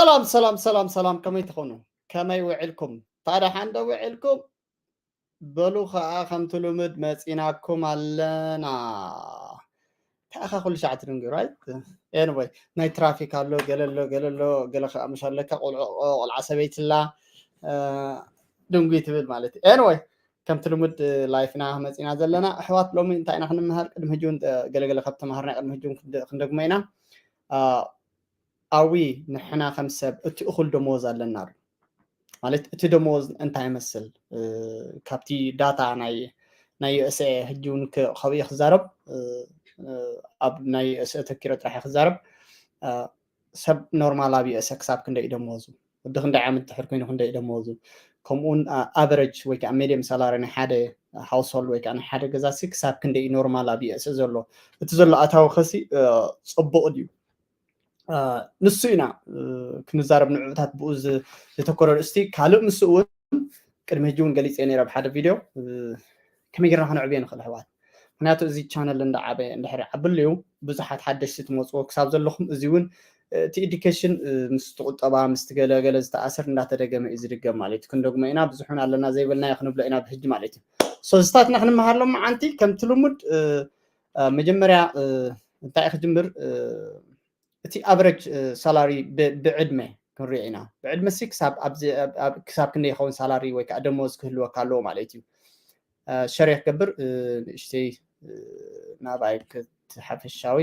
ሰላም ሰላም ሰላም ሰላም፣ ከመይ ትኾኑ? ከመይ ውዕልኩም? ታዲያ ሓንደ ውዕልኩም? በሉ ኸዓ ከምቲ ልሙድ መፂናኩም ኣለና። ታኻ ኩሉ ሻዕ ትድንጉ፣ right? Anyway፣ ናይ ትራፊክ ኣሎ፣ ገለ ኣሎ፣ ገለ ኣሎ፣ ገለ ከዓ ምሽ ኣለካ፣ ቆልዑ፣ ቆልዓ ሰበይቲ ኣላ፣ እ፣ ድንጉይ ትብል ማለት እዩ። Anyway፣ ከምቲ ልሙድ ላይፍና መፂና ዘለና ኣሕዋት፣ ሎሚ እንታይ ኢና ክንመሃር? ቅድሚ ሕጂ እውን ገለገለ ካብ ተምሃርና ቅድሚ ሕጂ እውን ክንደ-፣ ክንደግሞ ኢና። እ፣ ኣዊ ንሕና ከም ሰብ እቲ እኹል ደመወዝ ኣለና ዶ? ማለት እቲ ደመወዝ እንታይ ይመስል? እ፣ ካብቲ ዳታ ናይ፣ ናይ ዩ ኤስ ኤ ሕጂ እውን ከ-፣ ካብኡ እየ ክዛረብ፣ እ፣ እ፣ ኣብ ናይ ዩ ኤስ ኤ ተኪረ ጥራሕ እየ ክዛረብ። እ፣ ሰብ ኖርማል ኣብ ዩ ኤስ ኤ ክሳብ ክንደይ እዩ ደመወዙ? ወዲ ክንደይ ዓመት ድሕር ኮይኑ ክንደይ እዩ ደመወዙ? ከምኡውን፣ እ፣ ኣቨሬጅ ወይ ከዓ ሜድየም ሳላሪ ናይ ሓደ ሃውስሆልድ ወይ ከዓ ናይ ሓደ ገዛ ሲ ክሳብ ክንደይ እዩ ኖርማል ኣብ ዩ ኤስ ኤ ዘሎ? እቲ ዘሎ ኣታዊ ኸሲ፣ እ፣ ፅቡቕ ድዩ? እ፣ ንሱ ኢና፣ እ፣ ክንዛረብ ንዕኡታት ብኡ ዝ-፣ ዘተኮረ ርእስቲ። ካልእ ምስ እውን ቅድሚ ሕጂ እውን ገሊፀ ነይረ ኣብ ሓደ ቪድዮ፣ እ፣ ከመይ ጌርና ከነዕብዮ ንኽእል ኣሕዋት። ምክንያቱ እዚ ቻነል እንዳዓበየ እንድሕር ይዓብልዩ ብዙሓት ሓደሽቲ ትመፅዎ ክሳብ ዘለኹም እዚ እውን፣ እ፣ እቲ ኤዱኬሽን፣ እ፣ ምስ ትቁጠባ ምስ ትገለገለ ዝተኣሰር እንዳተደገመ እዩ ዝድገም ማለት እዩ። ክንደግሞ ኢና፣ ብዙሕ እውን ኣለና ዘይበልናዮ ክንብሎ ኢና ብሕጂ ማለት እዩ። ሶ ዝታትና ክንመሃር ሎም መዓንቲ ከምቲ ልሙድ፣ እ፣ እ፣ መጀመርያ፣ እ፣ እንታይ ክጅምር፣ እ፣ እቲ ኣቨሬጅ፣ እ፣ ሳላሪ ብ-፣ ብዕድመ ክንሪኦ ኢና። ብዕድመ ሲ ክሳብ ኣብዚ፣ ኣብ፣ ኣብ፣ ክሳብ ክንደይ ይኸውን ሳላሪ ወይ ከዓ ደሞዝ ክህልወካ ኣለዎ ማለት እዩ። እ፣ ሸር እየ ክገብር፣ እ፣ ንእሽተይ፣ እ፣ ናባይ ክትሓፈሻዊ።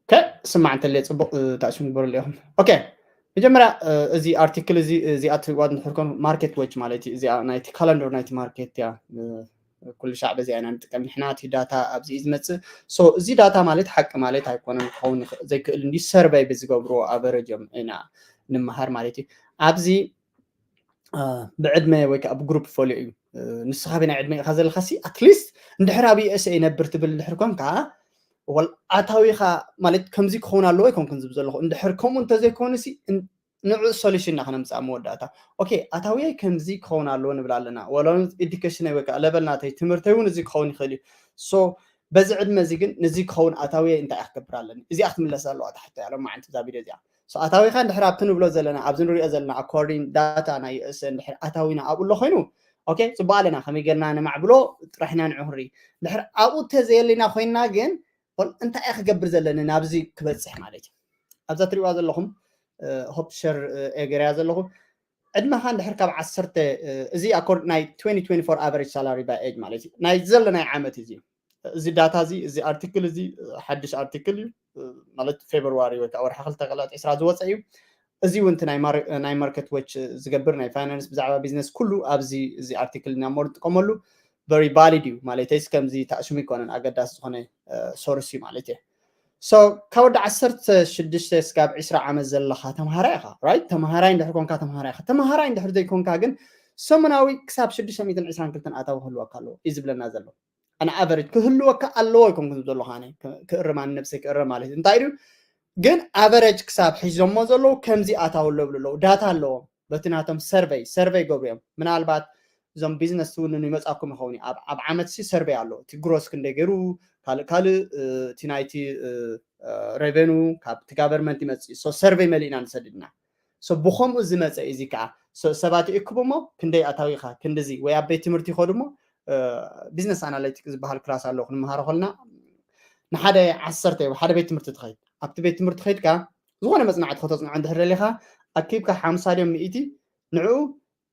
ኦኬ፣ ስማዕ እንተለየ ጽቡቕ፣ እ፣ ታእሽሙ ግበሩሉ ኢኹም። ኦኬ፣ መጀመርያ፣ እ፣ እዚ ኣርቲክል እዚ፣ እዚኣ ትሪእዋ እንድሕር ኮን ማርኬት ዎች ማለት እዩ። እዚኣ ናይቲ ካለንደር ናይቲ ማርኬት እያ። እ፣ ኩሉ ሻዕ በዚኣ ኢና ንጥቀም ንሕና። እቲ ዳታ ኣብዚ እዩ ዝመጽእ። ሶ፣ እዚ ዳታ ማለት ሓቂ ማለት ኣይኮነን ክኸውን ይኽእል፣ ዘይክእል እንዲ ሰርቨይ ብዝገብርዎ ኣቨሬጅ እዮም ኢና ንምሃር ማለት እዩ። ኣብዚ፣ እ፣ ብዕድመ ወይ ከዓ ብግሩፕ ፈልዮ እዩ። እ፣ ንስኻ በናይ ዕድመ ኢኻ ዘለኻ ሲ፣ ኣትሊስት እንድሕር ኣብ ዩ ኤስ ኤ ይነብር ትብል እንድሕር ኮንካ፣ ወል ኣታዊኻ ማለት ከምዚ ክኸውን ኣለዎ ኣይኮንኩን ዝብል ዘለኹ። እንድሕር ከምኡ እንተዘይኮነ ሲ፣ እን-፣ ንዑ ሶሉሽን ኢና ከነምፅኣ መወዳእታ። ኦኬ፣ ኣታውየይ ከምዚ ክኸውን ኣለዎ ንብል ኣለና። ወላ እውን ኤዱኬሽነይ ወይ ከዓ ለቨል ናተይ ትምህርተይ እውን እዚ ክኸውን ይኽእል እዩ። ሶ፣ በዚ ዕድመ እዚ ግን ነዚ ክኸውን ኣታውየይ እንታይ እየ ክገብር ኣለኒ? እዚኣ ክትምለስ ኣለዋ እታ ሕቶ እያ ሎማዓንቲ እዛ ቪድዮ እዚኣ። ሶ፣ ኣታዊኻ እንድሕር ኣብቲ ንብሎ ዘለና፣ ኣብዚ ንሪኦ ዘለና ኣኮርዲንግ ዳታ ናይ ዩ ኤስ ኤ እንድሕር ኣታዊና ኣብኡ ኣሎ ኮይኑ፣ ኦኬ፣ ፅቡቅ ኣለና። ከመይ ጌርና ነማዕብሎ ጥራሕ ኢና ንዑ ክንርኢ። እንድሕር ኣብኡ ተዘየሊና ኮይንና ግን፣ ወል እንታይ እየ ክገብር ዘለኒ ናብዚ ክበፅሕ ማለት እዩ? ኣብዛ ትሪእዋ ዘለኹም፣ እ፣ ሆፕ ሸር፣ እ፣ እየ ገይረያ ዘለኹ። ዕድመኻ እንድሕር ካብ ዓሰርተ፣ እ፣ እዚ ኣኮርድ ናይ ትዌንቲ ትዌንቲ ፎር ኣቨሬጅ ሳላሪ ባይ ኤጅ ማለት እዩ። ናይ ዘለናይ ዓመት እዚ። እዚ ዳታ እዚ፣ እዚ ኣርቲክል እዚ፣ እ፣ ሓድሽ ኣርቲክል እዩ። እ፣ ማለት ፌብርዋሪ ወይ ከዓ ወርሒ ክልተ ክልተ ዕስራ ዝወፀ እዩ። እዚ እውን እቲ ናይ ማር-፣ ናይ ማርኬት ዎች ዝገብር ናይ ፋይናንስ ብዛዕባ ቢዝነስ ኩሉ ኣብዚ፣ እዚ ኣርቲክል ኢና እሞ ንጥቀመሉ። ቨሪ ቫሊድ እዩ ማለተይስ ከምዚ ታእሽሙ ይኮነን ኣገዳሲ ዝኾነ፣ እ፣ ሶርስ እዩ ማለት እየ። ሶ ካብ ወዲ ዓሰርተ ሽዱሽተ ስጋብ ዕስራ ዓመት ዘለኻ ተምሃራይ ኢኻ፣ ራይት? ተምሃራይ እንድሕር ኮንካ ተምሃራይ ኢኻ። ተምሃራይ እንድሕር ዘይኮንካ ግን ሰሙናዊ ክሳብ ሽዱሽተ ሚእትን ዕስራን ክልተን ኣታዊ ክህልወካ ኣለዎ እዩ ዝብለና ዘሎ። ኣነ ኣቨሬጅ ክህልወካ ኣለዎ ኣይኮንኩን ዝብል ዘለኹ ኣነ፣ ክ-፣ ክእርም ኣነ ነብሰይ ክእርም ማለት እዩ። እንታይ ድዩ? ግን ኣቨሬጅ ክሳብ ሒዞሞ ዘለዉ ከምዚ ኣታዊ ኣለዉ ኣለዉ፣ ዳታ ኣለዎም። በቲ ናቶም ሰርቨይ፣ ሰርቨይ ገብሩ እዮም። ምናልባት እዞም ቢዝነስ ትውንኑ ይመጻኩም ይኸውን እዩ። ኣብ፣ ኣብ ዓመት ሲ ሰርቨይ ኣሎ። እቲ ግሮስ ክንደይ ገይሩ፣ ካልእ፣ ካልእ፣ እ፣ እቲ ናይቲ፣ እ፣ እ፣ ሬቨኑ ካብቲ ጋቨርመንት ይመጽእ እዩ። ሶ ሰርቨይ መሊእና ንሰድድና። ሶ ብኸምኡ ዝመጸ እዩ። እዚ ከኣ ሶ ሰባት ይእክቡ እሞ ክንደይ ኣታዊኻ፣ ክንድዚ፣ ወይ ኣብ ቤት ትምህርቲ ይኸዱ እሞ፣ እ፣ ቢዝነስ ኣናሊቲክ ዝበሃል ክላስ ኣሎ ክንመሃሮ ከለና፣ ንሓደ ዓሰርተ፣ ሓደ ቤት ትምህርቲ ትኸይድ። ኣብቲ ቤት ትምህርቲ ከይድካ ዝኾነ መጽናዕቲ ከተጽንዖ እንድሕር ደሊኻ፣ ኣኪብካ ሓምሳ ድዮም ሚእቲ ንዕኡ፣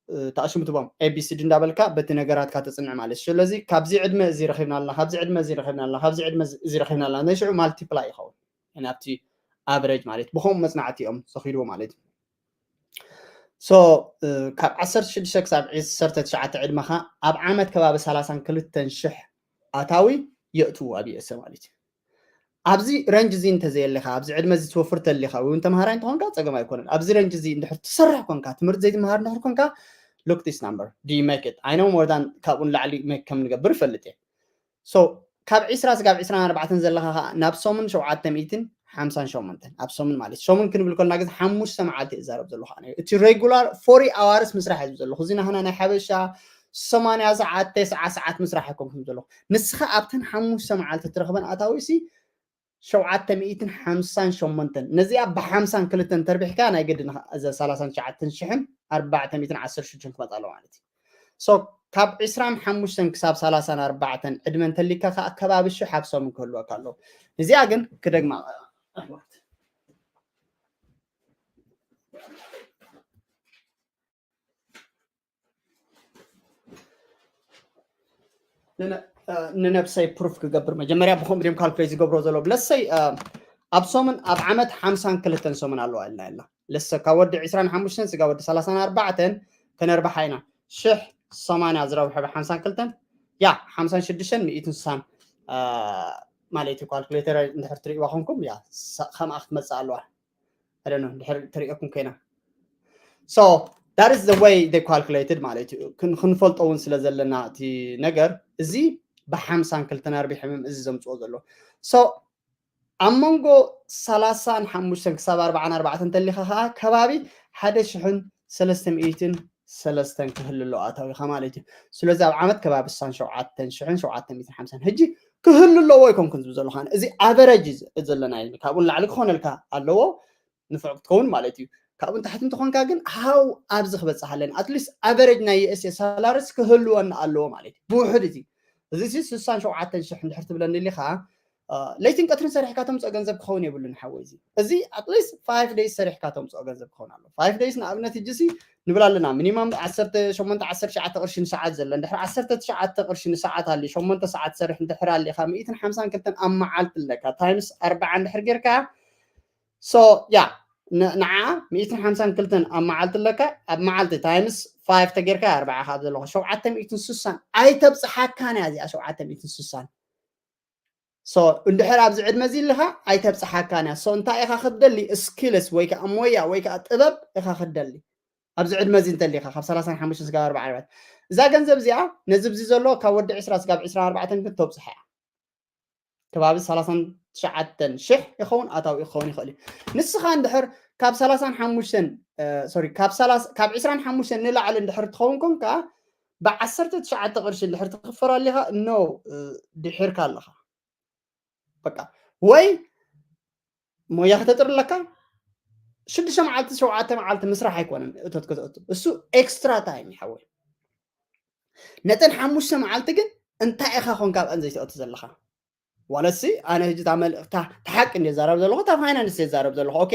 እ፣ ተኣሽሙ ትቦም ኤ ቢ ሲ ዲ እንዳበልካ በቲ ነገራትካ ተጽንዕ ማለት እዩ። ስለዚ ካብዚ ዕድመ እዚ ረኺብና ኣለና፣ ካብዚ ዕድመ እዚ ረኺብና ኣለና፣ ካብዚ ዕድመ እዚ ረኺብና ኣለና፣ ናይ ሽዑ ማልቲፕላይ ይኸውን ናብቲ ኣቨሬጅ ማለት እዩ። ብኸምኡ መጽናዕቲ እዮም ዘኺድዎ ማለት እዩ። ሶ፣ እ፣ ካብ ዓሰርተ ሽዱሽተ ክሳብ ዓሰርተ ትሽዓተ ዕድመኻ ኣብ ዓመት ከባቢ ሰላሳን ክልተን ሽሕ ኣታዊ የእትዉ ኣብ ዩ ኤስ ኤ ማለት እዩ። ኣብዚ ረንጅ እዚ እንተዘየለኻ፣ ኣብዚ ዕድመ እዚ ትወፍር ተሊኻ፣ ወይ እውን ተምሃራይ እንተኾንካ ጸገም ኣይኮነን። ኣብዚ ረንጅ እዚ እንድሕር ትሰርሕ ኮንካ፣ ትምህርቲ ዘይትምሃር እንድሕር ኮንካ፣ look this number, do you make it? I know more than ካብኡ ንላዕሊ ሜክ ከም ንገብር እፈልጥ እየ። ሶ፣ ካብ ዕስራ ስጋብ ዕስራን ኣርባዕተን ዘለኻ ኸኣ ናብ ሰሙን ሸውዓተ ሚእትን ሓምሳን ሸሞንተን፣ ኣብ ሰሙን ማለት፣ ሰሙን ክንብል ከለና ግዜ ሓሙሽተ መዓልቲ እዛረብ ዘለኹ ኣነ። እቲ ሬጉላር ፎርቲ ኣዋርስ ምስራሕ እዩ ዘለኹ። እዚ ናህና ናይ ሓበሻ ሰማንያ ሰዓት፣ ተስዓ ሰዓት ምስራሕ ኣይኮንኩን ዘለኹ። ንስኻ ኣብተን ሓሙሽተ መዓልቲ ትረኽበን ኣታዊ ሲ ሸውዓተ ሚእትን ሓምሳን ሸሞንተን። ነዚኣ ብሓምሳን ክልተን ተርቢሕካ ናይ ግድን እዛ ሰላሳን ትሽዓተን ሽሕን ኣርባዕተ ሚእትን ዓሰርተ ሽዱሽተን ክመጻ ኣለዎ ማለት እዩ። So ካብ ዕስራን ሓሙሽተን ክሳብ ሰላሳን ኣርባዕተን ዕድመ እንተሊካ ከዓ ከባቢ ሽሕ ኣብ ሰሙን ክህልወካ ኣለዎ። እዚኣ ግን ክደግማ ንነብሰይ ፕሩፍ ክገብር መጀመርያ ብከምኡ ድም ካልኩሌት ዝገብሮ ዘሎ ብለሰይ ኣብ ሰሙን ኣብ ዓመት ሓምሳን ክልተን ሰሙን ኣለዋ ኢልና ኢልና ለሰ ካብ ወዲ ዕስራን ሓሙሽተን ስጋ ወዲ ሰላሳን ኣርባዕተን ከነርባሓ ኢና ሽሕ ሰማንያ ዝረብሐ ብሓምሳን ክልተን ያ ሓምሳን ሽዱሽተን ሚእትን ስሳን ማለት እዩ። ካልኩሌተር እንድሕር ትርእይዋ ኮንኩም ያ ከምኣ ክትመፅእ ኣለዋ። ድሕር ትርእየኩም ኮይና so that is the way they calculated ማለት እዩ። ክንፈልጦ እውን ስለ ዘለና እቲ ነገር እዚ ብሓምሳን ክልተን ኣርቢሐ ምም እዚ ዘምፅኦ ዘሎ so ኣብ መንጎ ሰላሳን ሓሙሽተን ክሳብ ኣርባዓን ኣርባዕተን እንተሊኻ ከዓ ከባቢ ሓደ ሽሕን ሰለስተ ሚእትን ሰለስተን ክህሉ ኣሎ ኣታዊኻ ማለት እዩ። ስለዚ ኣብ ዓመት ከባቢ ስሳን ሸውዓተን ሽሕን ሸውዓተ ሚእትን ሓምሳን ሕጂ ክህሉ ኣለዎ ኣይኮንኩን ዝብል ዘለኹ ኣነ። እዚ ኣቨረጅ እዩ ዘለና እዩ። ካብኡ ንላዕሊ ክኾነልካ ኣለዎ ንፉዕ ክትከውን ማለት እዩ። ካብኡ ንታሕቲ እንተኾንካ ግን ሃው ኣብዚ ክበፅሕ ኣለኒ ኣትሊስት ኣቨረጅ ናይ ዩኤስኤ ሳላሪስ ክህልወና ኣለዎ ማለት እዩ። ብውሕድ እዚ እዚ ስሳን ሸውዓተን ሽሕ እንድሕር ትብለኒ ኢኻ ለይትን ቀትርን ሰሪሕካ ተምፅኦ ገንዘብ ክኸውን የብሉን ሓወይ። እዚ እዚ ኣትሊስት ፋይቭ ደይስ ሰሪሕካ ተምፅኦ ገንዘብ ክኸውን ኣሎ። ፋይቭ ደይስ ንኣብነት ሕጂ ሲ ንብል ኣለና ሚኒማም ዓሰርተ ሸሞንተ ዓሰርተ ትሽዓተ ቅርሺ ንሰዓት ዘሎ እንድሕር ዓሰርተ ትሽዓተ ቅርሺ ንሰዓት ኣሊ ሸሞንተ ሰዓት ትሰርሕ እንድሕር ኣሊኻ ሚእትን ሓምሳን ክልተን ኣብ መዓልቲ ኣለካ ታይምስ ኣርባዓ እንድሕር ጌርካ so ያ ንዓ ሚእትን ሓምሳን ክልተን ኣብ መዓልቲ ኣለካ ኣብ መዓልቲ ታይምስ ፋይቭ ተጌርካ ኣርባዓ ካብ ዘለኹ ሸውዓተ ሚእትን ስሳን ኣይተብፅሓካን እያ እዚኣ ሸውዓተ ሚእትን ስሳን so እንድሕር ኣብዚ ዕድመ እዚ ኣለኻ ኣይተብፅሓካን እያ። So እንታይ ኢኻ ክትደሊ ስኪልስ ወይ ከዓ ሞያ ወይ ከዓ ጥበብ ኢኻ ክትደሊ ኣብዚ ዕድመ እዚ እንተሊኻ ካብ ሰላሳን ሓሙሽተን ስጋብ ኣርባዓ ዓመት እዛ ገንዘብ እዚኣ ነዚ ብዚ ዘሎ ካብ ወዲ ዕስራ ስጋብ ዕስራን ኣርባዕተን ግን ተብፅሓ እያ። ከባቢ ሰላሳን ትሽዓተን ሽሕ ይኸውን ኣታዊ ክኸውን ይኽእል እዩ። ንስኻ እንድሕር ካብ ሰላሳን ሓሙሽተን ሶሪ ካብ ዕስራን ሓሙሽተን ንላዕሊ እንድሕር ትኸውን ኮንካ ብዓሰርተ ትሽዓተ ቅርሺ እንድሕር ትኽፈር ኣሊኻ no ድሒርካ ኣለኻ። በቃ ወይ ሞያ ክተጥር ኣለካ ሽዱሽተ መዓልቲ ሸውዓተ መዓልቲ ምስራሕ ኣይኮነን እቶት ከተእቱ እሱ ኤክስትራ ታይም ይሓወይ ነተን ሓሙሽተ መዓልቲ ግን እንታይ ኢኻ ኮንካ ኣብአን ዘይተእቱ ዘለኻ ዋለሲ ኣነ ህጂ እታ መልእክታ ተሓቂ እንደ ዛረብ ዘለኹ እታ ፋይናንስ የዛረብ ዘለኹ ኦኬ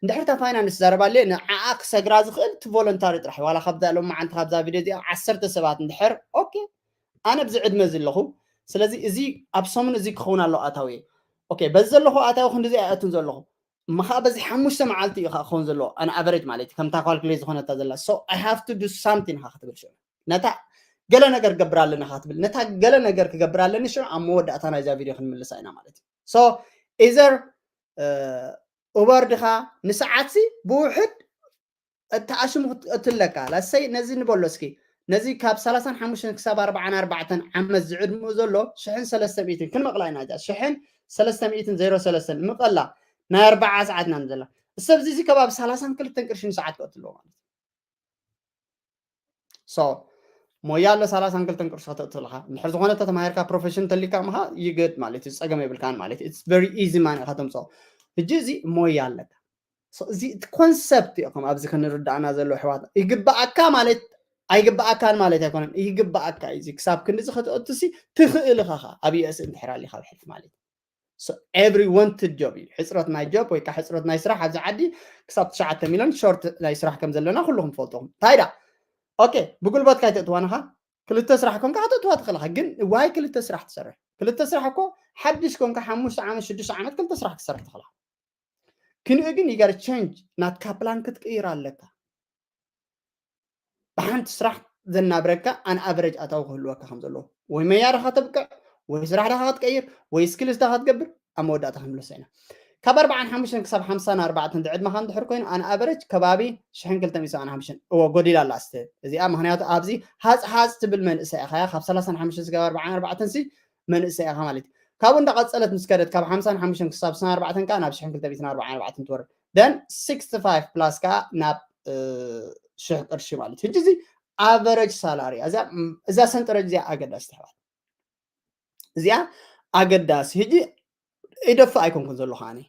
እንድሕር እታ ፋይናንስ ዛረብ ኣለ ንዓኣ ክሰግራ ዝኽእል እቲ ቮለንታሪ ጥራሕ ዋላ ካብዛ ሎም መዓልቲ ካብዛ ቪድዮ እዚኣ ዓሰርተ ሰባት እንድሕር ኦኬ ኣነ ብዚ ዕድመ እዚ ኣለኹ ስለዚ እዚ ኣብ ሰሙን እዚ ክኸውን ኣሎ ኣታዊ ኦኬ በዚ ዘለኹ ኣታዊ ክንዲዚ ኣይኣቱን ዘለኹ እሞ ከዓ በዚ ሓሙሽተ መዓልቲ እዩ ከዓ ክኸውን ዘለዎ ኣን ኣቨሬጅ ማለት እዩ ከምታ ካልኩሌት ዝኾነታ ዘላ so I have to do something ኢኻ ክትብል ሽዑ ነታ ገለ ነገር ክገብር ኣለኒ ኢኻ ክትብል ነታ ገለ ነገር ክገብር ኣለኒ ሽዑ ኣብ መወዳእታ ናይዛ ቪድዮ ክንምልሳ ኢና ማለት እዩ so either ኡበር ድኻ ንሰዓትሲ ብውሕድ እተኣሽሙ ክትለካ ላሰይ ነዚ ንበሎ እስኪ ነዚ ካብ ሰላሳን ሓሙሽተን ክሳብ ኣርባዓን ኣርባዕተን ዓመት ዝዕድምኡ ዘሎ ሽሕን ሰለስተ ሚእትን ክንመቕላ ኢና እዛ ሽሕን ሰለስተ ሚእትን ዜሮ ሰለስተን ምቐላ ናይ ኣርባዓ ሰዓት ኢና ንዘላ ሰብ እዚ ከባቢ ሰላሳን ክልተን ቅርሺ ንሰዓት ክእትልዎ ማለት እዩ so ሞያ ኣሎ ሰላሳን ክልተን ቅርሺ ከተእትልካ እንድሕር ዝኾነ ተተማሂርካ ፕሮፌሽን ተሊካ ምኻ ይገድ ማለት እዩ ፀገም የብልካን ማለት እዩ very easy ማን ኢኻ ተምፅኦ ሕጂ እዚ ሞያ ኣለካ እዚ ኮንሰፕት ኢኹም ኣብዚ ክንርዳእና ዘሎ ኣሕዋት ይግባኣካ ማለት ኣይግባኣካን ማለት ኣይኮነን ይግባኣካ እዩ ክሳብ ክንድዚ ከተእቱሲ ትኽእል ኢኻ ኣብ ዩኤስ እንድሕር ኣሊካ ኣብ ሕልፊ ማለት So everyone to job እዩ ሕፅረት ናይ ጆብ ወይ ከዓ ሕፅረት ናይ ስራሕ ኣብዚ ዓዲ ክሳብ ትሽዓተ ሚሊዮን ሾርት ናይ ስራሕ ከም ዘለና ኩልኩም ትፈልጥኹም እንታይ ዳ ኦኬ ብጉልበትካ ኣይተእትዋንኻ ክልተ ስራሕ ኮንካ ከተእትዋ ትኽእልኻ ግን ዋይ ክልተ ስራሕ ትሰርሕ ክልተ ስራሕ እኮ ሓድሽ ኮንካ ሓሙሽተ ዓመት ሽዱሽተ ዓመት ክልተ ስራሕ ክትሰርሕ ትኽእልኻ ክንኡ ግን ይገር ቸንጅ ናትካ ፕላን ክትቅይር ኣለካ ብሓንቲ ስራሕ ዘናብረካ ኣን ኣቨረጅ ኣታዊ ክህልወካ ከም ዘለዎ ወይ መያ ዳኻ ተብቅዕ ወይ ስራሕ ዳኻ ክትቀይር ወይ ስኪልስ ዳኻ ትገብር ኣብ መወዳእታ ክንምለሶ ኢና ካብ ኣርባዓን ሓሙሽተን ክሳብ ሓምሳን ኣርባዕተን ዕድመኻ እንድሕር ኮይኑ ኣን ኣቨረጅ ከባቢ ሽሕን ክልተ ሚእትን ሰብዓን ሓሙሽተን እዎ ጎዲላ ኣላ ስተ እዚኣ ምክንያቱ ኣብዚ ሃፅ ሃፅ ትብል መንእሰይ ኢኻ ካብ ሰላሳን ሓሙሽተን ስጋብ ኣርባዓን ኣርባዕተን ሲ መንእሰይ ኢኻ ማለት እዩ ካብኡ እንዳቐፀለት ምስ ከደት ካብ ሓምሳን ሓሙሽተን ክሳብ ስሳን ኣርባዕተን ከዓ ናብ ሽሕን ክልተ ሚእትን ኣርባዓን ኣርባዕተን ትወርድ then sixty five plus ከዓ ናብ ሽሕ ቅርሺ ማለት እዩ ሕጂ እዚ ኣቨረጅ ሳላሪ እዛ ሰንጠረጅ እዚኣ ኣገዳሲ ትሕዋት እዚኣ ኣገዳሲ ሕጂ ይደፍእ ኣይኮንኩን ዘለኹ ኣነ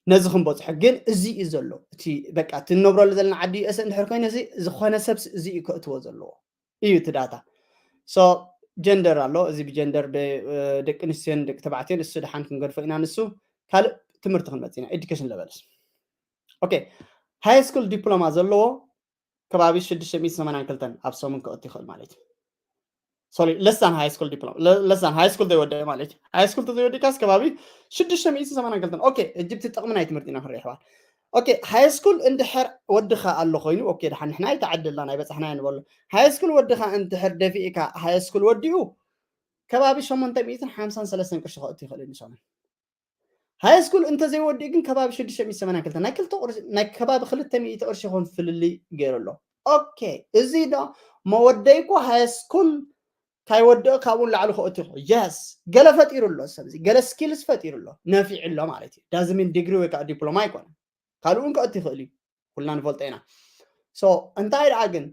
ነዚ ክንበፅሖ። ግን እዚ እዩ ዘሎ እቲ በቃ እቲ ንነብረሉ ዘለና ዓዲ ዩኤስ እንድሕር ኮይኑ እዚ ዝኾነ ሰብ እዚ እዩ ከእትዎ ዘለዎ እዩ እቲ ዳታ። So ጀንደር ኣሎ። እዚ ብጀንደር ደቂ ኣንስትዮን ደቂ ተባዕትዮን እሱ ድሓን ክንገድፎ ኢና። ንሱ ካልእ ትምህርቲ ክንመፅ ኢና። ኤዱኬሽን ለቨልስ ኦኬ። ሃይ ስኩል ዲፕሎማ ዘለዎ ከባቢ ሽዱሽተ ሚእትን ሰማንያን ክልተን ኣብ ሰሙን ክእቱ ይኽእል ማለት እዩ። Sorry, less than high school diploma, less than high school ዘይወደአ ማለት እዩ። ሃይ ስኩል ተዘይወዲእካስ ከባቢ ሽዱሽተ ሚእትን ሰማንያን ክልተን። ኦኬ፣ እጅብቲ ጥቕሚ ናይ ትምህርቲ ኢና ክንርኢ ኣሕዋት። ኦኬ፣ ሃይ ስኩል እንድሕር ወድኻ ኣሎ ኮይኑ ኦኬ፣ ድሓን ንሕና ኣይተዓደልናን ኣይበፃሕናዮ ንበሎ። ሃይ ስኩል ወድኻ እንድሕር ደፊእካ ሃይ ስኩል ወዲኡ ከባቢ ሸሞንተ ሚእትን ሓምሳን ሰለስተን ቅርሺ ከእቱ ይኽእል እዩ ንሰሙን። ሃይ ስኩል እንተዘይወዲኡ ግን ከባቢ ሽዱሽተ ሚእትን ሰማንያን ክልተን ናይ ክልተ ቅርሺ ናይ ከባቢ ክልተ ሚእቲ ቅርሺ ይኾን ፍልልይ ገይሩ ኣሎ። ኦኬ፣ እዚ ዶ መወደይ እኮ ሃይ ስኩል ካይወድኦ ካብኡ ንላዕሊ ክእቱ ይኽእል። የስ፣ ገለ ፈጢሩ ኣሎ ሰብ እዚ፣ ገለ ስኪልስ ፈጢሩ ኣሎ፣ ነፊዑ ኣሎ ማለት እዩ። ዳዝሚን ዲግሪ ወይ ከዓ ዲፕሎማ ኣይኮነን፣ ካልኡ እውን ክእቱ ይኽእል እዩ። ኩልና ንፈልጦ ኢና። So እንታይ ደኣ ግን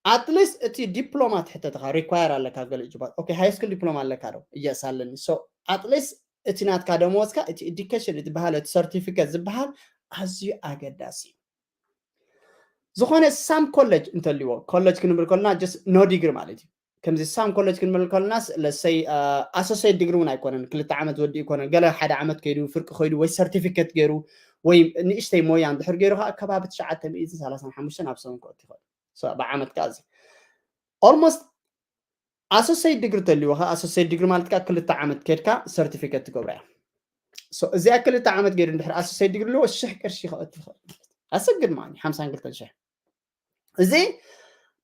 ኣትሊስት እቲ ዲፕሎማ ትሕተትኻ ሪኳየር ኣለካ ገለ ጅባት። ኦኬ፣ ሃይ ስኩል ዲፕሎማ ኣለካ ዶ? የስ ኣለኒ። So ኣትሊስት እቲ ናትካ ደመወዝካ እቲ ኤዱኬሽን ዝበሃል እቲ ሰርቲፊኬት ዝበሃል ኣዝዩ ኣገዳሲ እዩ። ዝኾነ ሳም ኮሌጅ እንተልዎ ኮሌጅ ክንብል ከለና just no ዲግሪ ማለት እዩ። ከምዚ ሳም ኮሌጅ ክንብል ከለናስ ለሰይ ኣሶሴት ዲግሪ እውን ኣይኮነን፣ ክልተ ዓመት ዝወዲ ይኮነን፣ ገለ ሓደ ዓመት ከይዱ ፍርቂ ከይዱ ወይ ሰርቲፊኬት ገይሩ ወይ ንእሽተይ ሞያ እንድሕር ገይሩ ከዓ ከባቢ ትሽዓተ ሚእትን ሰላሳን ሓሙሽተን ኣብ ሰሙን ክእቱ ይኽእል። So ብዓመት ከዓ እዚ ኦልሞስት ኣሶሴት ዲግሪ ተልዎ ከዓ ኣሶሴት ዲግሪ ማለት ከዓ ክልተ ዓመት ከድካ ሰርቲፊኬት ትገብራ እያ። So እዚኣ ክልተ ዓመት ገይሩ እንድሕር ኣሶሴት ዲግሪ ኣለዎ ሽሕ ቅርሺ ክእቱ ይኽእል። ኣሰግድ ማለት ሓምሳን ክልተን ሽሕ። እዚ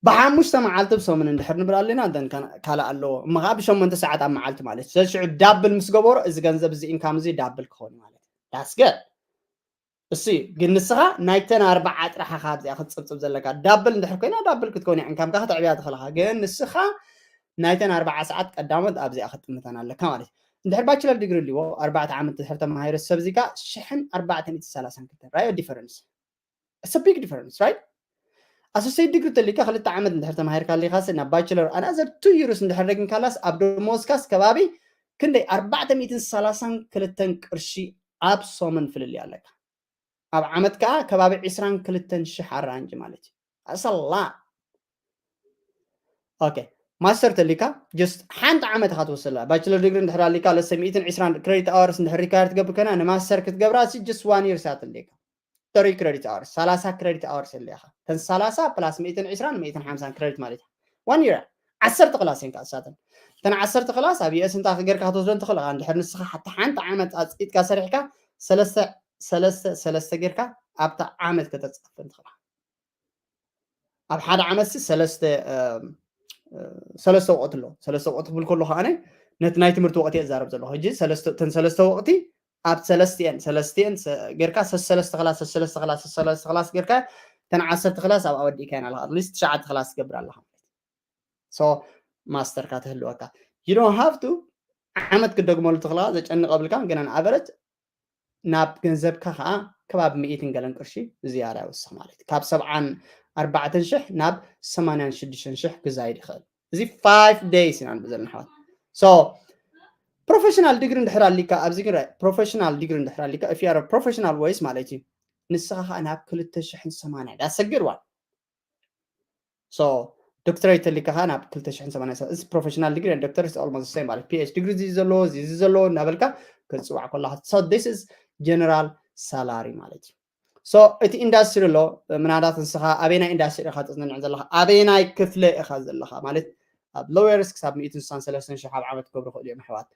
ብሓሙሽተ መዓልቲ ብሰሙን እንድሕር ንብል ኣለና ደን ካልእ ኣለዎ እሞ ከዓ ብሸሞንተ ሰዓት ኣብ መዓልቲ ማለት እዩ። ሽዑ ዳብል ምስ ገበሮ እዚ ገንዘብ እዚ ኢንካም እዚ ዳብል ክኸውን ማለት እዩ። ዳስገድ እሱ እዩ። ግን ንስኻ ናይተን ኣርባዓ ጥራሕ ኢኻ ኣብዚኣ ክትፅብፅብ ዘለካ። ዳብል እንድሕር ኮይና ዳብል ክትከውን እያ፣ ኢንካምካ ክትዕብያ ትኽእልኻ። ግን ንስኻ ናይተን ኣርባዓ ሰዓት ቀዳሞት ኣብዚኣ ክትጥምተን ኣለካ ማለት እዩ። እንድሕር ባችለር ዲግሪ ኣለዎ ኣርባዕተ ዓመት ድሕር ተማሂሩ ሰብ እዚካ ሽሕን ኣርባዕተ ሚእቲ ሰላሳን ክልተን ራዮ ዲፈረንስ። It's a big difference, right? ኣሶሴት ዲግሪ ተሊካ ክልተ ዓመት እንድሕር ተማሂርካ ኣሊኻስ ናብ ባችለር ኣናዘር ቱ ይርስ እንድሕር ደግምካላስ ኣብ ደሞዝካስ ከባቢ ክንደይ ኣርባዕተ ሚእትን ሰላሳን ክልተን ቅርሺ ኣብ ሰሙን ፍልልይ ኣለካ። ኣብ ዓመት ከዓ ከባቢ ዕስራን ክልተን ሽሕ ኣራንጅ ማለት እዩ። ኣሰላ ኦኬ። ማስተር ተሊካ just ሓንቲ ዓመት ኢኻ ትወስድ ኣለካ። ባችለር ዲግሪ እንድሕር ኣሊካ ለሰ ሚእትን ዕስራን ክሬዲት ኣወርስ እንድሕር ሪኳየር ትገብር ኮይና ንማስተር ክትገብራ ሲ just ዋን ይር ሳት ኣለካ። ተሪ ክሬዲት ኣወርስ ሰላሳ ክሬዲት ኣወርስ ኣለካ። ተን ሰላሳ ፕላስ ሚእትን ዕስራን ሚእትን ሓምሳን ክሬዲት ማለት እዩ። ዋን ይር ዓሰርተ ክላስ እየን ከኣሳተን። ተን ዓሰርተ ክላስ ኣብ ዩኤስ እንታ ጌርካ ክትወስደን ትኽእል ኢኻ። እንድሕር ንስኻ ሓቲ ሓንቲ ዓመት ኣፅቂጥካ ሰሪሕካ ሰለስተ ሰለስተ ሰለስተ ጌርካ ኣብታ ዓመት ከተፃፍን ትኽእል ኢኻ። ኣብ ሓደ ዓመት ሲ ሰለስተ ሰለስተ ወቕቲ ኣሎ። ሰለስተ ወቕቲ ክብል ከሎ ከዓነ ነቲ ናይ ትምህርቲ ወቕቲ እየ ዛረብ ዘለኹ። ሕጂ ተን ሰለስተ ወቕቲ ኣብ ሰለስቲኤን ሰለስቲኤን ጌርካ ሰለስተ ክላስ ሰለስተ ክላስ ሰለስተ ክላስ ጌርካ ተን ዓሰርተ ክላስ ኣብ ኣወዲእካ ኢና ኣለካ ኣትሊስት ትሽዓተ ክላስ ትገብር ኣለካ። So ማስተርካ ትህልወካ you don't have to ዓመት ክደግመሉ ትኽእልካ ዘጨንቕ ኣብልካ ግን ኣቨረጅ ናብ ገንዘብካ ከዓ ከባቢ ሚእትን ገለን ቅርሺ ዝያዳ ይወስኽ ማለት እዩ። ካብ ሰብዓን ኣርባዕተን ሽሕ ናብ ሰማንያን ሽዱሽተን ሽሕ ክዛይድ ይኽእል። እዚ ፋይቭ ደይስ ኢና ንብል ዘለና ኣሕዋት። So ፕሮፌሽናል ዲግሪ እንድሕር ኣሊካ ኣብዚ ግን ፕሮፌሽናል ዲግሪ እንድሕር ኣሊካ if you are professional ወይስ ማለት እዩ ንስኻ ከዓ ናብ ክልተ ሽሕን ሰማንያን ዳሰግድ ዋን So ዶክተሬት ተሊካ ከዓ ናብ ክልተ ሽሕን ሰማንያን እዚ ፕሮፌሽናል ዲግሪ ዶክተር ኦልሞስት ሴም ማለት ፒኤች ዲግሪ እዚ ዘለዎ እዚ እዚ ዘለዎ እናበልካ ክትፅዋዕ ከለካ So this is general salary ማለት እዩ። So እቲ ኢንዳስትሪ ኣሎ ምናልባት ንስኻ ኣበየናይ ኢንዳስትሪ ኢኻ ትፅንዕ ዘለኻ ኣበየናይ ክፍለ ኢኻ ዘለኻ ማለት ኣብ ሎየርስ ክሳብ ሚእትን ስሳን ሰለስተን ሽሕ ኣብ ዓመት ክገብሩ ይኽእሉ እዮም ኣሕዋት።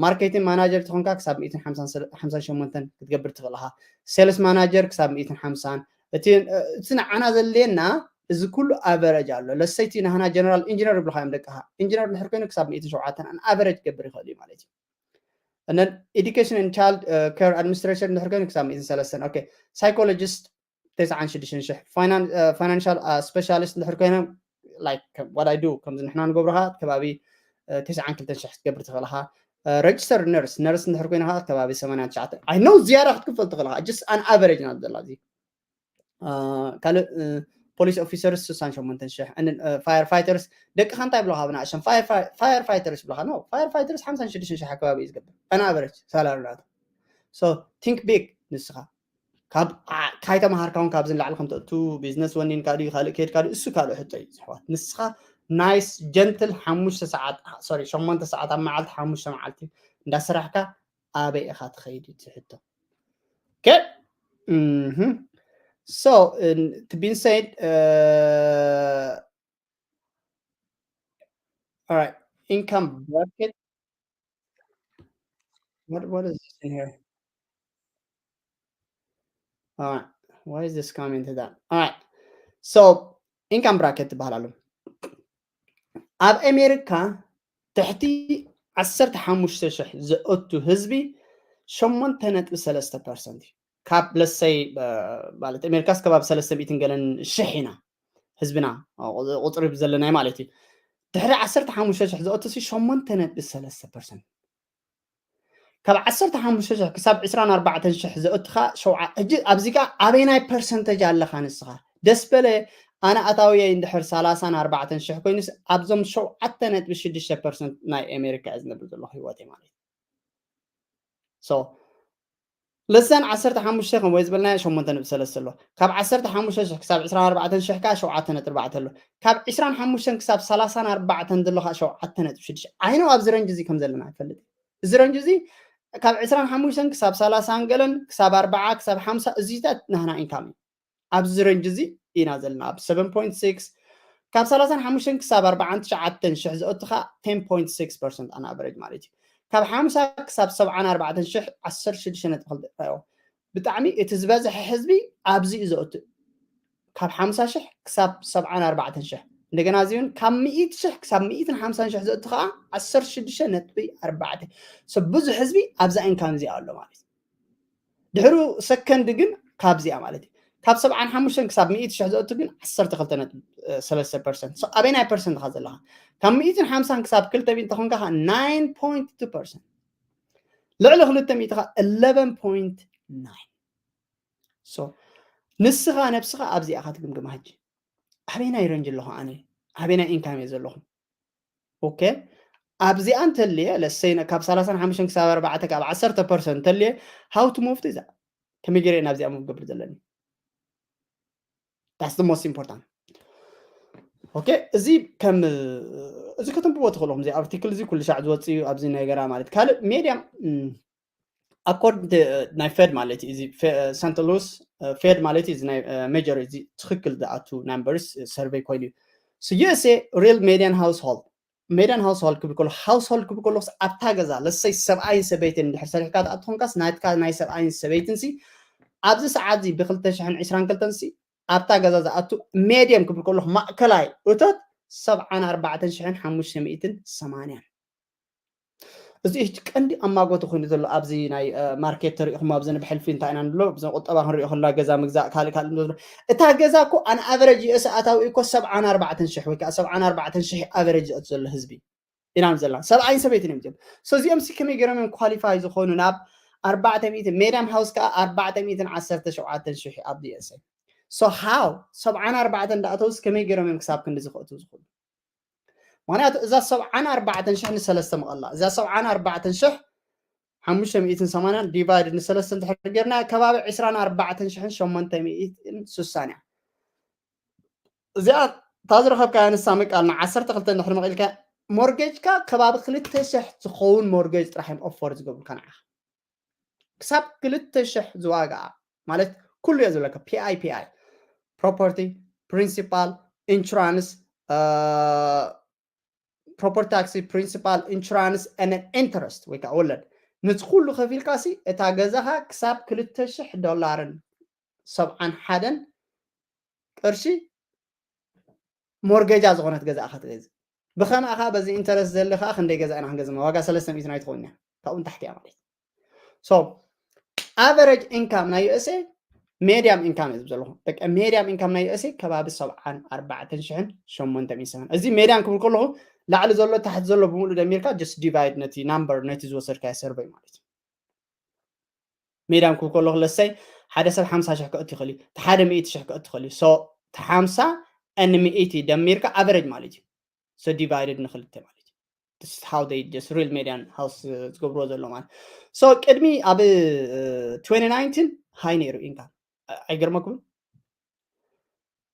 ማርኬቲንግ ማናጀር ተኾንካ ክሳብ ሚእትን ሓምሳን ሰለ- ሓምሳን ሸሞንተን ክትገብር ትኽእል ኢኻ። ሴልስ ማናጀር ክሳብ ሚእትን ሓምሳን እቲ እቲ ንዓና ዘድልየና እዚ ኩሉ ኣቨረጅ ኣሎ። ለሰይቲ ናህና ጀነራል ኢንጂነር ይብልካ እዮም ደቅኻ ኢንጂነር ድሕር ኮይኑ ክሳብ ሚእትን ሸውዓተን ኣቨረጅ ክገብር ይኽእል እዩ ማለት እዩ። And then education and child care administration ድሕር ኮይኑ ክሳብ ሚእትን ሰለስተን okay። ሳይኮሎጂስት ተስዓን ሽዱሽተን ሽሕ። ፋይናንሻል ስፔሻሊስት እንድሕር ኮይነ like what I do ከምዚ ንሕና ንገብሮ ከዓ ከባቢ ተስዓን ክልተን ሽሕ ክትገብር ትኽእል ኢኻ። ረጅስተር ነርስ ነርስ እንድሕር ኮይነ ከዓ ከባቢ ሰማንያን ትሽዓተን I know ዝያዳ ክትክፈል ትኽእል ኢኻ just an average ኢና ዘለና እዚ ካልእ ፖሊስ ኦፊሰርስ ስሳን ሸሞንተን ሽሕ። ፋየር ፋይተርስ ደቅኻ እንታይ ይብለኻ ብንኣሽን ፋየር ፋይተርስ ይብለኻ no ፋየር ፋይተርስ ሓምሳን ሽዱሽተን ሽሕ ኣከባቢ እዩ ዝገብር an average ሳላሪ ናቱ። So think big ንስኻ ካብ ዓ- ካይተምሃርካ እውን ካብዚ ንላዕሊ ከም ተእቱ ቢዝነስ ወኒንካ ድዩ ካልእ ከድካ ድዩ እሱ ካልእ ሕቶ እዩ ዝሕዋት። ንስኻ ናይስ ጀንትል ሓሙሽተ ሰዓት ሶሪ ሸሞንተ ሰዓት ኣብ መዓልቲ ሓሙሽተ መዓልቲ እንዳሰራሕካ ኣበይ ኢኻ ትኸይድ እዩ እቲ ሕቶ። Okay. Mhm. So to being said, uh, all right, income bracket. What what is this in here? All right, why is this coming to that? All right, so income bracket ትበሃል ኣሎ። ኣብ ኣሜሪካ ትሕቲ ዓሰርተ ሓሙሽተ ሽሕ ዝእቱ ህዝቢ ሸሞንተ ነጥቢ ሰለስተ ፐርሰንት እዩ። ካብ ለሰይ ማለት ኣሜሪካስ ከባቢ ሰለስተ ሚእትን ገለን ሽሕ ኢና ህዝብና ቁፅሪ ዘለናይ ማለት እዩ። ድሕሪ ዓሰርተ ሓሙሽተ ሽሕ ዝእቱ ሲ ሸሞንተ ነጥቢ ሰለስተ ፐርሰንት። ካብ ዓሰርተ ሓሙሽተ ሽሕ ክሳብ ዕስራን ኣርባዕተን ሽሕ ዘእትኻ ሸውዓ እጅ ኣብዚ ከኣ ኣበይናይ ፐርሰንተጅ ኣለኻ ንስኻ? ደስ በለ ኣነ ኣታውየይ እንድሕር ሰላሳን ኣርባዕተን ሽሕ ኮይኑስ ኣብዞም ሸውዓተ ነጥቢ ሽዱሽተ ፐርሰንት ናይ ኣሜሪካ እየ ዝነብር ዘለኹ ህይወተይ ማለት እዩ። So ለሰን ዓሰርተ ሓሙሽተ ከም ወይ ዝበልናዮ ሸሞንተ ነጥቢ ሰለስተ ኣሎ። ካብ ዓሰርተ ሓሙሽተ ሽሕ ክሳብ ዕስራን ኣርባዕተን ሽሕ ከኣ ሸውዓተ ነጥቢ ኣርባዕተ ኣሎ። ካብ ዕስራን ሓሙሽተን ክሳብ ሰላሳን ኣርባዕተን ዘሎ ከኣ ሸውዓተ ነጥቢ ሽዱሽተ። ዓይነው ኣብዚ ረንጅ እዚ ከም ዘለና ኣይፈልጥ። እዚ ረንጅ እዚ ካብ ዕስራን ሓሙሽተን ክሳብ ሰላሳን ገለን ክሳብ ኣርባዓ ክሳብ ሓምሳ እዚታት ናህና ኢንካም እዩ። ኣብዚ ረንጅ እዚ ኢና ዘለና ኣብ ሰቨን ፖይንት ሲክስ። ካብ ሰላሳን ሓሙሽተን ክሳብ ኣርባዓን ትሽዓተን ሽሕ ዘእቱ ከኣ ቴን ፖይንት ሲክስ ፐርሰንት ኣን ኣቨሬጅ ማለት እዩ። ካብ ሓምሳ ክሳብ ሰብዓን ኣርባዕተን ሽሕ ዓሰርተ ሽዱሽተ ነጥቢ ክልተ እዩ። ብጣዕሚ እቲ ዝበዝሐ ህዝቢ ኣብዚ እዩ ዘእቱ። ካብ ሓምሳ ሽሕ ክሳብ ሰብዓን ኣርባዕተን ሽሕ። እንደገና እዚ እውን ካብ ሚእቲ ሽሕ ክሳብ ሚእትን ሓምሳን ሽሕ ዘእቱ ከኣ ዓሰርተ ሽዱሽተ ነጥቢ ኣርባዕተ። So ብዙሕ ህዝቢ ኣብዛ ኢንካም እዚኣ ኣሎ ማለት እዩ። ድሕሩ ሰከንድ ግን ካብዚኣ ማለት እዩ። ካብ ሰብዓን ሓሙሽተን ክሳብ ሚእቲ ሽሕ ዘእቱ ግን ዓሰርተ ክልተ ነጥቢ ሰለስተ ፐርሰንት። So ኣበይናይ ፐርሰንት ኢኻ ዘለኻ? ካብ ሚእትን ሓምሳን ክሳብ ክልተ ሚእቲ ተኾንካ ከኣ ናይን ፖይንት ቱ ፐርሰንት። ልዕሊ ክልተ ሚእቲ ከኣ ኢለቨን ፖይንት ናይን። So ንስኻ ነብስኻ ኣብዚኣ ኢኻ ትግምግማ ሕጂ። ኣበይናይ ረንጅ ኣለኹ ኣነ? ኣበይናይ ኢንካም እየ ዘለኹ? ኦኬ ኣብዚኣ እንተልየ ለሰይ ካብ ሰላሳን ሓሙሽተን ክሳብ ኣርባዕተ ካብ ዓሰርተ ፐርሰንት እንተልየ how to move to that? ከመይ ገይረ እየ ናብዚኣ ሙቭ ገብር ዘለኒ? That's the most important. ኦኬ እዚ ከም እዚ ከተንብቦ ትኽእሉ ከምዚ ኣርቲክል እዚ ኩሉ ሻዕ ዝወፅእ እዩ ኣብዚ ነገራ ማለት ካልእ ሜድያ ኣኮርድ ናይ ፌድ ማለት እዩ እዚ ሰንት ሉስ ፌድ ማለት እዩ እዚ ናይ ሜጀር እዚ ትኽክል ዝኣቱ ናምበርስ ሰርቨይ ኮይኑ እዩ። So USA real median household፣ median household ክብል ከሎ ሃውስሆልድ ክብል ከሎ ኣብታ ገዛ ለሰይ ሰብኣይን ሰበይትን እንድሕር ሰሪሕካ ትኣቱ ኮንካስ ናትካ ናይ ሰብኣይን ሰበይትን ሲ ኣብዚ ሰዓት እዚ ብክልተ ሽሕን ዕስራን ክልተን ሲ ኣብታ ገዛ ዝኣቱ ሜድየም ክብል ከለኹ ማእከላይ እቶት ሰብዓን ኣርባዕተን ሽሕን ሓሙሽተ ሚእትን ሰማንያን። እዚ ሕጂ ቀንዲ ኣማጎቲ ኮይኑ ዘሎ ኣብዚ ናይ ማርኬት ተሪኢኹም ኣብዚ ብሕልፊ እንታይ ኢና ንብሎ ብዚ ቁጠባ ክንሪኦ ከለና ገዛ ምግዛእ ካልእ ካልእ ንብሎ እታ ገዛ እኮ ኣን ኣቨረጅ ዩኤስ ኣታዊ እኮ ሰብዓን ኣርባዕተን ሽሕ ወይ ከዓ ሰብዓን ኣርባዕተን ሽሕ ኣቨረጅ ዘእቱ ዘሎ ህዝቢ ኢና ንዘላ ሰብኣይን ሰበይትን እዮም እዚኦም። So እዚኦም ሲ ከመይ ገይሮም እዮም ኳሊፋይ ዝኾኑ ናብ ኣርባዕተ ሚእቲ ሜድያም ሃውስ ከዓ ኣርባዕተ ሚእትን ዓሰርተ ሸውዓተን ሽሕ ኣብ ዩኤስኤ። So how ሰብዓን ኣርባዕተን እንዳእተውስ ከመይ ገይሮም እዮም ክሳብ ክንዲ ዝኽእቱ ዝኽእሉ? ምክንያቱ እዛ ሰብዓን ኣርባዕተን ሽሕ ንሰለስተ መቐላ እዛ ሰብዓን ኣርባዕተን ሽሕ ሓሙሽተ ሚእትን ሰማንያን ዲቫይድ ንሰለስተ እንድሕር ጌርና ከባቢ ዕስራን ኣርባዕተን ሽሕን ሸሞንተ ሚእትን ስሳን እያ። እዚኣ እታ ዝረኸብካያ ንሳ መቃል ንዓሰርተ ክልተ እንድሕር መቒልካ ሞርጌጅካ ከባቢ ክልተ ሽሕ ዝኸውን ሞርጌጅ ጥራሕ እዮም ኦፈር ዝገብሩካ ንዓኻ ክሳብ ክልተ ሽሕ ዝዋግኣ ማለት ኩሉ እየ ዝብለካ ፒኣይ ፒኣይ ፕሮፐርቲ ፕሪንሲፓል ኢንሹራንስ ፕሮፐርቲ ታክሲ ፕሪንሲፓል ኢንሹራንስ ን ኢንተረስት ወይ ከዓ ወለድ ነዚ ኩሉ ከፊልካ ሲ እታ ገዛኻ ክሳብ ክልተ ሽሕ ዶላርን ሰብዓን ሓደን ቅርሺ ሞርገጃ ዝኾነት ገዛ ኢኻ ትገዝእ ብኸምኣ ከዓ በዚ ኢንተረስት ዘለ ከዓ ክንደይ ገዛ ኢና ክንገዝእ ዋጋ ሰለስተ ሚእቲ ናይ ትኸውን እያ ካብኡ ንታሕቲ እያ ማለት so ኣቨረጅ ኢንካም ናይ ዩኤስኤ ሜድያም ኢንካም እዩ ዘለኹ በቃ ሜድያም ኢንካም ናይ ዩኤስኤ ከባቢ ሰብዓን ኣርባዕተን ሽሕን ሸሞንተ ሚእቲ ሰማንያን እዚ ሜድያም ክብል ከለኹ ላዕሊ ዘሎ ታሕቲ ዘሎ ብምሉእ ደሚርካ just ዲቫይድ ነቲ ናምበር ነቲ ዝወሰድካዮ ሰርቨይ ማለት እዩ ሜድያም ክብል ከለኹ ለሰይ ሓደ ሰብ ሓምሳ ሽሕ ከእቱ ይኽእል እዩ ሓደ ሚእቲ ሽሕ ከእቱ ይኽእል እዩ so ሓምሳ ን ሚእቲ ደሚርካ ኣቨረጅ ማለት እዩ so ዲቫይድድ ንክልተ ማለት እዩ This is how they just real median house ዝገብርዎ ዘሎ ማለት። So ቅድሚ ኣብ twenty nineteen high ነይሩ income። ኣይገርመኩም?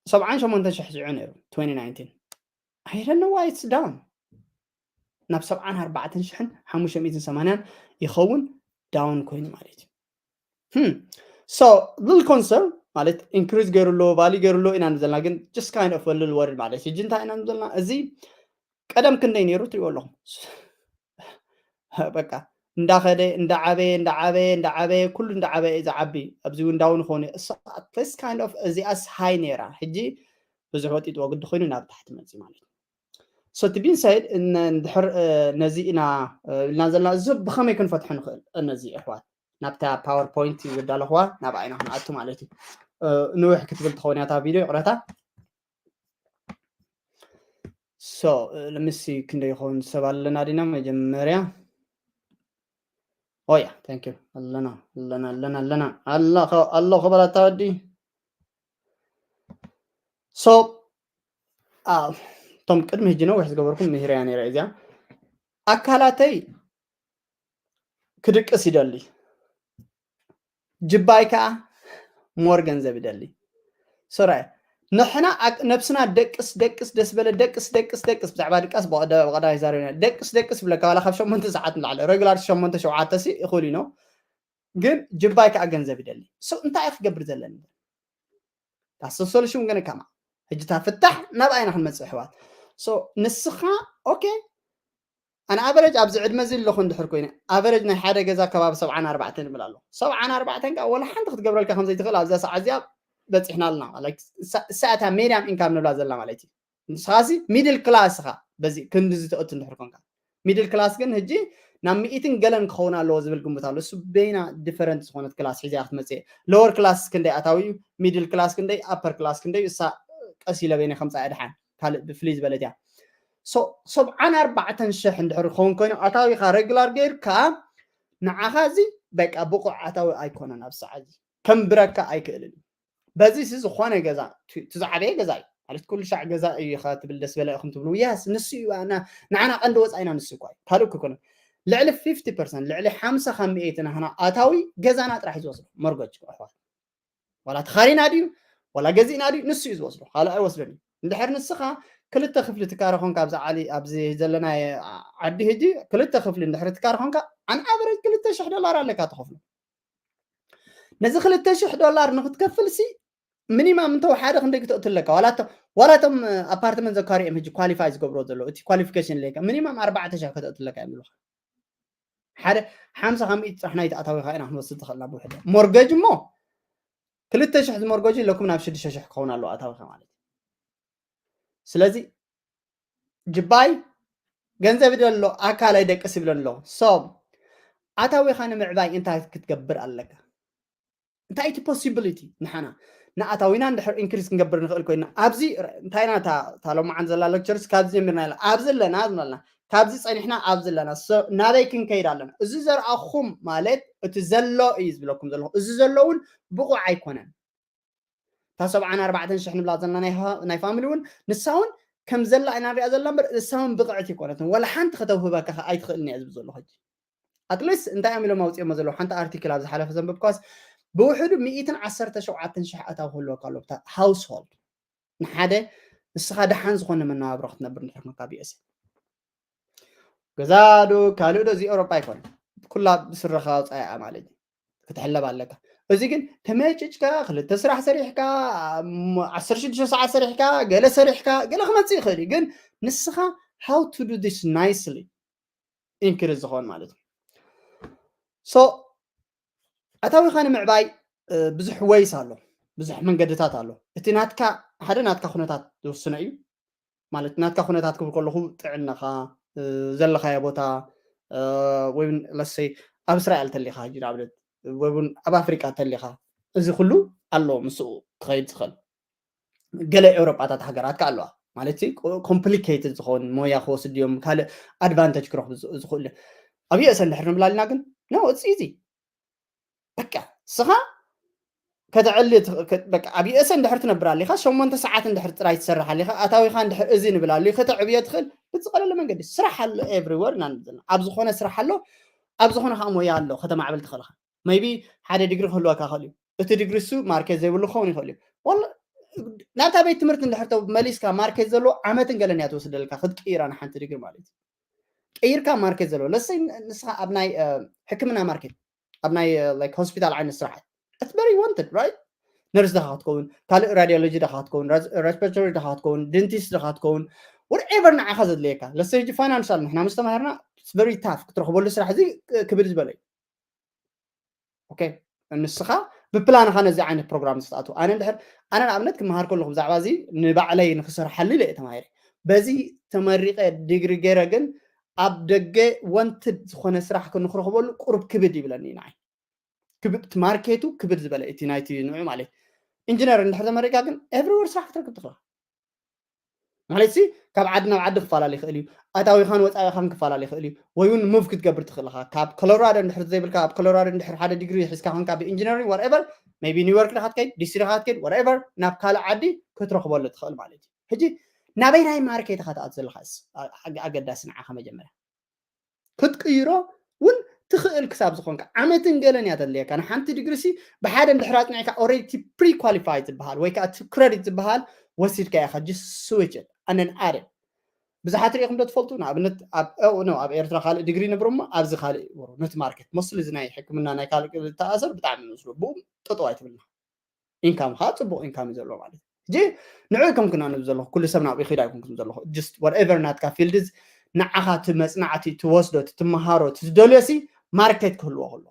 ሰብዓን ሸሞንተ ሽሕ ዝዑ ነይሩ twenty nineteen። I don't know why it's down። ናብ ሰብዓን ኣርባዕተን ሽሕን ሓሙሽተ ሚእትን ሰማንያን ይኸውን down ኮይኑ ማለት እዩ። Hmm. So little concern ማለት increase ገይሩ ኣሎ፣ value ገይሩ ኣሎ ኢና ንዘልና፣ ግን just kind of a little worried ማለት እዩ። ሕጂ እንታይ ኢና ንዘልና? እዚ ቀደም ክንደይ ነይሩ ትሪእዎ ኣለኹም። በቃ እንዳኸደ እንዳዓበየ እንዳዓበየ እንዳዓበየ ኩሉ እንዳዓበየ እዩ ዝዓቢ። ኣብዚ እውን down ክኾኑ this kind of እዚኣስ high ነይራ። ሕጂ ብዙሕ ወጢጥዎ ግዲ ኮይኑ ናብ ታሕቲ መፅእ ማለት እዩ። So እቲ being said እንድሕር ነዚ ኢና ኢልና ዘለና፣ እዚ ብኸመይ ክንፈትሖ ንኽእል? ነዚ ኣሕዋት ናብታ ፓወርፖይንት ዝዳለኽዋ ናብ ዓይና ክንኣቱ ማለት እዩ። ንውሕ ክትብል ትኸውን እያ እታ ቪድዮ፣ ይቕረታ። So let me see ክንደይ ይኸውን ሰብ ኣለና ዲና መጀመርያ። ኦያ thank you ኣለና ኣለና ኣለና ኣለና ኣሎ ኣሎ ክበላታ ወዲ። So እቶም ቅድሚ ሕጂ ነዊሕ ዝገበርኩም ምሂረያ ነይረ እዚኣ። ኣካላተይ ክድቅስ ይደሊ፣ ጅባይ ከዓ more ገንዘብ ይደሊ። ሶራይ ንሕና ነብስና ደቅስ ደቅስ ደስ በለ ደቅስ ደቅስ ደቅስ ብዛዕባ ድቃስ ብቐዳማይ ዛረብና ደቅስ ደቅስ ብለካ ዋላ ካብ ሸሞንተ ሰዓት ንላዕሊ regular ሸሞንተ ሸውዓተ ሲ ይኽእል እዩ ነው። ግን ጅባይ ከዓ ገንዘብ ይደሊ። So እንታይ ክገብር ዘለኒ? ታሰሰልሽም ገነ ከማ ሕጂ ታፍታሕ ናብ ኣይና ክንመፅእ ኣሕዋት። So ንስኻ okay ኣነ average ኣብዚ ዕድመ እዚ ኣለኹ እንድሕር ኮይነ average ናይ ሓደ ገዛ ከባቢ ሰብዓን ኣርባዕተን ይብል ኣሎ። ሰብዓን ኣርባዕተን ከዓ ወላ ሓንቲ ክትገብረልካ ከምዘይትኽእል ኣብዛ ሰዓት እዚኣ በፂሕና ኣለና። እሳእታ medium income ንብላ ዘለና ማለት እዩ። ንስኻሲ middle class ኢኻ። በዚ ክንዲ ዝተእቱ እንድሕር ኮንካ middle class ግን ሕጂ ናብ ሚእትን ገለን ክኸውን ኣለዎ ዝብል ግምት ኣሎ። እሱ በይና different ዝኾነት class ሒዛ ክትመፅእ። Lower class ክንደይ ኣታዊ እዩ፣ middle class ክንደይ፣ upper class ክንደይ፣ እሳ ቀስ ኢለ በይነ ከምፃ ድሓን ካልእ ብፍልይ ዝበለት እያ። ሰብዓን ኣርባዕተን ሽሕ እንድሕር ክኸውን ኮይኑ ኣታዊኻ regular ገይርካ ንዓኻ እዚ በቃ ብቑዕ ኣታዊ ኣይኮነን። ኣብ ሰዓት እዚ ከንብረካ ኣይክእልን እዩ። በዚ ሲ ዝኾነ ገዛ እቲ ዝዓበየ ገዛ እዩ ማለት ኩሉ ሻዕ ገዛ እዩ ኢኻ ትብል ደስ በለ ኢኹም ትብሉ። Yes ንሱ እዩ ንዓና ቀንዲ ወፃኢና ንሱ እኳ እዩ ካልእ ክኮነ ልዕሊ fifty percent ልዕሊ ሓምሳ ካብ ሚእቲ ናህና ኣታዊ ገዛና ጥራሕ እዩ ዝወስዶ። መርጎጅ ኣሕዋት ዋላ ተኻሪና ድዩ ዋላ ገዚእና ድዩ ንሱ እዩ ዝወስዶ፣ ካልእ ኣይወስዶን እዩ። እንድሕር ንስኻ ክልተ ክፍሊ ትካረ ኮንካ ኣብዚ ዓሊ ኣብዚ ዘለና ዓዲ ሕጂ ክልተ ክፍሊ እንድሕር ትካረ ኮንካ on average ክልተ ሽሕ ዶላር ኣለካ ትኸፍሎ። ነዚ ክልተ ሽሕ ዶላር ንክትከፍል ሲ minimum እንተወሓደ ክንደይ ክተእቱ ኣለካ? ዋላ እቶም apartment ዘካሪኦም ሕጂ qualify ዝገብሮ ዘሎ እቲ qualification ለካ minimum ኣርባዕተ ሽሕ ከተእቱ ኣለካ እዮም ዝብሉካ። ሓደ ሓምሳ ካብ ሚእቲ ጥራሕ ናይቲ ኣታዊኻ ኢና ክንወስድ ዝኽእልና ብውሕደ። Mortgage እሞ ክልተ ሽሕ ዝሞርጎጅ ለኩም ናብ ሽዱሽተ ሽሕ ክኸውን ኣለዎ ኣታዊኻ ማለት እዩ። ስለዚ ጅባይ ገንዘብ ይደሎ ኣካላይ ደቅስ ይብለ ኣሎ። So ኣታዊኻ ንምዕባይ እንታይ ክትገብር ኣለካ? እንታይ እቲ possibility ንሓና ንኣታዊና እንድሕር increase ክንገብር ንኽእል ኮይና ኣብዚ እንታይ ኢና እታ ሎማዓን ዘላ lectures ካብዚ ጀሚርና ኢላ ኣብዚ ኣለና ዝብለና ካብዚ ፀኒሕና ኣብዚ ኣለና ናበይ ክንከይድ ኣለና? እዚ ዘርኣኹም ማለት እቲ ዘሎ እዩ ዝብለኩም ዘለኹ። እዚ ዘሎ እውን ብቑዕ ኣይኮነን። እታ ሰብዓን ኣርባዕተን ሽሕ ንብላ ዘለና ናይ family እውን ንሳ እውን ከም ዘላ ኢና ንሪኣ ዘለና እምበር እሳ እውን ብቕዕቲ ኣይኮነትን። ወላ ሓንቲ ከተውህበካ ኣይትኽእልን እያ ዝብል ዘለኹ ሕጂ። At least እንታይ እዮም ኢሎም ኣውፅኦሞ ዘለዉ ሓንቲ ኣርቲክል ኣብ ዝሓለፈ ዘንበብኳስ ብውሕዱ ሚእትን ዓሰርተ ሸውዓተን ሽሕ ኣታዊ ክህልወካ ኣሎ ብታ household ንሓደ ንስኻ ደሓን ዝኾነ መነባብሮ ክትነብር እንድሕር ኮንካ ብኤስ ገዛ ዶ ካልእ ዶ እዚ ኤውሮጳ ኣይኮነ ኩላ ብስረኻ ኣውፃያ ማለት እዩ ክትሕለብ ኣለካ። እዚ ግን ተመጭጭካ ክልተ ስራሕ ሰሪሕካ ዓሰርተ ሽዱሽተ ሰዓት ሰሪሕካ ገለ ሰሪሕካ ገለ ክመፅእ ይኽእል እዩ ግን ንስኻ how to do this nicely increase ዝኸውን ማለት እዩ። So ኣታዊኻ ንምዕባይ ብዙሕ ways ኣሎ፣ ብዙሕ መንገድታት ኣሎ። እቲ ናትካ ሓደ ናትካ ኩነታት ዝውስኖ እዩ። ማለት ናትካ ኩነታት ክብል ከለኹ ጥዕናኻ ዘለኻዮ ቦታ ወይ እውን let's say ኣብ እስራኤል ተሊኻ ሕጂ ንኣብነት ወይ እውን ኣብ ኣፍሪቃ ተሊኻ እዚ ኩሉ ኣሎ ምስኡ ክኸይድ ዝኽእል። ገለ ኤውሮጳታት ሃገራት ከ ኣለዋ ማለት complicated ዝኸውን ሞያ ክወስድ እዮም ካልእ advantage ክረኽቡ ዝኽእሉ እዮም። ኣብ USA እንድሕር ንብላልና ግን no it's easy በቃ ስኻ ከተዕሊ በቃ ኣብ USA እንድሕር ትነብር ኣሊኻ ሸሞንተ ሰዓት እንድሕር ጥራይ ትሰርሕ ኣሊኻ ኣታዊኻ እንድሕር እዚ ንብል ኣሉ ከተዕብዮ ትኽእል ብዝቐለለ መንገዲ ስራሕ ኣሎ everywhere ኢና ንብል ዘለና። ኣብ ዝኾነ ስራሕ ኣሎ፣ ኣብ ዝኾነ ከዓ ሞያ ኣሎ ከተማዕብል ትኽእልኻ። Maybe ሓደ ዲግሪ ክህልወካ ይኽእል እዩ። እቲ ዲግሪ እሱ ማርኬት ዘይብሉ ክኸውን ይኽእል እዩ። ወላ ናብታ ቤት ትምህርቲ እንድሕር ተው መሊስካ ማርኬት ዘለዎ ዓመትን ገለን እያ ትወስደልካ ክትቅይራ ንሓንቲ ዲግሪ ማለት እዩ። ቀይርካ ማርኬት ዘለዎ ለሰይ ንስኻ ኣብ ናይ ሕክምና ማርኬት ኣብ ናይ ሆስፒታል ዓይነት ስራሓት it's very wanted right? ነርስ ደኻ ክትከውን ካልእ ራዲዮሎጂ ደኻ ክትከውን respiratory ደኻ ክትከውን dentist ደኻ ክትከውን whatever ንዓኻ ዘድልየካ ለሰይ ጂ ፋይናንሻል ንሕና ምስ ተማሃርና very tough ክትረኽበሉ ስራሕ እዚ ክብል ዝበለ እዩ። ኦኬ ንስኻ ብፕላንኻ ነዚ ዓይነት ፕሮግራም ዝተኣትው ኣነ እንድሕር ኣነ ንኣብነት ክመሃር ከለኹ ብዛዕባ እዚ ንባዕለይ ንክሰርሓሉ ኢለ እየ ተማሂረ በዚ ተመሪቀ ዲግሪ ገይረ ግን ኣብ ደገ ወንትድ ዝኾነ ስራሕ ንክረኽበሉ ቁሩብ ክብድ ይብለኒ ንዓይ ክብድ ማርኬቱ ክብድ ዝበለ እቲ ናይቲ ንዑ ማለት ኢንጂነር እንድሕር ተመሪቃ ግን everywhere ስራሕ ክትረክብ ትኽእል ማለት ሲ ካብ ዓዲ ናብ ዓዲ ክፈላለ ይኽእል እዩ ኣታዊኻን ወፃኢኻን ክፈላለ ይኽእል እዩ ወይ እውን ሙቭ ክትገብር ትኽእል ኢኻ ካብ ኮሎራዶ እንድሕር ዘይብልካ ኣብ ኮሎራዶ እንድሕር ሓደ ዲግሪ ሒዝካ ኮንካ ብኢንጂነሪንግ whatever maybe ኒውዮርክ ዲኻ ትከይድ ዲሲ ዲኻ ትከይድ whatever ናብ ካልእ ዓዲ ክትረኽበሉ ትኽእል ማለት እዩ ሕጂ ናበይ ናይ ማርኬት ኢኻ ትኣት ዘለኻ ኣገዳሲ ንዓኻ መጀመርያ ክትቅይሮ እውን ትኽእል ክሳብ ዝኾንካ ዓመትን ገለን እያ ተድልየካ ንሓንቲ ዲግሪ ሲ ብሓደ እንድሕር ኣፅኒዕካ already pre qualified ዝበሃል ወይ ከዓ እቲ credit ዝበሃል ወሲድካ ኢኻ just switch it and then add it ብዙሓት ሪኢኹም ዶ ትፈልጡ ንኣብነት ኣብ ኦ፣ ኖ፣ ኣብ ኤርትራ ካልእ ዲግሪ ነብሩ እሞ ኣብዚ ካልእ ይብሩ ነቲ ማርኬት ሞስሊ እዚ ናይ ሕክምና ናይ ካልእ ተኣሰር ብጣዕሚ ንወስዶ ብኡ ጠጠው ኣይትብልና ኢንካም ካ ፅቡቅ ኢንካም እዩ ዘለዎ ማለት እዩ ሕጂ ንዑ ከም ክናንብ ዘለኹ ኩሉ ሰብ ናብኡ ይኸይድ ኣይኮንኩም ዘለኹ just whatever ናትካ ፊልድዝ ንዓኻ እቲ መፅናዕቲ ትወስዶ እቲ ትመሃሮ እቲ ትደልዮ ሲ ማርኬት ክህልዎ ከሎ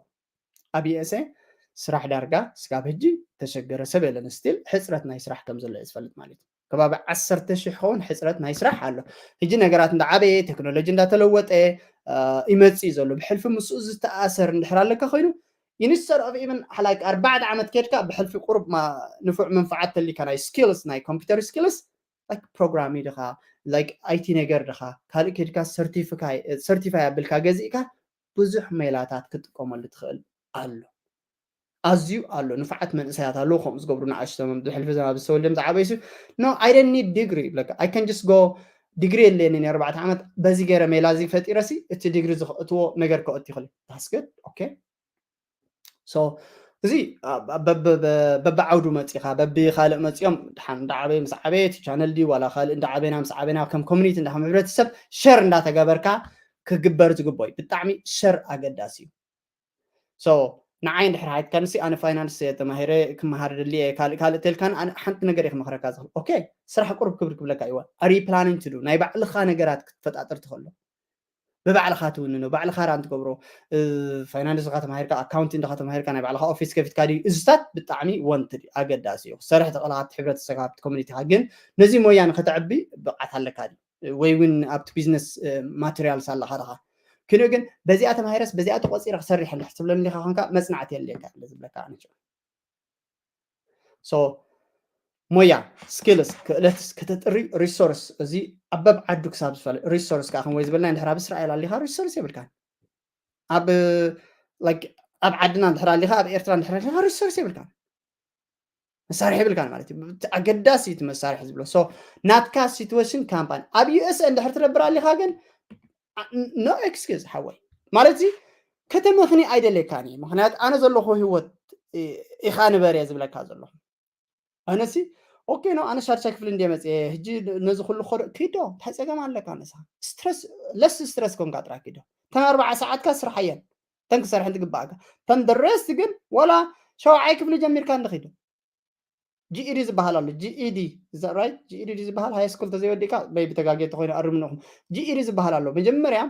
ኣብ ዩኤስኤ ስራሕ ዳርጋ ስጋብ ሕጂ ተሸገረ ሰብ የለን ስቲል ሕፅረት ናይ ስራሕ ከም ዘሎ እየ ዝፈልጥ ማለት እዩ ከባቢ ዓሰርተ ሺሕ ኸውን ሕፅረት ናይ ስራሕ ኣሎ ሕጂ ነገራት እንዳዓበየ ቴክኖሎጂ እንዳተለወጠ ይመፅእ ዘሎ ብሕልፊ ምስኡ ዝተኣሰር እንድሕር ኣለካ ኮይኑ instead of even like ኣርባዕተ ዓመት ከድካ ብሕልፊ ቁሩብ ንፉዕ መንፋዓት ተሊካ ናይ skills ናይ computer skills like ፕሮግራሚ ድኻ like ኣይቲ ነገር ድኻ ካልእ ከድካ certify ኣቢልካ ገዚእካ ብዙሕ ሜላታት ክትጥቀመሉ ትኽእል ኣሎ ኣዝዩ ኣሎ ንፉዓት መንእሰያት ኣለዉ ከምኡ ዝገብሩ ንኣሽቶም ብሕልፊ ዘማብ ዝተወልደም ዝዓበይሱ no I don't need degree ይብለካ I can just go ዲግሪ የለየኒ ኣርባዕተ ዓመት በዚ ገይረ ሜላ እዚ ፈጢረሲ እቲ ዲግሪ ዝኽእትዎ ነገር ከእት ይኽእል that's good okay so እዚ በብዓውዱ መፂኻ በቢ ካልእ መፂኦም ድሓን እንዳዓበየ ምስ ዓበየ እቲ ቻነል ድዩ ዋላ ካልእ እንዳዓበና ምስ ዓበና ከም ኮሚኒቲ እንዳ ከም ሕብረተሰብ ሸር እንዳተገበርካ ክግበር ዝግበኦ እዩ ብጣዕሚ ሸር ኣገዳሲ እዩ so ንዓይ እንድሕር ሃይትካ ንሲ ኣነ ፋይናንስ ተማሂረ ክመሃር ደሊ እየ ካልእ ካልእ ተልካን ሓንቲ ነገር እየ ክመክረካ ዝኽእል ኦኬ ስራሕ ቁሩብ ክብር ክብለካ እይዋ are planning to do ናይ ባዕልኻ ነገራት ክትፈጣጥር ትኽእሎ ብባዕልኻ ትውንኖ ባዕልኻ ራን ትገብሮ ፋይናንስ ካ ተማሂርካ ኣካውንቲንግ ካ ተማሂርካ ናይ ባዕልኻ ኦፊስ ከፊትካ ድዩ እዝታት ብጣዕሚ ወንትድ ኣገዳሲ እዩ ክሰርሕ ትኽእል ካብቲ ሕብረተሰብ ካብቲ ኮሚኒቲካ ግን ነዚ ሞያ ንክተዕቢ ብቕዓት ኣለካ ድዩ ወይ እውን ኣብቲ ቢዝነስ ማቴሪያልስ ኣለካ ዲኻ ክንኡ ግን በዚኣ ተማሂረስ በዚኣ ተቆፂረ ክሰርሕ እንድሕ ትብለኒ ዲኻ ኮንካ መፅናዕቲ የድልየካ እለ ዝብለካ ኣነ so ሞያ ስኪልስ ክእለትስ ከተጥሪ ሪሶርስ እዚ ኣበብ ዓዱ ክሳብ ዝፈለ ሪሶርስ ከዓ ከም ወይ ዝበልና እንድሕር ኣብ እስራኤል ኣሊካ ሪሶርስ የብልካን ኣብ ኣብ ዓድና እንድሕር ኣሊካ ኣብ ኤርትራ እንድሕር ኣሊካ ሪሶርስ የብልካን መሳርሒ የብልካን ማለት እዩ ኣገዳሲ እቲ መሳርሒ ዝብሎ so ናትካ ሲትዌሽን ካምፓኒ ኣብ ዩኤስኤ እንድሕር ትነብር ኣሊካ ግን no excuse ሓወይ ማለት እዚ ከተመኽኒ ኣይደልየካን እዩ ምክንያቱ ኣነ ዘለኹ ህይወት ኢኻ ንበር እየ ዝብለካ ዘለኹ ኣነሲ ኦኬ ነው ኣነ ሻድሻይ ክፍሊ እንደ መፅየ ህጂ ነዚ ኩሉ ኸዶ ኪዶ እንታይ ፀገም ኣለካ ነሳ ስትረስ ለስ ስትረስ ኮንካ ጥራ ኪዶ ተን ኣርባዓ ሰዓትካ ስራሕ እየን ተን ክሰርሐን ትግባእካ ተን ደረስቲ ግን ወላ ሸውዓይ ክፍሊ ጀሚርካ እንድኺዶ ጂኢዲ ዝበሃል ኣሎ ጂኢዲ ራይት ጂኢዲ ዝበሃል ሃይ ስኩል ተዘይወዲእካ በይ ብተጋጌ ተኮይኑ ኣርምንኹም ጂኢዲ ዝበሃል ኣሎ መጀመርያ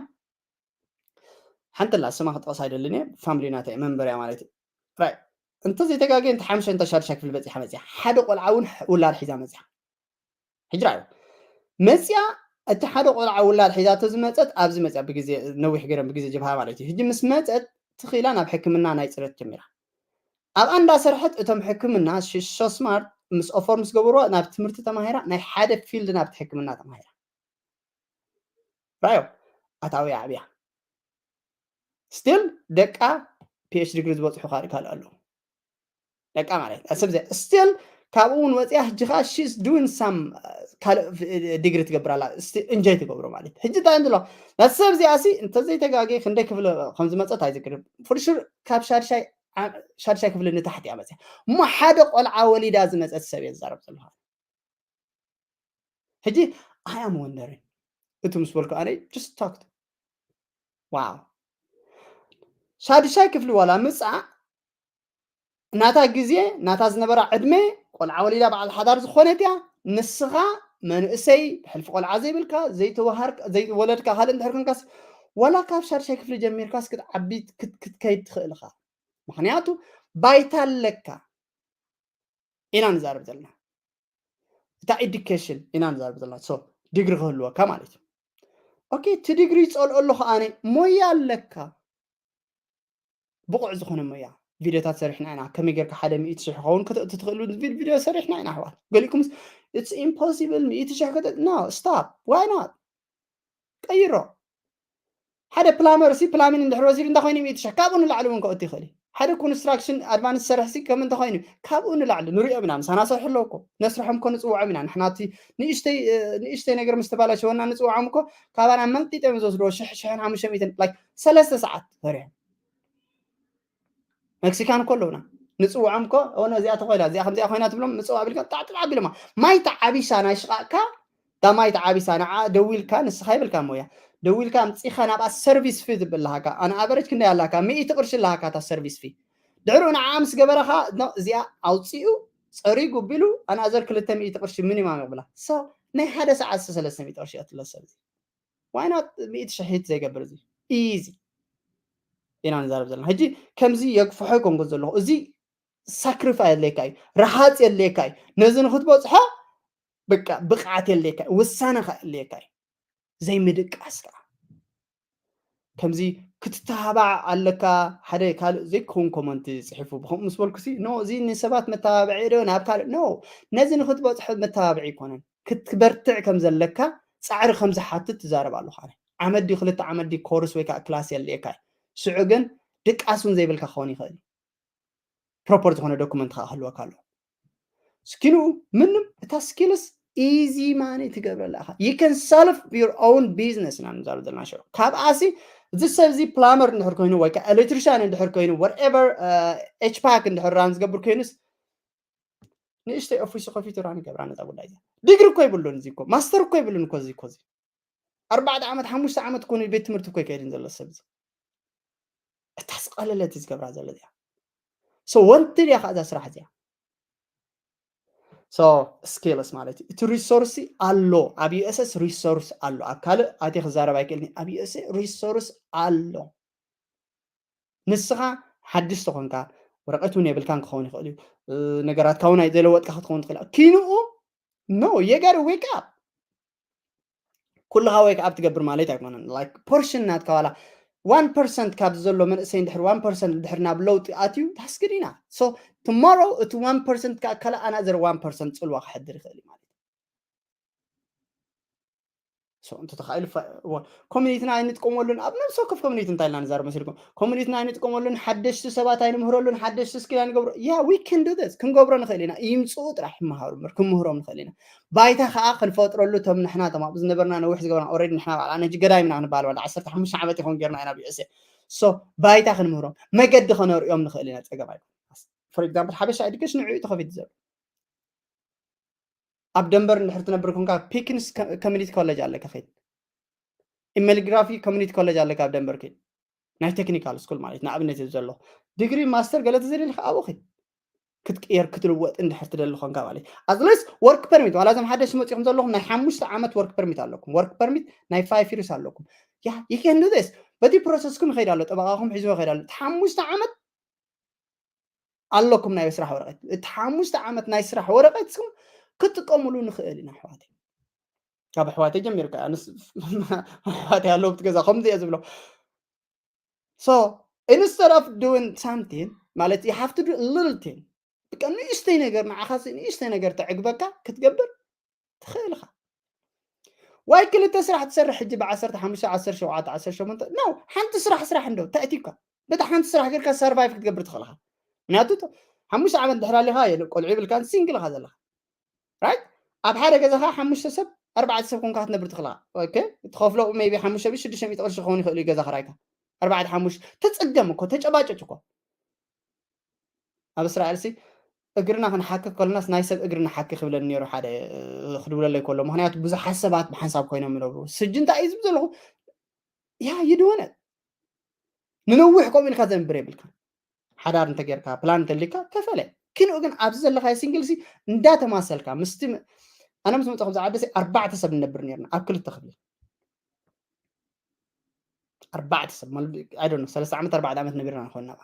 ሓንቲ ላ ስማ ክጠቕስ ኣይደልን እየ ፋሚሊ ናተ መንበርያ ማለት እዩ ራይት እንተ ዘይተጋጌ እንተ ሓምሻ እንተ ሻድሻ ክፍል በፂሓ መፅያ ሓደ ቆልዓ እውን ውላድ ሒዛ መፅያ ሕጂ ራዩ መፅያ እቲ ሓደ ቆልዓ ውላድ ሒዛቶ ዝመፀት ኣብዚ መፅያ ብግዜ ነዊሕ ገይሮም ብግዜ ጀብሃ ማለት እዩ ሕጂ ምስ መፀት ትኽኢላ ናብ ሕክምና ናይ ፅረት ጀሚራ ኣብኣ እንዳሰርሐት እቶም ሕክምና ሶ ስማርት ምስ ኦፎር ምስ ገበርዋ ናብ ትምህርቲ ተማሂራ ናይ ሓደ ፊልድ ናብቲ ሕክምና ተማሂራ ራዮ ኣታዊ ዓብያ ስቲል ደቃ ፒኤች ዲግሪ ዝበፅሑ ካልእ ካልእ ኣለዉ ደቃ ማለት ኣሰብ ዘ ስቲል ካብኡ እውን ወፂኣ ሕጂ ከዓ she's doing some ካልእ ዲግሪ ትገብር ኣላ። እንጆይ ትገብሮ ማለት ሕጂ እንታይ እንድሎ ናቲ ሰብ እዚኣ ሲ እንተዘይተጋገ ክንደይ ክፍሊ ከም ዝመፀት ኣይዝክርን። ፍርሹር ካብ ሻድሻይ ክፍሊ ንታሕቲ እያ መፅያ። እሞ ሓደ ቆልዓ ወሊዳ ዝመፀት ሰብ እየ ዝዛረብ ዘለኹ። ሕጂ I am wondering፣ እቲ ምስ በልኩ ኣነ just talk to wow። ሻድሻይ ክፍሊ ዋላ ምፃእ ናታ ግዜ ናታ ዝነበራ ዕድመ ቆልዓ ወሊዳ በዓል ሓዳር ዝኾነት እያ። ንስኻ መንእሰይ ብሕልፊ ቆልዓ ዘይብልካ ዘይተዋሃርካ ዘይወለድካ ካልእ እንድሕር ኮንካስ ዋላ ካብ ሻድሻይ ክፍሊ ጀሚርካስ ክትዓቢ ክትከይድ ትኽእል ኢኻ። ምክንያቱ ባይታ ኣለካ ኢና ንዛረብ ዘለና። እታ ኤዱኬሽን ኢና ንዛረብ ዘለና። ሶ ዲግሪ ክህልወካ ማለት እዩ። ኦኬ፣ እቲ ዲግሪ ይፀልኦ ኣለኹ ኣነ። ሞያ ኣለካ፣ ብቑዕ ዝኾነ ሞያ። ቪድዮታት ሰሪሕና ኢና። ከመይ ጌርካ ሓደ ሚእቲ ሽሕ ክኸውን ከተእቱ ትኽእሉ ዝብል ቪድዮ ሰሪሕና ኢና ኣሕዋት። ገሊእኩምስ it's impossible፣ ሚእቲ ሽሕ ከተ no stop፣ why not? ቀይሮ። ሓደ ፕላመር ሲ ፕላሚን እንድሕር ወሲዱ እንታይ ኮይኑ ሚእቲ ሽሕ ካብኡ ንላዕሊ እውን ከእቱ ይኽእል እዩ። ሓደ ኮንስትራክሽን ኣድቫንስ ዝሰርሕ ሲ ከም እንተኮይኑ ካብኡ ንላዕሊ ንሪኦም ኢና። ምሳና ሰርሑ ኣለዉ እኮ፣ ነስርሖም እኮ ንፅውዖም ኢና። ንሕና እቲ ንእሽተይ ንእሽተይ ነገር ምስ ተባላሸወና ንፅውዖም እኮ ካባና መንጢጦም እዮም ዝወስድዎ። ሽሕ ሽሕን ሓሙሽተ ሚእትን ላይክ ሰለስተ ሰዓት ሰሪሖም። መክሲካን እኮ ኣለውና ንፅውዖም እኮ ሆነ እዚኣ ተኮይላ እዚኣ ከምዚኣ ኮይና ትብሎም ምፅዋ ቢልካ ጣዕጥዕ ኣቢሎማ። ማይ ተዓቢሳ ናይ ሽቃቅካ ዳ ማይ ተዓቢሳ ንዓ ደዊልካ ንስኻ ይብልካ ሞያ ደዊልካ ኣምፂኻ ናብኣ ሰርቪስ ፊ ዝብል ኣለሃካ ኣነ ኣቨሬጅ ክንደይ ኣለሃካ ሚእቲ ቅርሺ ኣለሃካ እታ ሰርቪስ ፊ። ድሕሪኡ ንዓ ምስ ገበረኻ እዚኣ ኣውፂኡ ፀሪጉ ቢሉ ኣናዘር ክልተ ሚእቲ ቅርሺ ሚኒማም ይቕብላ። ሶ ናይ ሓደ ሰዓት ሰለስተ ሚእቲ ቅርሺ እትለ ሰብ እዚ ዋይናት ሚእቲ ሽሒት ዘይገብር እዚ ኢዚ ኢና ንዛረብ ዘለና። ሕጂ ከምዚ የግፍሖ ይኮንኩ ዘለኹ። እዚ ሳክሪፋይ የድልየካ እዩ፣ ረሃፅ የድልየካ እዩ። ነዚ ንክትበፅሖ በቃ ብቕዓት የድልየካ እዩ፣ ውሳነ ከዓ የድልየካ እዩ። ዘይምድቃስ ከዓ ከምዚ ክትተሃባዕ ኣለካ። ሓደ ካልእ ዘይከውን ኮመንት ፅሒፉ ብከምኡ ምስ በልኩ ሲ ኖ እዚ ንሰባት መተባብዒ ዶ ናብ ካልእ ኖ ነዚ ንክትበፅሖ መተባብዒ ይኮነን። ክትበርትዕ ከም ዘለካ ፃዕሪ ከም ዝሓትት ትዛረብ ኣለኹ ኣነ። ዓመት ድዩ ክልተ ዓመት ድዩ ኮርስ ወይ ከዓ ክላስ የድልየካ እዩ። ሽዑ ግን ድቃስ እውን ዘይብልካ ክኸውን ይኽእል እዩ። ፕሮፐር ዝኾነ ዶኩመንት ከዓ ክህልወካ ኣለዎ። ስኪኑ ምንም እታ ስኪልስ ኢዚ ማኒ ትገብረላ ኢኻ። You can solve your own business ኢና ንዛረብ ዘለና ሽዑ። ካብኣ ሲ እዚ ሰብ እዚ ፕላመር እንድሕር ኮይኑ ወይ ከዓ ኤሌክትሪሻን እንድሕር ኮይኑ whatever ኤች ፓክ እንድሕር ራን ዝገብር ኮይኑስ ንእሽተይ ኦፊሱ ከፊቱ ራን ይገብራ ነዛ ጉዳይ እዚኣ። ዲግሪ እኮ ይብሉን እዚ እኮ ማስተር እኮ ይብሉን እኮ እዚ እኮ እዚ ኣርባዕተ ዓመት ሓሙሽተ ዓመት እኮ ንቤት ትምህርቲ እኮ ይከይድን ዘሎ ሰብ እዚ። እታ ዝቐለለት እዩ ዝገብራ ዘሎ እዚኣ። ሶ ወንቲ ድያ ከዓ እዛ ስራሕ እዚኣ። ሶ ስኪልስ ማለት እዩ እቲ ሪሶርስ ኣሎ ኣብ ዩኤስኤስ ሪሶርስ ኣሎ። ኣብ ካልእ ኣትየ ክዛረብ ኣይክእልን ኣብ ዩኤስኤ ሪሶርስ ኣሎ። ንስኻ ሓድሽ ተኾንካ ወረቀት እውን የብልካን ክኸውን ይኽእል እዩ። ነገራትካ እውን ኣይዘለወጥካ ክትኸውን ትኽእል ኪንኡ ኖ የጋር ዌክ ኣፕ ኩልኻ ዌክ ኣፕ ትገብር ማለት ኣይኮነን። ላይክ ፖርሽን ናትካ ዋላ ዋን ፐርሰንት ካብ ዘሎ መንእሰይ እንድሕር ዋን ፐርሰንት እንድሕር ናብ ለውጢ ኣትዩ ታስግድ ኢና። ሶ ቱሞሮ እቲ ዋን ፐርሰንት ከዓ ካልእ ኣናዘር ዋን ፐርሰንት ፅልዋ ክሕድር ይኽእል እዩ ማለት እዩ። ሶ እንተተኻኢሉ ኮሚኒቲና ኣይንጥቀመሉን ኣብ ነብሲ ወከፍ ኮሚኒቲ እንታይ ኢልና ንዛረብ መሲልኩም ኮሚኒቲና ኣይንጥቀመሉን ሓደሽቲ ሰባት ኣይንምህረሉን ሓደሽቲ ስኪል ኣይንገብሮ ያ we can do this ክንገብሮ ንኽእል ኢና። ይምፅኡ ጥራሕ ይመሃሩ እምበር ክንምህሮም ንኽእል ኢና። ባይታ ከዓ ክንፈጥረሉ እቶም ንሕና እቶም ኣብኡ ዝነበርና ነዊሕ ዝገበርና ኦረዲ ንሕና ባዕላ ነጂ ገዳይም ኢና ክንበሃል ዋላ ዓሰርተ ሓሙሽተ ዓመት ይኸውን ጌርና ኢና ብእሰ ሶ ባይታ ክንምህሮም መገዲ ከነርእዮም ንኽእል ኢና። ፀገም ኣይኮን for example ሓበሻ ኤዱኬሽን ንዕኡ ተኸፊቱ ዘሎ ኣብ ደንበር እንድሕር ትነብር ኮንካ ፒክንስ ኮሚኒቲ ኮሌጅ ኣለካ ኸይድ ኢመልግራፊ ኮሚኒቲ ኮሌጅ ኣለካ ኣብ ደንበር ኸይድ ናይ ቴክኒካል ስኩል ማለት ንኣብነት እዩ ዘሎ ዲግሪ ማስተር ገለ ተዘይደልካ ኣብኡ ኸይድ ክትቅየር ክትልወጥ እንድሕር ትደሊ ኮንካ ማለት ኣትሊስት ወርክ ፐርሚት ዋላ እዞም ሓደሽ መፂኹም ዘለኹም ናይ ሓሙሽተ ዓመት ወርክ ፐርሚት ኣለኩም ወርክ ፐርሚት ናይ ፋይፍ ይርስ ኣለኩም ያ you can do this በቲ ፕሮሰስኩም ይኸይድ ኣሎ ጠበቃኹም ሒዝዎ ይኸይድ ኣሎ እቲ ሓሙሽተ ዓመት ኣለኩም ናይ ስራሕ ወረቀት እቲ ሓሙሽተ ዓመት ናይ ስራሕ ወረቀትኩም ክትጥቀምሉ ንኽእል ኢና ኣሕዋተይ ካብ ኣሕዋተይ ጀሚርካ ኣንስ ኣሕዋተይ ኣለዉ ብቲ ገዛ ከምዚ እየ ዝብሎ so instead of doing something ማለት you have to do little thing ብቃ ንእሽተይ ነገር ንዓኻ ንእሽተይ ነገር ተዕግበካ ክትገብር ትኽእል ኢኻ ዋይ ክልተ ስራሕ ትሰርሕ ሕጂ ብዓሰርተ ሓሙሽተ ዓሰርተ ሸውዓተ ዓሰርተ ሸሞንተ no ሓንቲ ስራሕ ስራሕ እንዶ ተእቲካ በታ ሓንቲ ስራሕ ጌርካ ሰርቫይቭ ክትገብር ትኽእል ኢኻ ምክንያቱ ሓሙሽተ ዓመት ድሕር ኣሊኻ የለ ቆልዑ ይብልካን ሲንግል ኢኻ ዘለኻ። ራይት? ኣብ ሓደ ገዛኻ ሓሙሽተ ሰብ ኣርባዕተ ሰብ ኮንካ ክትነብር ትኽእልኻ። ኦኬ? ትኸፍሎ ሜቢ ሓሙሽተ ሚእቲ ሽዱሽተ ሚእቲ ቅርሺ ክኸውን ይኽእል እዩ ገዛ ኽራይካ። ኣርባዕተ ሓሙሽተ ተጸገም እኮ ተጨባጨጭ እኮ። ኣብ እስራኤል ሲ እግርና ክንሓክክ ከለናስ ናይ ሰብ እግሪ ንሓክክ ይብለኒ ነይሩ ሓደ ክድውለለይ ከሎ፣ ምክንያቱ ብዙሓት ሰባት ብሓንሳብ ኮይኖም ይነብሩ። ስጂ እንታይ እዩ ዝብል ዘለኹ? ያ ይድወነ ንነዊሕ ከምኡ ኢልካ ዘንብር የብልካ። ሓዳር እንተጌርካ ፕላን እንተሊካ ከፈለ። ክንኡ ግን ኣብዚ ዘለካ ሲንግል ሲ እንዳተማሰልካ ምስቲ ኣነ ምስ መፅኹም ዝዓደሰ ኣርባዕተ ሰብ ንነብር ነርና ኣብ ክልተ ክፍሊ ኣርባዕተ ሰብ ማለት I don't know ሰለስተ ዓመት ኣርባዕተ ዓመት ነቢርና ንኾን ናብኣ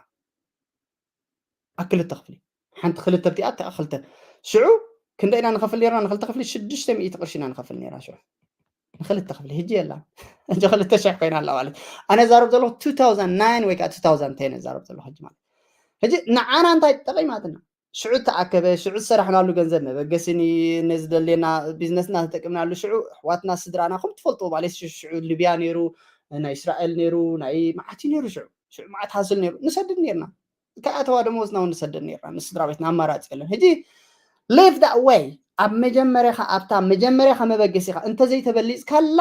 ኣብ ክልተ ክፍሊ ሓንቲ ክልተ ብቲኣ እቲኣ ክልተ ሽዑ ክንደ ኢና ንኸፍል ነርና ንክልተ ክፍሊ ሽዱሽተ ሚእቲ ቅርሺ ኢና ንኸፍል ነርና ሽዑ ንክልተ ክፍሊ ህጂ የላ እንጂ ክልተ ሽሕ ኮይና ኣላ ማለት ኣነ ዛረብ ዘለኹ two thousand nine ወይ ከዓ two thousand ten ዛረብ ዘለኹ ህጂ ማለት ህጂ ንዓና እንታይ ጠቂማትና ሽዑ ተኣከበ ሽዑ ዝሰራሕናሉ ገንዘብ መበገሲኒ ነዚ ደሌና ቢዝነስና ተጠቅምናሉ ሽዑ ኣሕዋትና ስድራና ከም ትፈልጥዎ ማለት ሽዑ ሊብያ ነይሩ ናይ እስራኤል ነይሩ ናይ መዓት እዩ ነይሩ ሽዑ ሽዑ መዓት ሃስል ነይሩ ንሰድድ ነርና ከኣተዋ ደመወዝና እውን ንሰድድ ነርና ንስድራ ቤትና ኣማራፂ የለን ሕጂ live that way ኣብ መጀመሪያኻ ኣብታ መጀመሪያኻ መበገሲኻ እንተዘይተበሊፅካላ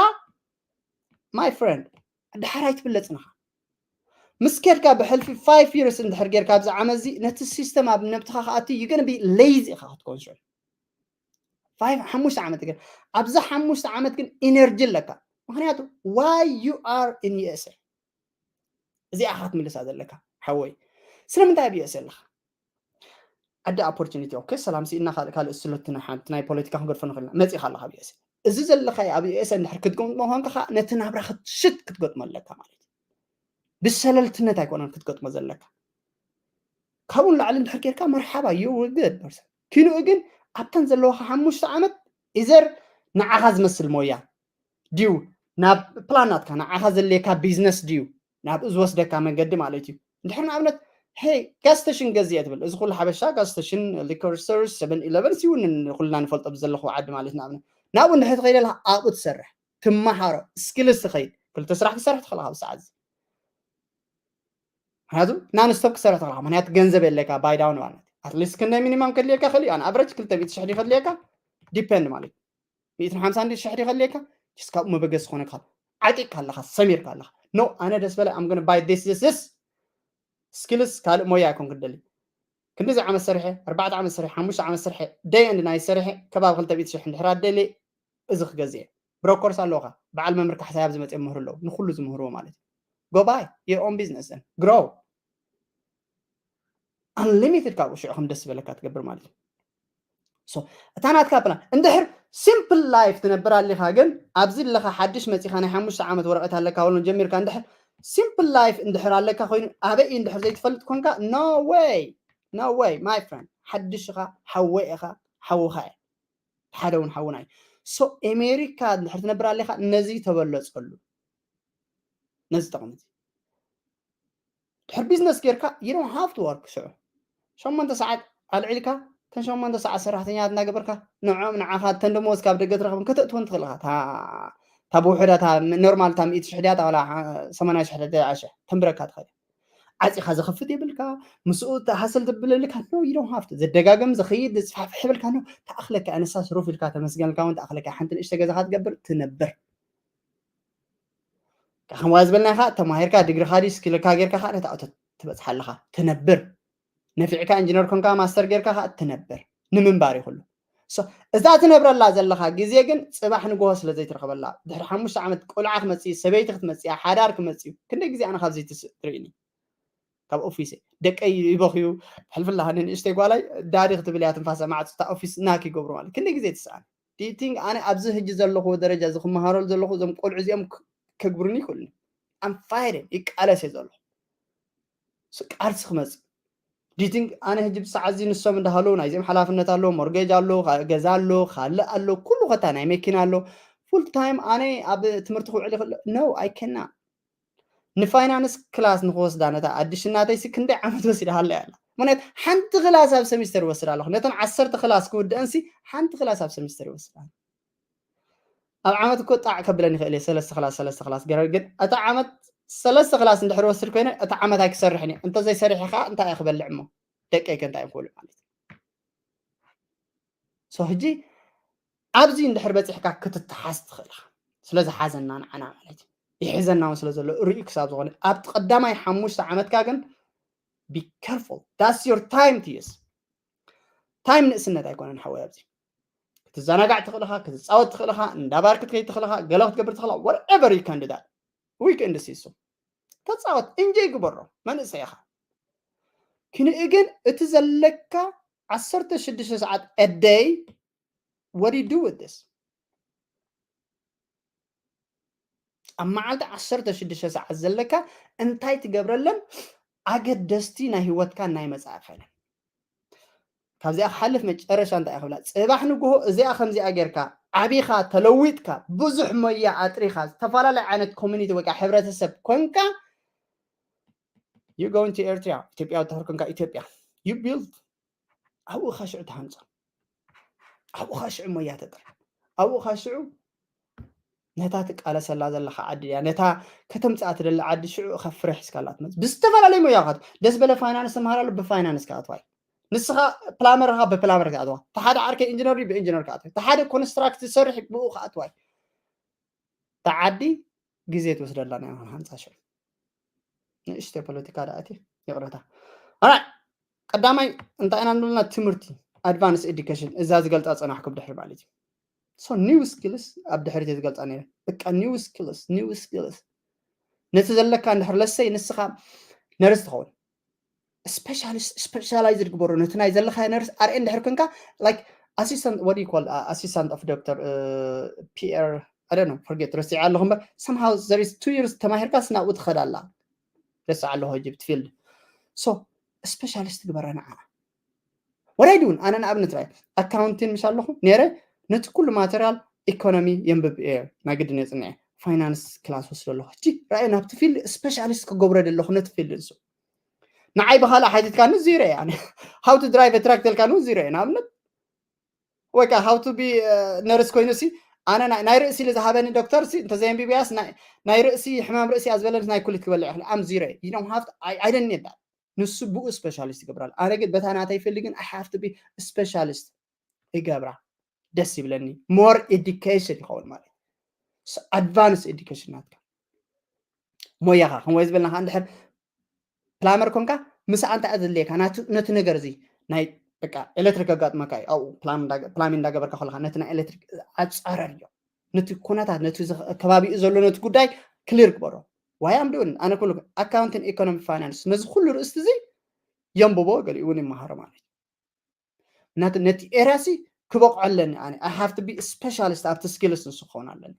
my friend ድሓር ኣይትብለፅንኻ ምስ ከድካ ብሕልፊ five years እንድሕር ጌርካ ኣብዚ ዓመት እዚ ነቲ ሲስተም ኣብ ነብትኻ ክኣቲ you gonna be lazy ኢኻ ክትከውን ሽዑ ሓሙሽተ ዓመት ግን ኣብዚ ሓሙሽተ ዓመት ግን ኢነርጂ ኣለካ ምክንያቱ why you are in USA እዚኣ ኢኻ ክትምልሳ ዘለካ ሓወይ ስለምንታይ ኣብ USA ኣለኻ ዓዲ opportunity okay ሰላም ስኢና ካልእ ስለትና ሓንቲ ናይ ፖለቲካ ክንገድፎ ንኽእል ኢና መፂኻ ኣለኻ ኣብ USA እዚ ዘለኻዮ ኣብ USA እንድሕር ክትገጥሞ ኮንካ ከዓ ነቲ ናብራ ክትሽት ክትገጥሞ ኣለካ ማለት እዩ ብሰለልትነት ኣይኮነን ክትገጥሞ ዘለካ ካብኡ ንላዕሊ እንድሕር ጌርካ መርሓባ you good person ክንኡ ግን ኣብተን ዘለዋካ ሓሙሽተ ዓመት ኢዘር ንዓኻ ዝመስል ሞያ ድዩ ናብ ፕላን ናትካ ንዓኻ ዘድልየካ ቢዝነስ ድዩ ናብኡ ዝወስደካ መንገዲ ማለት እዩ እንድሕር ንኣብነት ሄይ ጋዝ ስቴሽን ገዝእ እየ ትብል እዚ ኩሉ ሓበሻ ጋዝ ስቴሽን liquor stores seven eleven ሲ እውን ኩልና ንፈልጦ ብዘለኹ ዓዲ ማለት ንኣብነት ናብኡ እንድሕር ትኸይድ ኣለካ ኣብኡ ትሰርሕ ትመሃሮ ስኪልስ ትኸይድ ክልተ ስራሕ ክሰርሕ ትኽእል ካብ ሰዓት እዚ ምክንያቱ non stop ክሰርሕ ትኽእል ምክንያቱ ገንዘብ የለካ buy down ማለት at least ክንደይ ሚኒማም ከድልየካ ክእል on average ክልተ ሚእቲ ሽሕ ድዩ ከድልየካ depend ማለት እዩ ሚእትን ሓምሳን ድዩ ሽሕ ድዩ ከድልየካ just ካብኡ መበገሲ ክኾነካ ዓጢቕካ ኣለኻ ሰሚርካ ኣለኻ no ኣነ ደስ በለ I'm gonna buy this this this skills ካልእ ሞያ ኣይኮን ክደሊ ክንዲዚ ዓመት ሰሪሐ ኣርባዕተ ዓመት ሰሪሐ ሓሙሽተ ዓመት ሰሪሐ day and night ሰሪሐ ከባቢ ክልተ ሚእቲ ሽሕ እንድሕር ኣደልየ እዚ ክገዝእ እየ ብሮከርስ ኣለውካ በዓል መምህር ካሕሳይ ኣብ ዝመፅእ ምህሩ ኣለዉ ንኩሉ ዝምህርዎ ማለት እዩ go buy your own business and grow unlimited ካብኡ ሽዑ ከም ደስ ዝበለካ ትገብር ማለት እዩ እታ ናትካ ፕላን እንድሕር simple life ትነብር ኣሊካ ግን ኣብዚ ኣለካ ሓድሽ መፂካ ናይ ሓሙሽተ ዓመት ወረቀት ኣለካ ወሎ ጀሚርካ እንድሕር simple life እንድሕር ኣለካ ኮይኑ ኣበይ እንድሕር ዘይትፈልጥ ኮንካ no way no way my friend ሓድሽ ኢኻ ሓወይ ኢኻ ሓውኻ እየ ሓደ እውን ሓውና እዩ so ኣሜሪካ እንድሕር ትነብር ኣሊካ ነዚ ተበለፀሉ ነዚ ጠቕሚ ድሕር ቢዝነስ ጌርካ you don't have to work ሽዑ ሸሞንተ ሰዓት ኣልዒልካ ተን ሸሞንተ ሰዓት ሰራሕተኛታት እናገበርካ ንዕኦም ንዓኻ ተን ደሞዝ ካብ ደገ ትረኽብን ከተእትወን ትኽእል ኢኻ እታ ብውሕዳ እታ ኖርማል እታ ሚእቲ ሽሕ ድያ እታ ሰማንያ ሽሕ ድያ ሽሕ ተንብረካ ትኽእል ዓፂኻ ዘኽፍት የብልካ ምስኡ ሃስል ትብለልካ no you don't have to ዘደጋግም ዝኽይድ ዝፅፋሕፍሕ የብልካ no ተኣኽለካ ኣነሳ ስሩፍ ኢልካ ተመስገንልካ እውን ተኣኽለካ ሓንቲ ንእሽተ ገዛኻ ትገብር ትነብር ከም ዋ ዝበልናኻ ተማሂርካ ድግርኻ ድዩ ስኪልካ ጌርካ ከዓ ነታ እቶ ትበፅሓ ኣለኻ ትነብር ነፊዕካ ኢንጂነር ኮንካ ማስተር ጌርካ ከዓ ትነብር ንምንባር ይኽሉ እዛ ትነብረላ ዘለኻ ግዜ ግን ፅባሕ ንግሆ ስለ ዘይትረኽበላ ድሕሪ ሓሙሽተ ዓመት ቆልዓ ክመፅእ ሰበይቲ ክትመፅያ ሓዳር ክመፅእ እዩ ክንደይ ግዜ ኣነ ካብዚ ትርእኒ ካብ ኦፊስ ደቀይ ይበኽዩ ሕልፍላሃኒ ንእሽተይ ጓላይ ዳዲ ክትብል እያ ትንፋሰ ማዕፅታ ኦፊስ ናክ ይገብሩ ማለት ክንደይ ግዜ ትስኣን ዲቲንግ ኣነ ኣብዚ ህጂ ዘለኹዎ ደረጃ እዚ ክመሃረሉ ዘለኹ እዞም ቆልዑ እዚኦም ከግብሩኒ ይኽእሉኒ ኣም ፋይደን ይቃለስ እየ ዘለኹ ቃልሲ ክመፅእ ዲቲንግ ኣነ ህጂ ብሰዓት እዚ ንሶም እንዳሃለዉ ናይዚኦም ሓላፍነት ኣሎ ሞርጌጅ ኣሎ ገዛ ኣሎ ካልእ ኣሎ ኩሉ ከታ ናይ መኪና ኣሎ ፉል ታይም ኣነ ኣብ ትምህርቲ ክውዕል ይኽእል ነው ኣይከና ንፋይናንስ ክላስ ንክወስዳ ነታ ኣዲሽ እናተይሲ ክንደይ ዓመት ወሲዳ ሃላ ያላ ምክንያት ሓንቲ ክላስ ኣብ ሰሚስተር ይወስድ ኣለኹ ነተን ዓሰርተ ክላስ ክውድአንሲ ሓንቲ ክላስ ኣብ ሰሚስተር ይወስድ ኣለኹ ኣብ ዓመት እኮ ጣዕ ከብለን ይኽእል እየ ሰለስተ ክላስ ሰለስተ ክላስ ገረ ግን እታ ዓመት ሰለስተ ክላስ እንድሕር ወስድ ኮይነ እታ ዓመት ኣይክሰርሕን እየ እንተዘይሰሪሐ ከዓ እንታይ እየ ክበልዕ እሞ ደቀይ ከ እንታይ እዮም ክብሉ ማለት እዩ። So ሕጂ ኣብዚ እንድሕር በፂሕካ ክትተሓዝ ትኽእል ኢኻ። ስለ ዝሓዘና ንዓና ማለት እዩ። ይሕዘና እውን ስለ ዘሎ ርእዩ ክሳብ ዝኾነ ኣብቲ ቀዳማይ ሓሙሽተ ዓመትካ ግን be careful, that's your time to use። ታይም ንእስነት ኣይኮነን ሓወይ። ኣብዚ ክትዘናጋዕ ትኽእል ኢኻ፣ ክትፃወት ትኽእል ኢኻ፣ እንዳባር ክትከይድ ትኽእል ኢኻ፣ ገለ ክትገብር ትኽእል ኢኻ። Whatever you can do that, weekend ሲሱ ተፃወት፣ ኢንጆይ ግበሮ። መንእሰይ ኢኻ። ክንኡ ግን እቲ ዘለካ ዓሰርተ ሽዱሽተ ሰዓት a day, what do you do with this? ኣብ መዓልቲ ዓሰርተ ሽዱሽተ ሰዓት ዘለካ እንታይ ትገብረለን ኣገደስቲ ናይ ህይወትካ ናይ መጻኢ ፈለን? ካብዚኣ ክሓልፍ መጨረሻ እንታይ ክብላ? ጽባሕ ንግሆ እዚኣ ከምዚኣ ጌርካ ዓቢኻ፣ ተለዊጥካ፣ ብዙሕ ሞያ ኣጥሪኻ፣ ዝተፈላለየ ዓይነት ኮሚኒቲ ወይ ከዓ ሕብረተሰብ ኮንካ፣ you going to ኤርትራ፣ ኢትዮጵያ ወታደር ኮንካ ኢትዮጵያ፣ you build፣ ኣብኡ ኻ ሽዑ ትሃንጾ፣ ኣብኡ ኻ ሽዑ ሞያ ተጥር፣ ኣብኡ ኻ ሽዑ ነታ ትቃለሰላ ዘለኻ ዓዲ እያ፣ ነታ ከተምጽኣ ትደሊ ዓዲ ሽዑ ኻ ፍረ ሒዝካላ ትመጽእ። ብዝተፈላለዩ ሞያ ኻት ደስ በለ ፋይናንስ ተምሃራሉ፣ ብፋይናንስ ክኣትዋ እዩ። ንስኻ ፕላመር ኻ ብፕላመር ክኣትዋ፣ ተሓደ ዓርከይ ኢንጂነር እዩ፣ ብኢንጂነር ክኣትዋ፣ ተሓደ ኮንስትራክት ዝሰርሕ ብኡ ክኣትዋ እዩ። እታ ዓዲ ግዜ ትወስደላ ናይ ሃንጻ ሽዑ። ንእሽተይ ፖለቲካ ደኣ እቲ ይቕረታ። ኣራይ ቀዳማይ እንታይ ኢና ንብልና? ትምህርቲ፣ ኣድቫንስ ኤዱኬሽን፣ እዛ ዝገልጻ ጸናሕኩ ብድሕሪ ማለት እዩ። So new skills ኣብ ድሕሪት እየ ዝገልጻ ነይረ። በቃ new skills፣ new skills። ነቲ ዘለካ እንድሕር ለሰይ ንስኻ ነርስ ትኸውን፣ ስፔሻሊስት፣ ስፔሻላይዝድ ግበሮ። ነቲ ናይ ዘለካ ነርስ ኣርኤ እንድሕር ኮንካ፣ like assistant, what do you call, assistant of doctor, ፒ አር፣ I don't know, forget፣ ረሲዐ ኣለኹ እምበር፣ somehow there is two years ተማሂርካስ ናብኡ ትኸድ ኣላ። ረስዐ ኣለኹ ሕጂ ብቲ ፊልድ። So ስፔሻሊስት ግበራ ንዓና። What I do? ኣነ ንኣብነት ራይ ኣካውንቲን ምሽ ኣለኹ ነይረ፣ ነቲ ኩሉ ማተሪያል ኢኮኖሚ የንብብ እየ፣ ናይ ግድን የጽንዐ። ፋይናንስ ክላስ ወስዶ ኣለኹ። ሕጂ ራይ ናብቲ ፊልድ ስፔሻሊስት ክገብሮ ደለኹ ነቲ ፊልድ ንሱ። ንዓይ ብኻልእ ሓቲትካኒ ዚሮ እየ። ኣነ how to drive a truck ተልካኒ እውን ዚሮ እየ። ንኣብነት ወይ ከዓ how to be ነርስ ኮይኑ ሲ ኣነ ናይ፣ ናይ ርእሲ ኢሉ ዝሃበኒ ዶክተር ሲ እንተዘየንቢብያስ ናይ፣ ናይ ርእሲ ሕማም ርእሲ እያ ዝበለንስ ናይ ኩሊት ክበልዕ ይኽእል። ኣም ዚሮ እየ። You don't have to, I, I don't need that። ንሱ ብኡ ስፔሻሊስት ይገብራል። ኣነ ግን በታ ናተይ ፊልድ ግን I have to be specialist ይገብራ። ደስ ይብለኒ። ሞር ኤዱኬሽን ይኸውን ማለት ኣድቫንስ ኤዱኬሽን ናትካ ሞያኻ ከም ወይ ዝበልና ከዓ እንድሕር ፕላመር ኮንካ ምስ ኣንታ እያ ዘድልየካ ናቱ-፣ ነቲ ነገር እዚ ናይ በቃ ኤሌክትሪክ ኣጋጥመካ እዩ ኣብኡ ፕላም እንዳገ-፣ ፕላሚን እንዳገበርካ ከለካ ነቲ ናይ ኤሌክትሪክ ኣፃረር እዮም ነቲ ኩነታት ነቲ ዝኸ-፣ ከባቢኡ ዘሎ ነቲ ጉዳይ ክሊር ግበሮ ዋይ ኣም ዱን ኣነ ኩሉ ኣካውንትን ኢኮኖሚ ፋይናንስ ነዚ ኩሉ ርእስቲ እዚ የንብቦ ገሊኡ እውን ይመሃሮ ማለት እዩ ናት ነቲ ኤርያ ሲ ክበቕዖ ኣለኒ ኣነ I have to be specialist ኣብቲ ስኪልስ ንሱ ክኸውን ኣለኒ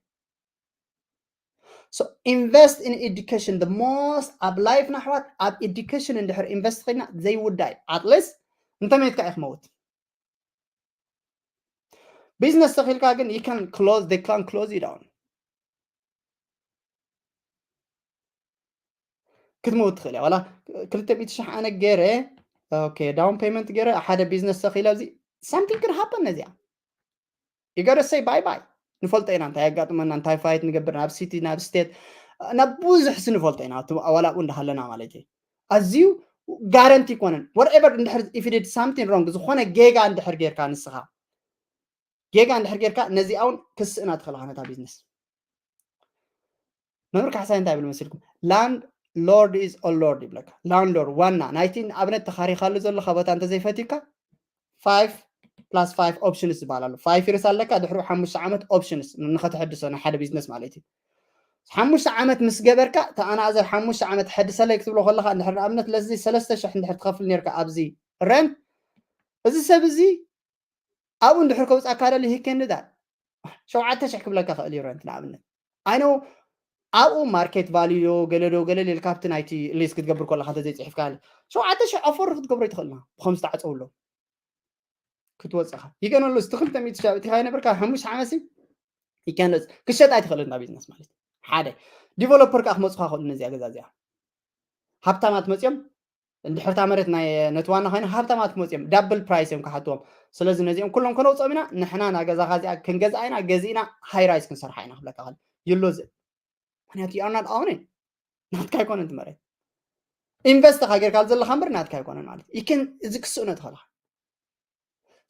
So invest in education the most ኣብ ላይፍ ናሕዋት ኣብ ኤዱኬሽን እንድሕር ኢንቨስት ኮይና ዘይውዳይ ኣትሊስት እንተመትካ ኢክ መውት ቢዝነስ ተኺልካ ግን you can close they can close you down ክትመውት ትኽእል እያ ዋላ ክልተ ሚእቲ ሽሕ ኣነ ገይረ ኦኬ ዳውን ፔመንት ገይረ ሓደ ቢዝነስ ተኺለ ኣብዚ something can happen ነዚኣ you gotta say bye bye ንፈልጦ ኢና እንታይ የጋጥመና እንታይ ፋይት ንገብር ናብ ሲቲ ናብ ስቴት ናብ ብዙሕ ሲ ንፈልጦ ኢና እቲ ኣዋላ ኣብኡ እንዳሃለና ማለት እዩ ኣዝዩ ጋረንቲ ይኮነን whatever እንድሕር if you did something wrong ዝኾነ ጌጋ እንድሕር ጌርካ ንስኻ ጌጋ እንድሕር ጌርካ ነዚኣ እውን ክስእና ትኽእልኻ ነታ ቢዝነስ መምህር ካሕሳይ እንታይ ይብል መሲልኩም land lord is a lord ይብለካ landlord ዋና ናይቲ ኣብነት ተኻሪኻሉ ዘለካ ቦታ እንተዘይፈትዩካ five plus five options ዝበሃል ኣሎ five years ኣለካ ድሕሪኡ ሓሙሽተ ዓመት options ንኸተሐድሶ ናይ ሓደ ቢዝነስ ማለት እዩ ሓሙሽተ ዓመት ምስ ገበርካ ተኣናእዘር ሓሙሽተ ዓመት ሕድሰለይ ክትብሎ ከለካ እንድሕር ንኣብነት ለዚ ሰለስተ ሽሕ እንድሕር ትኸፍል ነርካ ኣብዚ rent እዚ ሰብ እዚ ኣብኡ እንድሕር ከውፃካ ደሊ he can do that ሸውዓተ ሽሕ ክብለካ ክእል እዩ rent ንኣብነት I know ኣብኡ market value ዶ ገለ ዶ ገለ ሌል ካብቲ ናይቲ ሊስ ክትገብር ከለካ እንተዘይፅሒፍካ ሸውዓተ ሽሕ ኣፎርድ ክትገብሮ ይትኽእልና ብከም ዝተዓፀውሎ ክትወፅኻ ይገነሉ እቲ ክልተ ሚእቲ ሻብ እቲ ካይ ነበርካ ሓሙሽተ ዓመት ሲ ይከነፅ ክሸጥ ኣይትኽእልን ና ቢዝነስ ማለት ሓደ ዲቨሎፐር ከዓ ክመፁካ ክእሉ ነዚኣ ገዛ እዚኣ ሃብታማት መፅኦም እንድሕርታ መሬት ናይ ነቲ ዋና ኮይና ሃብታማት ክመፁ እዮም ዳብል ፕራይስ እዮም ክሓትዎም ስለዚ ነዚኦም ኩሎም ከነውፅኦም ኢና ንሕና ና ገዛኻ እዚኣ ክንገዝኣ ኢና ገዚእና ሃይ ራይስ ክንሰርሓ ኢና ክብለካ ከል ይሎ ዝብ ምክንያቱ you are not owning ናትካ ኣይኮነን እቲ መሬት ኢንቨስት ካ ጌርካ ዘለካ እምበር ናትካ ኣይኮነን ማለት እዩ። እዚ ክስእኖ ትኽእልካ።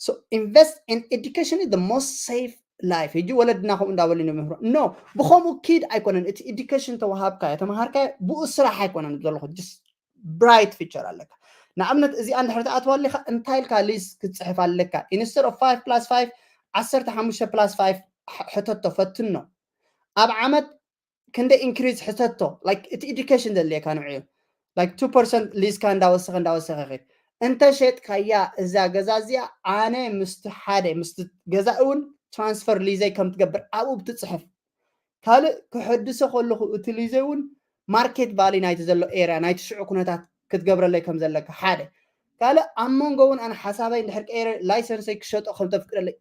So invest in education is the most safe life። ሕጂ ወለድና ከምኡ እንዳበሉ ይምህሩ። No፣ ብኸምኡ ኪድ ኣይኮነን። እቲ ኤዱኬሽን ተዋሃብካ ተመሃርካ ብኡ ስራሕ ኣይኮነን ዘለኹ። Just bright future ኣለካ። ንኣብነት እዚኣ እንድሕር ትኣትዋ ኣለካ እንታይ ኢልካ ሊዝ ክትፅሕፍ ኣለካ? Instead of five plus five፣ ዓሰርተ ሓሙሽተ plus five ሕተቶ፣ ፈትኖ። ኣብ ዓመት ክንደ ኢንክሪዝ ሕተቶ? Like እቲ ኤዱኬሽን ዘድልየካ ንዕኡ፣ like two percent ሊዝካ እንዳወሰኸ እንዳወሰኸ ኸድ። እንተ ሸጥካያ እዛ ገዛ እዚኣ ኣነ ምስቲ ሓደ ምስቲ ገዛ እውን ትራንስፈር ሊዘይ ከም ትገብር ኣብኡ ብትፅሕፍ። ካልእ ክሕድሶ ከለኹ እቲ ሊዘይ እውን ማርኬት ቫሊ ናይቲ ዘሎ ኤርያ ናይቲ ሽዑ ኩነታት ክትገብረለይ ከም ዘለካ ሓደ። ካልእ ኣብ መንጎ እውን ኣነ ሓሳበይ እንድሕር ቀይረ ላይሰንሰይ ክሸጦ ከም ተፍቅደለይ።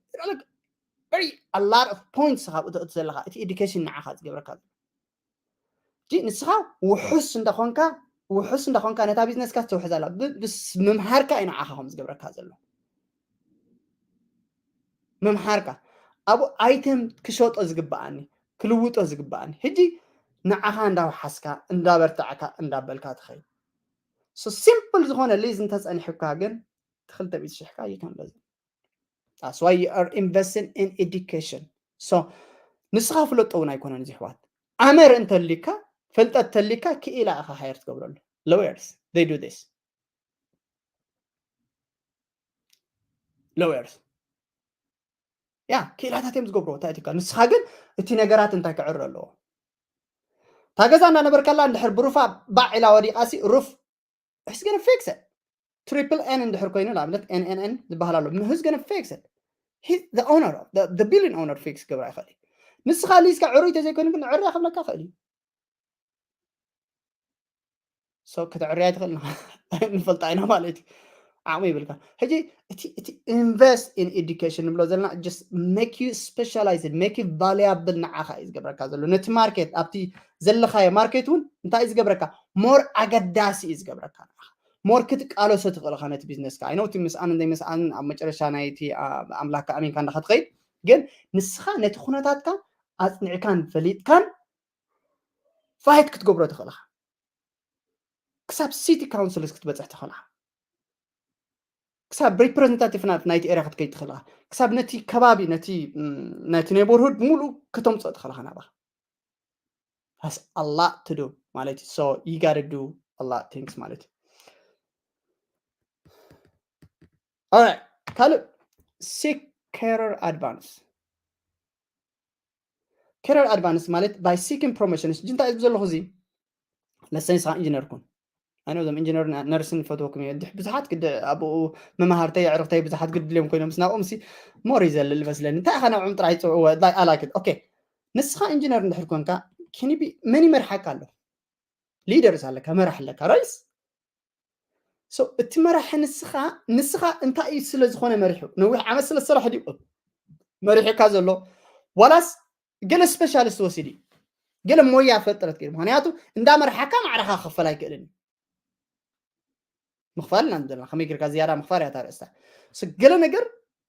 Very a lot of points ካብኡ ተእቲ ዘለካ እቲ ኤዱኬሽን ንዓኻ ዝገብረካ። ንስኻ ውሑስ እንዳኾንካ ውሑስ እንዳኾንካ ነታ ቢዝነስካ ትውሕዝ ኣላ። ምምሃርካ እዩ ንዓኻ ከም ዝገብረካ ዘሎ። ምምሃርካ ኣብኡ ኣይተም ክሸጦ ዝግብኣኒ ክልውጦ ዝግብኣኒ ሕጂ ንዓኻ እንዳውሓስካ እንዳበርታዕካ እንዳበልካ ትኸይድ። ሲምፕል ዝኾነ ሊዝ እንተፀኒሕካ ግን ትክልተ ሚእቲ ሽሕካ ይከንበዝ። That's why you are investing in education። So ንስኻ ፍለጦ እውን ኣይኮነን እዚ ሕዋት ኣመር እንተሊካ ፍልጠት ተሊካ ክኢላ ኢኻ ሃየር ትገብረሉ። Lawyers they do this። Lawyers ያ ክኢላታት እዮም ዝገብርዎ። እንታይ ትካ ንስኻ ግን እቲ ነገራት እንታይ ክዕረ ኣለዎ? እታ ገዛ እንዳነበርካላ እንድሕር ብሩፋ ባዕ ኢላ ወዲቓሲ ሩፍ ሕስገን ፌክሰ ትሪፕል ኤን እንድሕር ኮይኑ ንኣብነት ኤንኤንኤን ዝበሃል ኣሎ ምህዝገን ፌክሰ ኦነር ቢሊን ኦነር ፌክስ ክገብራ ይኽእል እዩ። ንስኻ ሊዝካ ዕሩይ ተዘይኮይኑ ግን ዕርያ ክብለካ ይኽእል እዩ። ሰው ከተዕርያ ትኽእል ንፈልጣ ኢና ማለት እዩ። ዓቕሚ ይብልካ። ሕጂ እቲ invest in education ንብሎ ዘለና just make you specialized make you valuable ንዓኻ እዩ ዝገብረካ ዘሎ። ነቲ ማርኬት ኣብቲ ዘለኻዮ ማርኬት እውን እንታይ እዩ ዝገብረካ? ሞር ኣገዳሲ እዩ ዝገብረካ። ሞር ክትቃለሶ ትኽእል ኢኻ ነቲ ቢዝነስካ። ኣይ ኖ እቲ ምስኣን ዘይምስኣን ኣብ መጨረሻ ናይቲ ኣምላክካ ኣሚንካ እንዳኸትኸይድ ግን ንስኻ ነቲ ኩነታትካ ኣፅኒዕካን ፈሊጥካን ፋይት ክትገብሮ ትኽእል ኢኻ። ክሳብ ሲቲ ካውንስልስ ክትበፅሕ ትኽእል ኢኻ። ክሳብ ሪፕሬዘንታቲቭ ናይቲ ኤርያ ክትከይድ ትኽእል ኢኻ። ክሳብ ነቲ ከባቢ ነቲ ነቲ ኔበርሁድ ሙሉእ ከተምፅኦ ትኽእል ኢኻ ናባኻ። Has a lot to do ማለት እዩ። So you gotta do a lot things ማለት እዩ። Alright፣ ካልእ seek career advance። Career advance ማለት by seeking promotion። ሕጂ እንታይ ዘለኹ እዚ ለሰይ ንስኻ ኢንጂነር ኩን ኣነ ዞም ኢንጂነር ነርስን ይፈትወኩም እየ። ድሕ ብዙሓት ግድ ኣብኡ መማህርተይ ኣዕርኽተይ ብዙሓት ግድልዮም ኮይኖም ስናብኦም ሲ ሞር ይዘልል መስለኒ። እንታይ ኢኻ ናብኦም ጥራይ ፅውዕዎ ኣላክት ኦኬ። ንስኻ ኢንጂነር እንድሕር ኮንካ ኪኒቢ መን ይመርሓካ ኣሎ? ሊደርስ ኣለካ መራሕ ኣለካ ራይስ። So እቲ መራሒ ንስኻ ንስኻ እንታይ እዩ ስለ ዝኾነ መሪሑ ነዊሕ ዓመት ስለ ዝሰራሕ ድዩ መሪሑካ ዘሎ ዋላስ ገለ ስፔሻሊስት ወሲድ እዩ ገለ ሞያ ፈጥረት ገይሩ ምክንያቱ እንዳመርሓካ ማዕረኻ ክኽፈል ኣይክእልን እዩ። ምኽፋል ኢና ዘለና ከመይ ጌርካ ዝያዳ ምኽፋል እያ ታርእስታ። ገለ ነገር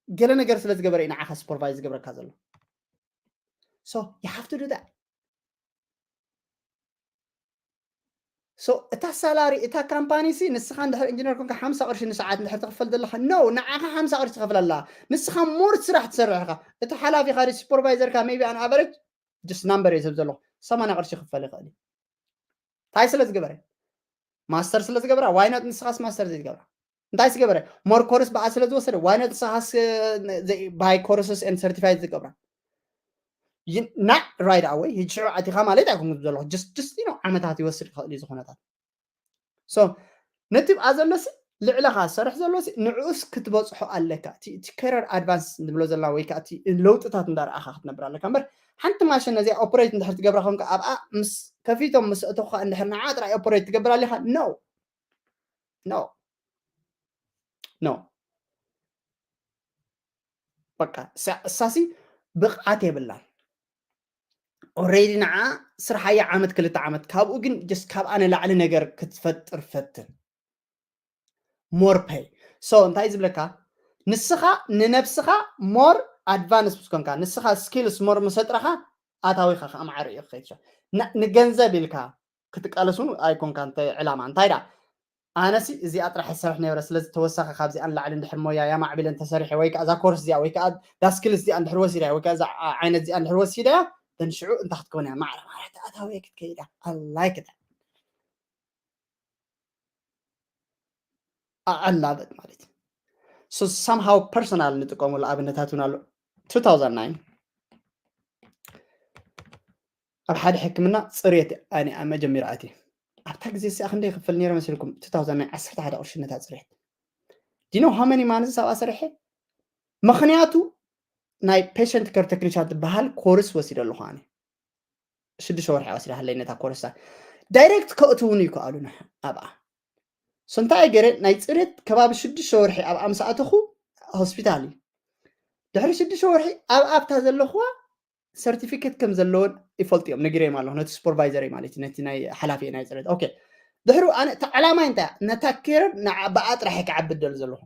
ገለ ነገር ስለ ዝገበረ እዩ ንዓኻ ሱፐርቫይዝ ዝገብረካ ዘሎ። So you have to do that። So እታ ሳላሪ እታ ካምፓኒ ሲ ንስኻ እንድሕር ኢንጂነር ኮንካ ሓምሳ ቅርሺ ንሰዓት እንድሕር ትኽፈል ዘለኻ no ንዓኻ ሓምሳ ቅርሺ ትኸፍል ኣለኻ። ንስኻ ሞር ስራሕ ትሰርሕ ኢኻ። እቲ ሓላፊኻ ዲ ሱፐርቫይዘርካ maybe an average just number እየ ዝህብ ዘለኹ ሰማንያ ቅርሺ ክፈል ይኽእል እዩ። እንታይ ስለ ዝገበረ? ማስተር ስለ ዝገብራ why not ንስኻስ ማስተር ዘይትገብራ? እንታይ ዝገበረ more course ብኣ ስለ ዝወሰደ why not ንስኻስ by courses and certified ዝገብራ? Not right away ሕጂ ሽዑ ኣቲኻ ማለት ኣይኮንኩ ዘለኹ just just you know ዓመታት ይወስድ ክኽእል እዩ ዝኾነታት። So ነቲ ብኣ ዘሎሲ ልዕለኻ ዝሰርሕ ዘሎሲ ንዕኡስ ክትበፅሖ ኣለካ። እቲ career advance ንብሎ ዘለና ወይ ከዓ እቲ ለውጥታት እንዳረኣኻ ክትነብር ኣለካ እምበር ሓንቲ ማሽን ነዚኣ ኦፕሬት እንድሕር ትገብራ ኮንካ ኣብኣ ምስ ከፊቶም ምስ እተኹካ እንድሕር ንዓ ጥራይ ኦፕሬት ትገብር ኣለካ no no no በቃ እሳሲ ብቕዓት የብላን። Already ንዓ ስርሓያ ዓመት ክልተ ዓመት ካብኡ ግን just ካብኣ ንላዕሊ ነገር ክትፈጥር ፈትን more pay። So እንታይ ዝብለካ ንስኻ ንነብስኻ more advance ምስ ኮንካ ንስኻ skills more ምስ ኣጥረኻ ኣታዊኻ ከዓ ማዕረ እዩ ክኸይድ ንገንዘብ ኢልካ ክትቃለስ እውን ኣይኮንካ እንተ ዕላማ እንታይ ዳ ኣነሲ እዚኣ ጥራሕ ይሰርሕ ነይረ። ስለዚ ተወሳኺ ካብዚኣ ንላዕሊ እንድሕር ሞያ ያማዕቢለ እንተሰሪሐ ወይ ከዓ እዛ ኮርስ እዚኣ ወይ ከዓ ዳስክል እዚኣ እንድሕር ወሲዳ ወይ ከዓ እዛ ዓይነት እዚኣ እንድሕር ወሲዳ፣ ሽዑ እንታይ ክትከውን እያ? ማዕረ ማዕረ ተኣታዊ ክትከይዳ ኣላይ ክዳ ኣላበት ማለት እዩ። So somehow personal ንጥቀመሉ ኣብነታት እውን ኣሎ። two thousand nine ኣብ ሓደ ሕክምና ፅሬት ኣነ መጀመርያ ኣትየ። ኣብታ ግዜ እዚኣ ክንደይ ይኽፈል ነይረ መሲልኩም? two thousand nine ዓሰርተ ሓደ ቅርሺ ነታ ፅሬት። Do you know how many months ኣብኣ ሰሪሐ? ምኽንያቱ ናይ patient care technician ትበሃል ኮርስ ወሲደ ኣለኹ ኣነ። ሽዱሽተ ወርሒ ወሲዳ ሃለይ ነታ ኮርሳ። ዳይሬክት ከእትውኒ ይከኣሉ ኣብኣ። So እንታይ ገይረ? ናይ ፅሬት ከባቢ ሽዱሽተ ወርሒ ኣብኣ ምስ ኣተኹ ሆስፒታል እዩ። ድሕሪ ሽዱሽተ ወርሒ ኣብ ኣብታ ዘለኹዋ ሰርቲፊኬት ከም ዘለዎን ይፈልጡ እዮም፣ ነጊረዮም ኣለኹ ነቲ ሱፐርቫይዘር ማለት እዩ፣ ነቲ ናይ ሓላፊ ናይ ፅሬት። ኦኬ፣ ድሕሩ ኣነ እታ ዕላማይ እንታይ እያ? ነታ ኬር ንዓ ብኣ ጥራሕ እየ ክዓቢ ደል ዘለኹ።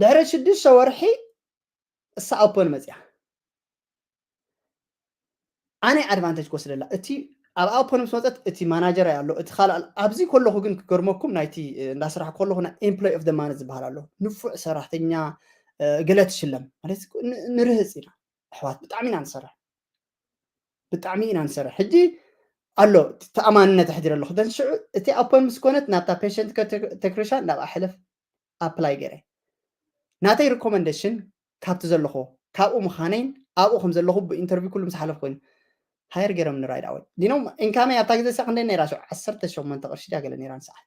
ድሕሪ ሽዱሽተ ወርሒ እሳ ኣፖን መፅያ። ኣነ ኣድቫንቴጅ ክወስደላ እቲ ኣብ ኣፖን ምስ መፀት እቲ ማናጀር ኣሎ እቲ ካልእ ኣሎ። ኣብዚ ከለኹ ግን ክገርመኩም ናይቲ እንዳስራሕ ከለኹ ናይ employee of the month ዝበሃል ኣሎ። ንፉዕ ሰራሕተኛ ገለ ትሽለም ማለት ንርህፅ ኢና ኣሕዋት፣ ብጣዕሚ ኢና ንሰርሕ፣ ብጣዕሚ ኢና ንሰርሕ። ሕጂ ኣሎ ተኣማንነት ኣሕዲረ ኣለኹ። ሽዑ እቲ ኣፖን ምስ ኮነት ናብታ patient care technician ናብ ኣሕለፍ ኣፕላይ ገይረ። ናተይ ሪኮመንዴሽን ካብቲ ዘለኹ ካብኡ ምዃነይን ኣብኡ ከም ዘለኹ ብኢንተርቪው ኩሉ ምስ ሓለፍ ኮይኑ ሃየር ገይሮም ንራይድ ኣወይ ዲኖም ኢንካመይ ኣብታ ግዜ ሳ ክንደይ ነይራ? ሽዑ ዓሰርተ ሸሞንተ ቅርሺ ድያ ገለ ነይራ ንሰዓት።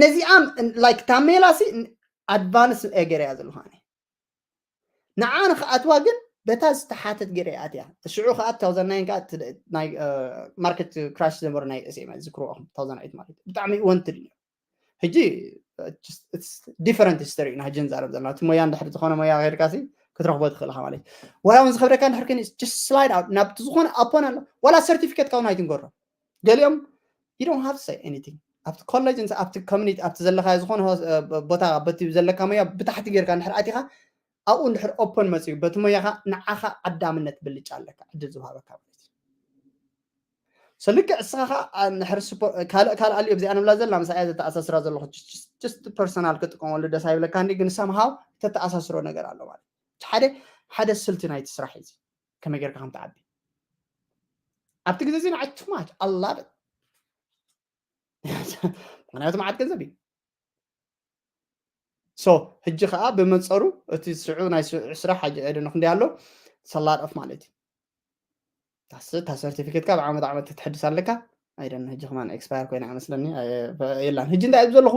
ነዚኣም ላይክ ታሜላሲ ኣድቫንስ ገይረያ ዘለኹ ኣነ። ንዓ ንክኣትዋ ግን በታ ዝተሓተት ገይረ ኣትያ። ሽዑ ከዓ two thousand nine ከዓ ናይ ማርኬት ክራሽ ዝነበሩ ናይ ኤስኤም ዝክርዎ two thousand eight ማለት ብጣዕሚ ወንትድ እዩ። ሕጂ different history ኢና ሕጂ ንዛረብ ዘለና። እቲ ሞያ እንድሕር ዝኾነ ሞያ ከይድካ ክትረኽቦ ትኽእል ኢኻ ማለት እዩ። ዋላ እውን ዝኸብደካ እንድሕር ግን just slide out ናብቲ ዝኾነ ኣፖን ኣሎ ዋላ ሰርቲፊኬት ካውን ኣይትንገሮ። ገሊኦም you don't have to say anything ኣብቲ ኮሌጅ ኣብቲ ኮሚኒቲ ኣብቲ ዘለካ ዝኾነ ቦታ በቲ ዘለካ ሞያ ብታሕቲ ጌርካ እንድሕር ኣቲኻ ኣብኡ እንድሕር ኦፖን መፅዩ በቲ ሞያኻ ንዓኻ ቀዳምነት ብልጫ ኣለካ ዕድል ዝውሃበካ ማለት እዩ። So ልክዕ እስኻ ከዓ እንድሕር ካልእ ካልእ ኣልዮ ብዚኣ ንብላ ዘላ ምሳያ ዘተኣሳስራ ዘለኹ just personal ክጥቀመሉ ደስ ኣይብለካ እንዲ ግን somehow ተተኣሳስሮ ነገር ኣሎ ማለት ሓደ ሓደ ስልቲ ናይቲ ስራሕ እዚ ከመይ ጌርካ ከም ትዓቢ ኣብቲ ግዜ እዚ ንዓይ too much ኣላበት ምክንያቱ መዓት ገንዘብ እዩ። So ሕጂ ከዓ ብመፀሩ እቲ ስዑ ናይ ስዑ ስራሕ ሕጂ ዕድነ ክንደይ ኣሎ ሰላድ ኦፍ ማለት እዩ። ታስ እታ ሰርቲፊኬትካ ብዓመት ዓመት ክትሕድስ ኣለካ ኣይደን ሕጂ ከማን ኤክስፓየር ኮይና መስለኒ የላን። ሕጂ እንታይ እብ ዘለኹ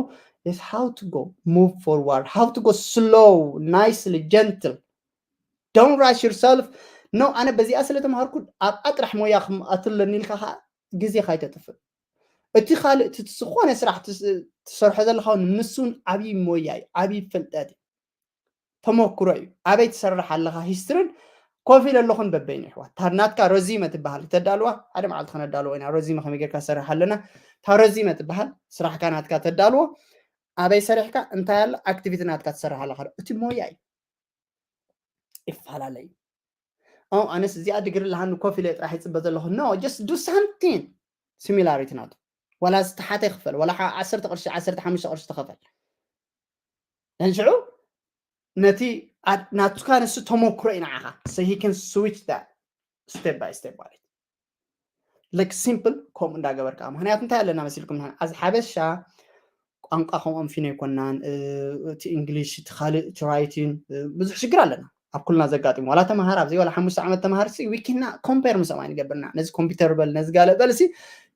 is how to go move forward how to go slow nicely gentle don't rush yourself no ኣነ በዚኣ ስለ ተምሃርኩ ኣብኣ ጥራሕ ሞያ ክምኣትለኒ ኢልካ ከዓ ግዜካ ኣይተጥፍእ። እቲ ካልእ እቲ ዝኾነ ስራሕ ትሰርሖ ዘለካ እውን ንሱ እውን ዓብዪ ሞያ እዩ፣ ዓብዪ ፍልጠት እዩ፣ ተመክሮ እዩ። ኣበይ ትሰርሕ ኣለካ ሂስትርን ኮፍ ኢለ ኣለኹን በበይኑ ይሕዋት። እታ ናትካ ረዚመ ትበሃል ክተዳልዋ ሓደ መዓልቲ ከነዳልዎ ኢና። ረዚመ ከመይ ጌርካ ትሰርሕ ኣለና እታ ረዚመ ትበሃል ስራሕካ ናትካ ተዳልዎ ኣበይ ሰሪሕካ እንታይ ኣሎ ኣክቲቪቲ ናትካ ትሰርሕ ኣለካ ዶ? እቲ ሞያ እዩ። ይፈላለዩ። ኣው ኣነስ እዚኣ ድግሪ ለሃኒ ኮፍ ኢለ ጥራሕ ይፅበ ዘለኹ no just do something similarity ናቱ ዋላ ዝተሓተ ይኽፈል ዋላ ዓሰርተ ቅርሺ ዓሰርተ ሓሙሽተ ቅርሺ ተኸፈል ንሽዑ ነቲ ናቱካ ንሱ ተመክሮ እዩ ንዓኻ so he can switch that step by step ማለት like simple ከምኡ እንዳገበርካ ምክንያቱ እንታይ ኣለና መሲልኩም ንሕና ኣዚ ሓበሻ ቋንቋ ከምኦም ፊኖ ኣይኮናን እቲ እንግሊሽ እቲ ካልእ እቲ ራይቲን ብዙሕ ሽግር ኣለና ኣብ ኩልና ዘጋጥም ዋላ ተምሃር ኣብዚ ዋላ ሓሙሽተ ዓመት ተምሃር ሲ we cannot compare ምስኦም ኣይንገብርና ነዚ ኮምፒውተር በል ነዚ ጋለ በል ሲ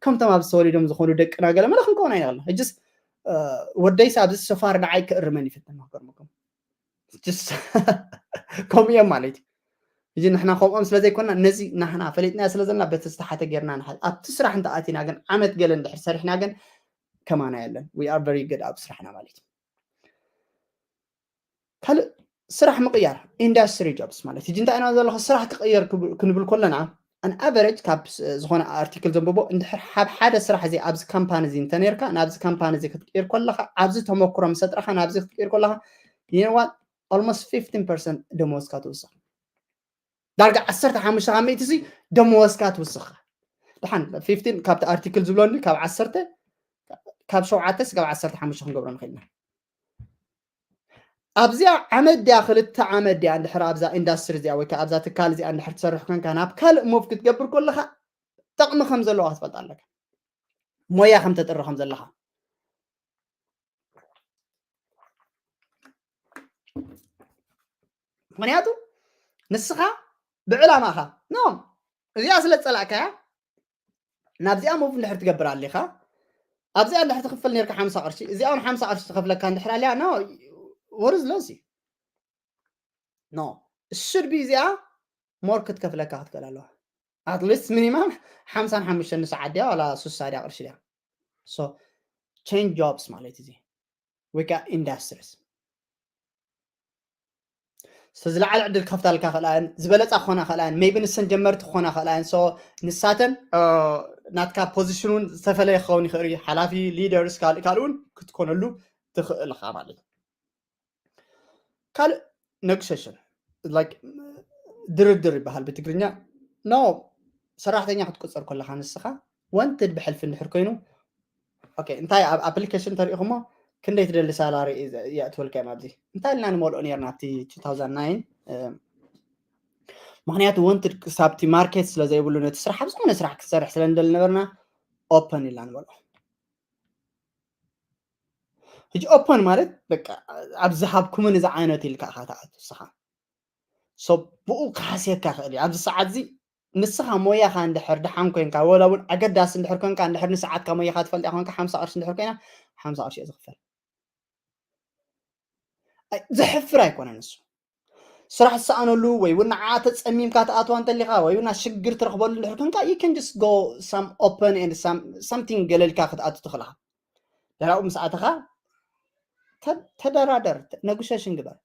ከምቶም ኣብዚ ተወሊዶም ዝኾኑ ደቅና ገለ መለ ክንከውን ኣይንኽልና ሕጅስ ወደይስ ኣብዚ ሰፋር ንዓይ ክእርመን ይፍትን ክገርመኩም ከምኡ እዮም ማለት እዩ ሕጂ ንሕና ከምኦም ስለ ዘይኮና ነዚ ናህና ፈሊጥናዮ ስለ ዘለና በቲ ዝተሓተ ጌርና ንሓ ኣብቲ ስራሕ እንተ ኣቲና ግን ዓመት ገለ እንድሕር ሰሪሕና ግን ከማና የለን we are very good ኣብ ስራሕና ማለት እዩ ካልእ ስራሕ ምቕያር ኢንዳስትሪ ጆብስ ማለት ሕጂ እንታይ ኢና ዘለኹ ስራሕ ክቕየር ክንብል ከለና ኣን ኣቨሬጅ ካብ ዝኾነ ኣርቲክል ዘንብቦ እንድሕር ሓብ ሓደ ስራሕ እዚ ኣብዚ ካምፓኒ እዚ እንተነርካ ናብዚ ካምፓኒ እዚ ክትቅይር ከለካ ኣብዚ ተመክሮ ምስ ኣጥረኻ ናብዚ ክትቅይር ከለካ you know what almost fifteen percent ደመወዝካ ትውስኽ ዳርጋ ዓሰርተ ሓሙሽተ ካብ ሚእቲ ሲ ደመወዝካ ትውስኻ ድሓን fifteen ካብቲ ኣርቲክል ዝብለኒ ካብ ዓሰርተ ካብ ሸውዓተ እስካብ ዓሰርተ ሓሙሽተ ክንገብሮ ንኽእል ኢና። ኣብዚኣ ዓመት ድያ ክልተ ዓመት ድያ እንድሕር ኣብዛ ኢንዳስትሪ እዚኣ ወይ ከዓ ኣብዛ ትካል እዚኣ እንድሕር ትሰርሕ ኮንካ ናብ ካልእ ሙቭ ክትገብር ከለኻ ጥቕሚ ከም ዘለዋ ክትፈልጥ ኣለካ። ሞያ ከም ተጥሪ ከም ዘለኻ። ምክንያቱ ንስኻ ብዕላማኻ ኖ እዚኣ ስለ ዝፀላእካያ ናብዚኣ ሙቭ እንድሕር ትገብር ኣሊኻ ኣብዚኣ እንድሕር ትኽፈል ነርካ ሓምሳ ቅርሺ እዚኣ እውን ሓምሳ ቅርሺ ትኸፍለካ እንድሕር ኣሊያ ኖ ወርዝ ለሲ ኖ እሱድ ቢ እዚኣ ሞር ክትከፍለካ ክትክእል ኣለዋ ኣትሊስት ሚኒማም ሓምሳን ሓሙሽተን ንሰዓት ድያ ዋላ ሱሳ ድያ ቅርሺ ድያ so change jobs ማለት እዚ ወይ ከዓ ኢንዳስትሪስ ዝለዓለ ዕድል ክኸፍታልካ ክእላን ዝበለፃ ክኾና ክእላን ሜቢ ንሰን ጀመርቲ ክኾና ክእላን so ንሳተን ናትካ ፖዚሽን እውን ዝተፈለየ ክኸውን ይኽእል እዩ ሓላፊ ሊደርስ ካልእ ካልእ እውን ክትኮነሉ ትኽእል ኢኻ ማለት እዩ ካልእ negotiation like ድርድር ይበሃል ብትግርኛ no ሰራሕተኛ ክትቆፀር ከለካ ንስኻ wanted ብሕልፊ እንድሕር ኮይኑ okay እንታይ ኣብ ኣፕሊኬሽን ተሪኢኹሞ ክንደይ ትደሊ ሳላሪ የእትወልካ እዮም ኣብዚ እንታይ ኢልና ንመልኦ ነርና ኣብቲ two thousand nine ምክንያቱ wanted ክሳብቲ ማርኬት ስለ ዘይብሉ ነቲ ስራሕ ኣብ ዝኾነ ስራሕ ክትሰርሕ ስለ ንደሊ ነበርና ኦፐን ኢልና ንመልኦ ሕጂ ኦፐን ማለት በቃ ኣብ ዝሃብኩምን እዚ ዓይነት ኢልካ ኢኻ ትኣቱ ንስኻ so ብኡ ክሓስየካ ክእል እዩ ኣብዚ ሰዓት እዚ ንስኻ ሞያኻ እንድሕር ድሓን ኮንካ ወላ እውን ኣገዳሲ እንድሕር ኮንካ እንድሕር ንሰዓትካ ሞያኻ ትፈልጥ ኮንካ ሓምሳ ቅርሺ እንድሕር ኮይና ሓምሳ ቅርሺ እየ ዝኽፈል ዘሕፍር ኣይኮነን እሱ ስራሕ ዝሰኣነሉ ወይ እውን ንዓ ተፀሚምካ ትኣትዋ እንተሊካ ወይ እውን ሽግር ትረኽበሉ እንድሕር ኮንካ you can just go some open and some something ገለልካ ክትኣቱ ትኽእልካ ደራኡ ምስ ኣተኻ ተደራደር ነጉሸሽን ግበር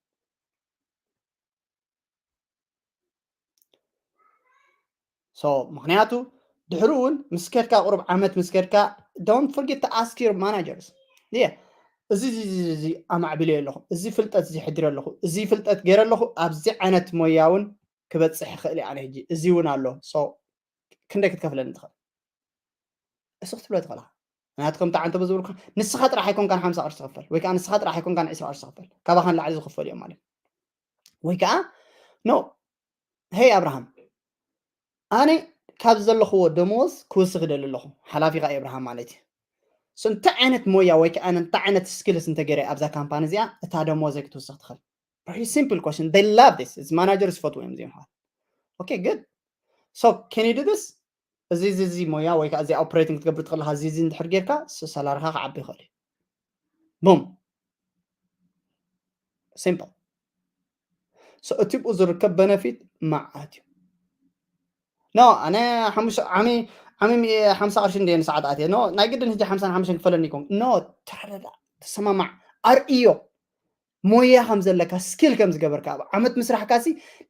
so ምክንያቱ ድሕሪ እውን ምስ ከድካ ቁሩብ ዓመት ምስ ከድካ don't forget to ask your managers yeah እዚ እዚ ኣማዕቢለ ኣለኹ እዚ ፍልጠት እዚ ሕድረ ኣለኹ እዚ ፍልጠት ገይረ ኣለኹ ኣብዚ ዓይነት ሞያ እውን ክበፅሕ ይኽእል ኣነ ሕጂ እዚ እውን ኣሎ so ክንደይ ክትከፍለኒ ትኽእል እሱ ክትብሎ ትኽእልካ ናትኩም ተዓንተ ብዝብልካ ንስኻ ጥራሕ ኣይኮንካን ሓምሳ ቅርሺ ትኽፈል ወይ ከዓ ንስኻ ጥራሕ ኣይኮንካን ዕስራ ቅርሺ ትኽፈል ካባኻን ላዕሊ ዝኽፈል እዮም ማለት ወይ ከዓ no hey ኣብርሃም ኣነ ካብ ዘለኽዎ ደሞዝ ክውስኽ ይደሊ ኣለኹ ሓላፊኻ ኣብርሃም ማለት እዩ እንታይ ዓይነት ሞያ ወይ ከዓ እንታይ ዓይነት ስኪልስ እንተገይረ ኣብዛ ካምፓኒ እዚኣ እታ ደሞዘይ ክትውስኽ ትኽእል very simple question they love this እዚ ማናጀር ዝፈትዎ እዮም እዚኦም ሓት okay good so can you do this እዚ እዚ እዚ ሞያ ወይ ከዓ እዚ ኦፕሬቲንግ ክትገብር ትኽእልካ እዚ እዚ እንድሕር ጌርካ ሰላርካ ክዓቢ ይኽእል እዩ ቡም simple so እቲ ብኡ ዝርከብ በነፊት መዓት እዩ no ኣነ ዓሚ ዓሚ ሓምሳ ቅርሺ እንደ ንሰዓት ኣትየ no ናይ ግድን ህጂ ሓምሳን ሓሙሽተን ክፈለኒ ይኮን no ተረዳ ተሰማማዕ ኣርእዮ ሞያ ከም ዘለካ ስኪል ከም ዝገበርካ ኣብ ዓመት ምስራሕካ ሲ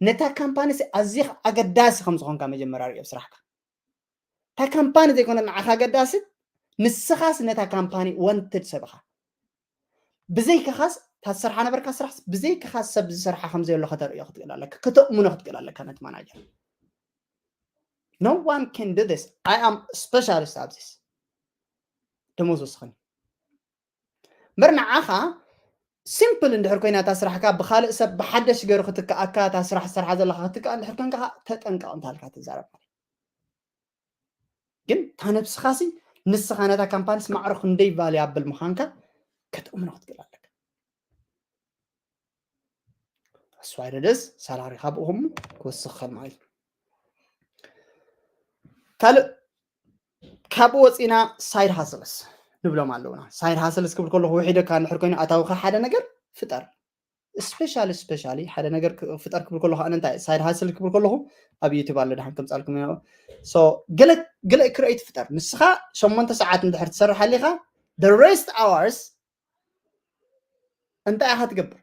ነታ ካምፓኒ ሲ ኣዚኻ ኣገዳሲ ከም ዝኾንካ መጀመርያ ርእዮ ስራሕካ እታ ካምፓኒ ዘይኮነ ንዓኻ ኣገዳሲ ንስኻስ ነታ ካምፓኒ ወንትድ ሰብኻ ብዘይካኻስ እታ ዝሰርሓ ነበርካ ስራሕ ብዘይካኻስ ሰብ ዝሰርሓ ከም ዘየሎ ከተርእዮ ክትክእል ኣለካ ከተእምኖ ክትክእል ኣለካ ነቲ ማናጀር no one can do this I am specialist ኣብ this ደሞዝ ወስኸኒ እምበር ንዓኻ ሲምፕል እንድሕር ኮይና እታ ስራሕካ ብካልእ ሰብ ብሓደሽ ገሩ ክትከኣካ እታ ስራሕ ዝሰርሓ ዘለካ ክትከኣ እንድሕር ኮንካ ተጠንቀቕ እንታልካ ትዛረብ ማለት ግን እታ ነብስኻሲ ንስኻ ነታ ካምፓኒስ ማዕሮ ክንደይ ቫልዩ ኣብል ምዃንካ ከተእምኖ ክትክእል ኣለካ ኣስዋይደደስ ሳላሪኻ ብእኹም ክወስኽ ከል ማለት እዩ ካልእ ካብኡ ወፂና ሳይድ ሃስልስ ንብሎም ኣለውና ሳይድ ሃስልስ ክብል ከለኹ ውሒደካ እንድሕር ኮይኑ ኣታውካ ሓደ ነገር ፍጠር ስፔሻሊ ስፔሻሊ ሓደ ነገር ፍጠር ክብል ከለኹ ኣነ እንታይ ሳይድ ሃስል ክብል ከለኹ ኣብ ዩቱብ ኣሎ ድሓን ከምፃልኩም ገለ ክሬት ፍጠር ንስኻ ሸሞንተ ሰዓት እንድሕር ትሰርሕ ኣሊኻ the rest hours እንታይ ኢኻ ትገብር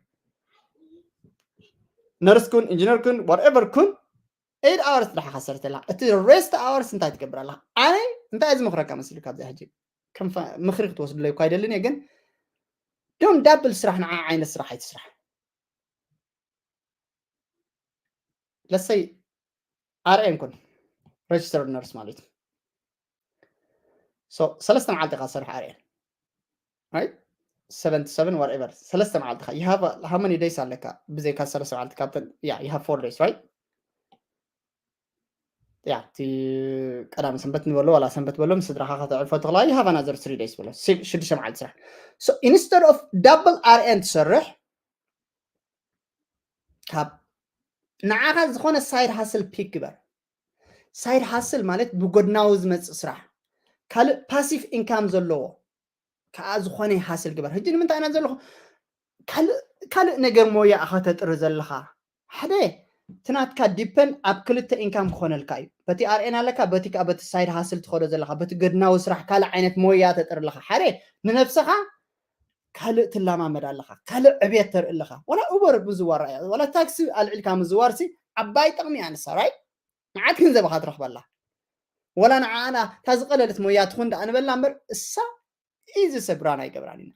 ነርስ ኩን ኢንጂነር ኩን whatever ኩን eight hours ጥራሕ ካሰርተላ እቲ rest hours እንታይ ትገብር ኣለኻ ኣነ እንታይ ዝምኽረካ መስሉ ካብዚ ሕጂ ከም ምኽሪ ክትወስድለይ እኳ ኣይደልን እየ ግን don't double ስራሕ ንዓ ዓይነት ስራሕ ኣይትስራሕ ለሰይ ኣርኤን ኩን registered nurse ማለት እዩ So ሰለስተ መዓልቲ ኢኻ ትሰርሕ ኣርኤን right? Seven to seven, whatever። ሰለስተ መዓልቲ ኢኻ። You have a- how many days ኣለካ? ብዘይካ ሰለስተ መዓልቲ ካብተን yeah, you have four days, right? Yeah, እቲ ቀዳም ሰንበት ንበሎ ዋላ ሰንበት በሎ ምስ ስድራኻ ከተዕርፎ ትኽእላ። You have another three days በሎ። ሲ- ሽዱሽተ መዓልቲ ስራሕ። So instead of double ኣርኤን ትሰርሕ ካብ ንዓኻ ዝኾነ side hustle pick ግበር። Side hustle ማለት ብጎድናዊ ዝመጽእ ስራሕ፣ ካልእ passive income ዘለዎ ከዓ ዝኾነ hustle ግበር። ሕጂ ንምንታይ ኢና ዘለኹ ካልእ ካልእ ነገር ሞያ ኢኻ ተጥሪ ዘለኻ? ሓደ እቲ ናትካ depend ኣብ ክልተ income ክኾነልካ እዩ። በቲ ኣርኤን ኣለካ፣ በቲ ከዓ በቲ side hustle ትኸዶ ዘለኻ፣ በቲ ጎድናዊ ስራሕ ካልእ ዓይነት ሞያ ተጥሪ ኣለኻ። ሓደ ንነብስኻ ካልእ ትለማመድ ኣለኻ፣ ካልእ ዕብየት ተርኢ ኣለኻ። ዋላ ኡበር ምዝዋር ራእያ፣ ዋላ ታክሲ ኣልዒልካ ምዝዋር ሲ ዓባይ ጥቕሚ እያ ንሳ right? መዓት ገንዘብ ኢኻ ትረኽበላ። ዋላ ንዓና እታ ዝቐለለት ሞያ ትኹን ደኣ ንበላ እምበር እሳ ኢዚ ሰብ ራን ኣይገብራን ኢና።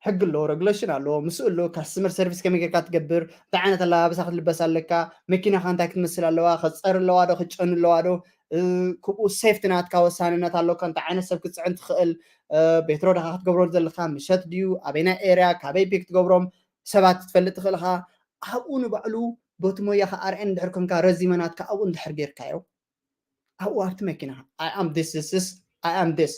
ሕጊ ኣለዎ፣ regulation ኣለዎ፣ ምስኡ ኣለዎ። Customer service ከመይ ጌርካ ትገብር፣ እንታይ ዓይነት ኣለባበሳ ክትልበስ ኣለካ፣ መኪናኻ እንታይ ክትመስል ኣለዋ፣ ክትፀሪ ኣለዋ ዶ ክትጨኑ ኣለዋ ዶ፣ እ፣ ክብኡ safety ናትካ ወሳንነት ኣለካ፣ እንታይ ዓይነት ሰብ ክትፅዕን ትኽእል፣ እ፣ ቤትሮ ድኻ ክትገብሮ ዘለካ፣ ምሸት ድዩ፣ ኣበይናይ ኤርያ፣ ካበይ ፒክ ትገብሮም ሰባት ክትፈልጥ ትኽእል ኢኻ። ኣብኡ ንባዕሉ በቲ ሞያኻ ኣርኤን እንድሕር ኮንካ ረዚመ ናትካ ኣብኡ እንድሕር ጌርካዮ ኣብኡ ኣብቲ መኪና I am this this this I am this።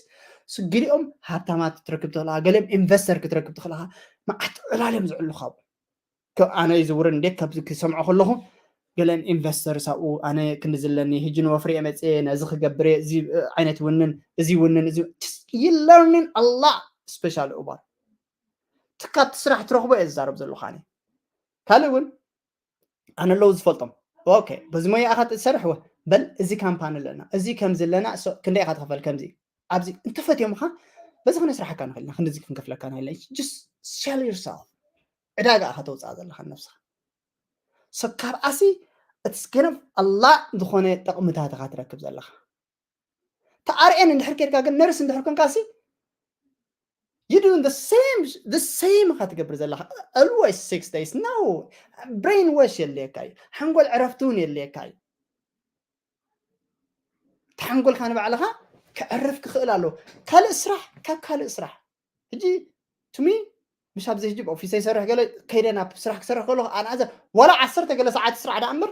ገሊኦም ሃብታማት ክትረክብ ትኽእል ኢኻ፣ ገሊኦም ኢንቨስተር ክትረክብ ትኽእል ኢኻ። መዓት ዕላል እዮም ዝዕሉ ካብኡ። ከም ኣነ ይዝውርን እንዴ ካብዚ ክሰምዖ ከለኹ ገለን ኢንቨስተርስ ኣብኡ ኣነ ክንዲ ዝለኒ ሕጂ ንወፍሪ እየ መፅየ ነዚ ክገብር እየ እዚ ዓይነት ውንን እዚ ውንን እዚ you learning a lot special ኡበር ትካብቲ ስራሕ ትረኽቦ እየ ዝዛረብ ዘለኹ ኣነ ካልእ እውን ኣነ ኣለዉ ዝፈልጦም okay በዚ ሞያ ኢኻ ትሰርሕ ወ በል እዚ ካምፓኒ ኣለና እዚ ከምዚ ኣለና so ክንደይ ኢኻ ትኸፈል ከምዚ ኣብዚ እንተፈትዮምኻ በዚ ክነስራሓካ ንኽእል ኢና ክንድዚ ክንከፍለካ ንኽእል just sell yourself ዕዳጋ ኢኻ ተውፅኣ ዘለኻ ነብስኻ so ካብ ኣሲ it's kind of a lot ዝኾነ ጠቕምታት ኢኻ ትረክብ ዘለኻ ተኣርኤን እንድሕር ኬድካ ግን ነርስ እንድሕር ኮንካ ሲ you doing the same the same ኢኻ ትገብር ዘለኻ always six days no brain wash የድልየካ እዩ ሓንጎል ዕረፍቲ እውን የድልየካ እዩ ተሓንጎልካ ንባዕልኻ ክዕርፍ ክኽእል ኣለዎ ካልእ ስራሕ ካብ ካልእ ስራሕ ሕጂ to me ምሽ ኣብዚ ሕጂ ብኦፊሰ ይሰርሕ ገለ ከይደ ናብ ስራሕ ክሰርሕ ከለኹ ኣንኣዘ ዋላ ዓሰርተ ገለ ሰዓት ስራሕ ደኣ እምበር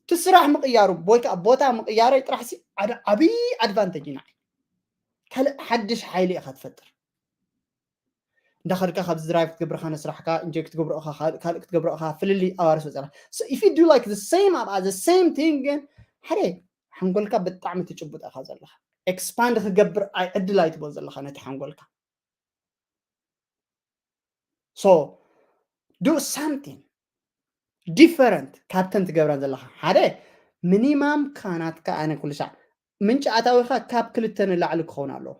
እቲ ስራሕ ምቕያሩ ወይ ከዓ ቦታ ምቕያረይ ጥራሕ ሲ ዓደ ዓብዪ ኣድቫንቴጅ ኢና ካልእ ሓድሽ ሓይሊ ኢኻ ትፈጥር እንዳኸድካ ካብዚ ድራይቭ ክትገብርካ ነስራሕካ ኢንጆይ ክትገብሮ ኢኻ ካልእ ክትገብሮ ኢኻ ፍልልይ ኣዋርስ በፀላ if you do like the same ኣብኣ the same thing ግን ሓደ ሓንጎልካ ብጣዕሚ ትጭቡጥ ኢኻ ዘለኻ ኤክስፓንድ ክገብር ኣይ ዕድል ኣይትቦ ዘለኻ ነቲ ሓንጎልካ so do something different ካብተን ትገብረን ዘለኻ ሓደ ሚኒማም ካናትካ ኣነ ኩሉ ሻዕ ምንጪ ኣታዊኻ ካብ ክልተ ንላዕሊ ክኸውን ኣለዎ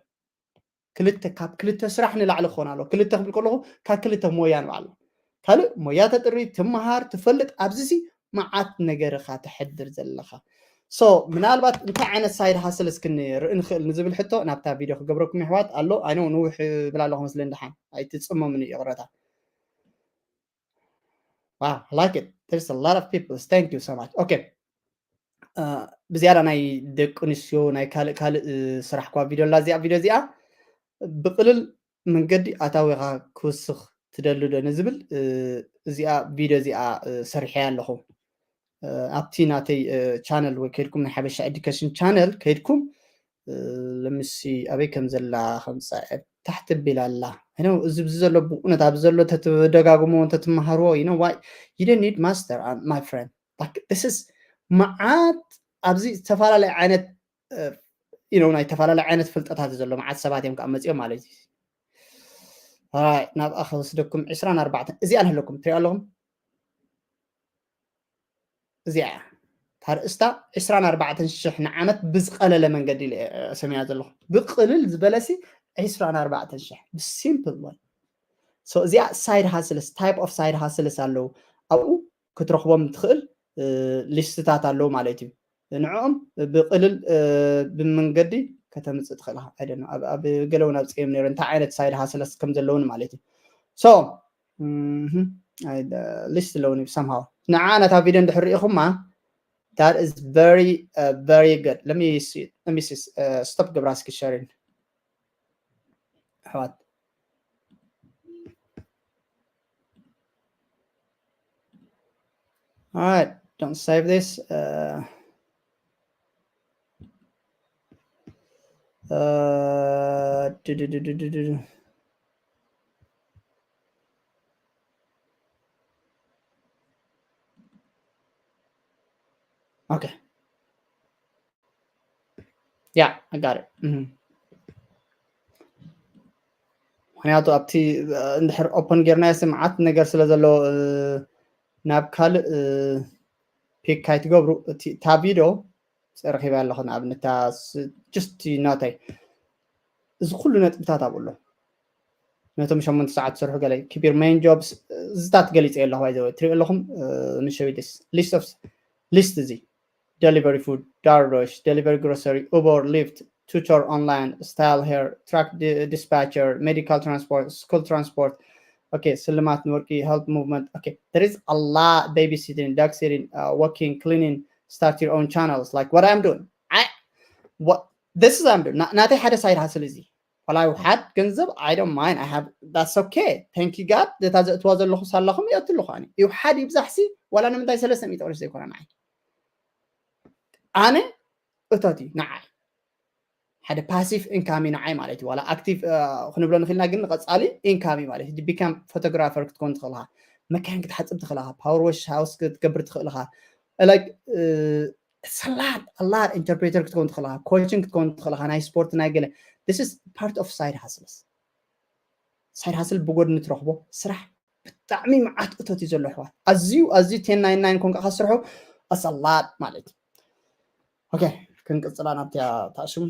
ክልተ ካብ ክልተ ስራሕ ንላዕሊ ክኾን ኣለዎ ክልተ ክብል ከለኹ ካብ ክልተ ሞያ ንባዕሉ ካልእ ሞያ ተጥሪ ትመሃር ትፈልጥ ኣብዚ ሲ መዓት ነገር ኢኻ ተሕድር ዘለኻ so ምናልባት እንታይ ዓይነት ሳይድ ሃስል እስኪ ንርኢ ንኽእል ንዝብል ሕቶ ናብታ ቪድዮ ክገብረኩም ይሕዋት ኣሎ ኣይነው ንውሕ ብል ኣለኹ መስለ ንድሓን ኣይትፅመሙኒ ይቕረታ Wow, I like it. There's a lot of people. Thank you so much. Okay. ብዝያዳ ናይ ደቂ ኣንስትዮ ናይ ካልእ ካልእ ስራሕ ኳ ቪድዮ ኣላ እዚኣ ቪድዮ እዚኣ ብቕልል መንገዲ ኣታዊኻ ክውስኽ ትደሊ ዶ ንዝብል እዚኣ ቪድዮ እዚኣ ሰሪሐያ ኣለኹ ኣብቲ ናተይ ቻነል ወይ ከድኩም ናይ ሓበሻ ኤዱኬሽን ቻነል ከድኩም ለምሲ ኣበይ ከም ዘላ ከምፃ ታሕቲ ቢላ ኣላ እዚ ብዚ ዘሎ ብእውነት ኣብዚ ዘሎ ተትደጋግሞ እንተትመሃርዎ you know why you don't need master my friend like this is መዓት ኣብዚ ዝተፈላለዩ ዓይነት you know ናይ ዝተፈላለዩ ዓይነት ፍልጠታት ዘሎ መዓት ሰባት እዮም ከዓ መፅኦም ማለት እዩ ናብኣ ከወስደኩም ዕስራን ኣርባዕተን እዚኣ ንህለኩም ትሪኦ ኣለኹም እዚኣ እያ ታርእስታ ዕስራን ኣርባዕተን ሽሕ ንዓመት ብዝቐለለ መንገዲ ሰሚያ ዘለኹ ብቕልል ዝበለሲ ዕስራን ኣርባዕተን ሽሕ ብሲምፕል ወይ እዚኣ ሳይድ ሃስልስ ታይፕ ኦፍ ሳይድ ሃስልስ ኣለዉ ኣብኡ ክትረኽቦም ትኽእል ሊስትታት ኣለዉ ማለት እዩ ንዕኦም ብቕልል ብመንገዲ ከተምፅእ ትኽእል ኣብ ገለውን ኣብፅዮም ነሩ እንታይ ዓይነት ሳይድ ሃስለስ ከም ዘለውን ማለት እዩ so ሊስት ኣለውን እዩ ሰምሃው ንዓ ነታ ቪድዮ እንድሕር ርኢኹማ That is very, uh, very good. Let me see. Let me see. Uh, stop ግብራ እስኪ ሸሪን ኣሕዋት። All right, don't save this. Uh, uh, do, do, do, do, do, do. Okay. Yeah, I got it. Mhm። ምክንያቱ ኣብቲ፣ እ፣ እንድሕር ኦፕን ጌርናዮ ስምዓት ነገር ስለ ዘለዎ፣ እ፣ ናብ ካልእ፣ እ፣ ፒክ ካይትገብሩ እቲ፣ እታ ቪድዮ ረኺበ ኣለኹ። ንኣብነት እታ ስ-፣ just ናተይ እዚ ኩሉ ነጥብታት ኣብኡ ኣሎ። ነቶም ሸሞንተ ሰዓት ትሰርሑ ገለ keep your main jobs፣ እዚታት ገሊጸ ኣለኹ። ባይ ዘ ወይ ትሪኦ ኣለኹም፣ እ፣ ንሸዊ this list of list እዚ delivery food፣ ዳርዶሽ፣ delivery grocery፣ Uber፣ Lyft፣ tutor online፣ style hair፣ truck di-, dispatcher፣ medical transport፣ school transport። Okay፣ ስልማት ንወርቂ፣ health movement። Okay, there is a lot፣ babysitting፣ dog sitting፣ uh, walking፣ cleaning፣ start your own channels like what I'm doing። I what this is I'm doing። ና-፣ ናተይ ሓደ side hustle እዚ ዋላ ይውሓድ ገንዘብ I don't mind። I have that's okay። Thank you God። ነታ ዘእትዋ ዘለኹ ሳላኹም የእትሉ ኳኒ ይውሓድ ይብዛሕሲ ዋላ ንምንታይ ሰለስተ ሚእቲ ቅርሺ ዘይኮነ ንዓይ ኣነ እቶት እዩ ንዓይ ሓደ ፓሲቭ ኢንካም እዩ ንዓይ ማለት እዩ። ዋላ ኣክቲቭ፣ እ፣ ክንብሎ ንኽእልና ግን ንቐጻሊ ኢንካም እዩ ማለት እዩ። ቢካም ፎቶግራፈር ክትኮን ትኽእል ኢኻ፣ መካይን ክትሓጽብ ትኽእል ኢኻ፣ ፓወር ዋሽ ሃውስ ክትገብር ትኽእል ኢኻ፣ ላይክ፣ እ፣ ሰላት ኣላት ኢንተርፕሬተር ክትኮን ትኽእል ኢኻ፣ ኮችን ክትኮን ትኽእል ኢኻ፣ ናይ ስፖርት ናይ ገለ this is part of side hustles። ሳይድ ሃስል ብጎድኒ ትረኽቦ ስራሕ ብጣዕሚ መዓት እቶት እዩ ዘሎ ኣሕዋት። ኣዝዩ ኣዝዩ ቴን ናይን ናይን ኮንካ ከስርሑ ኣሰላጥ ማለት እዩ። ኦኬ፣ ክንቅጽላ ናብቲ ታሽም።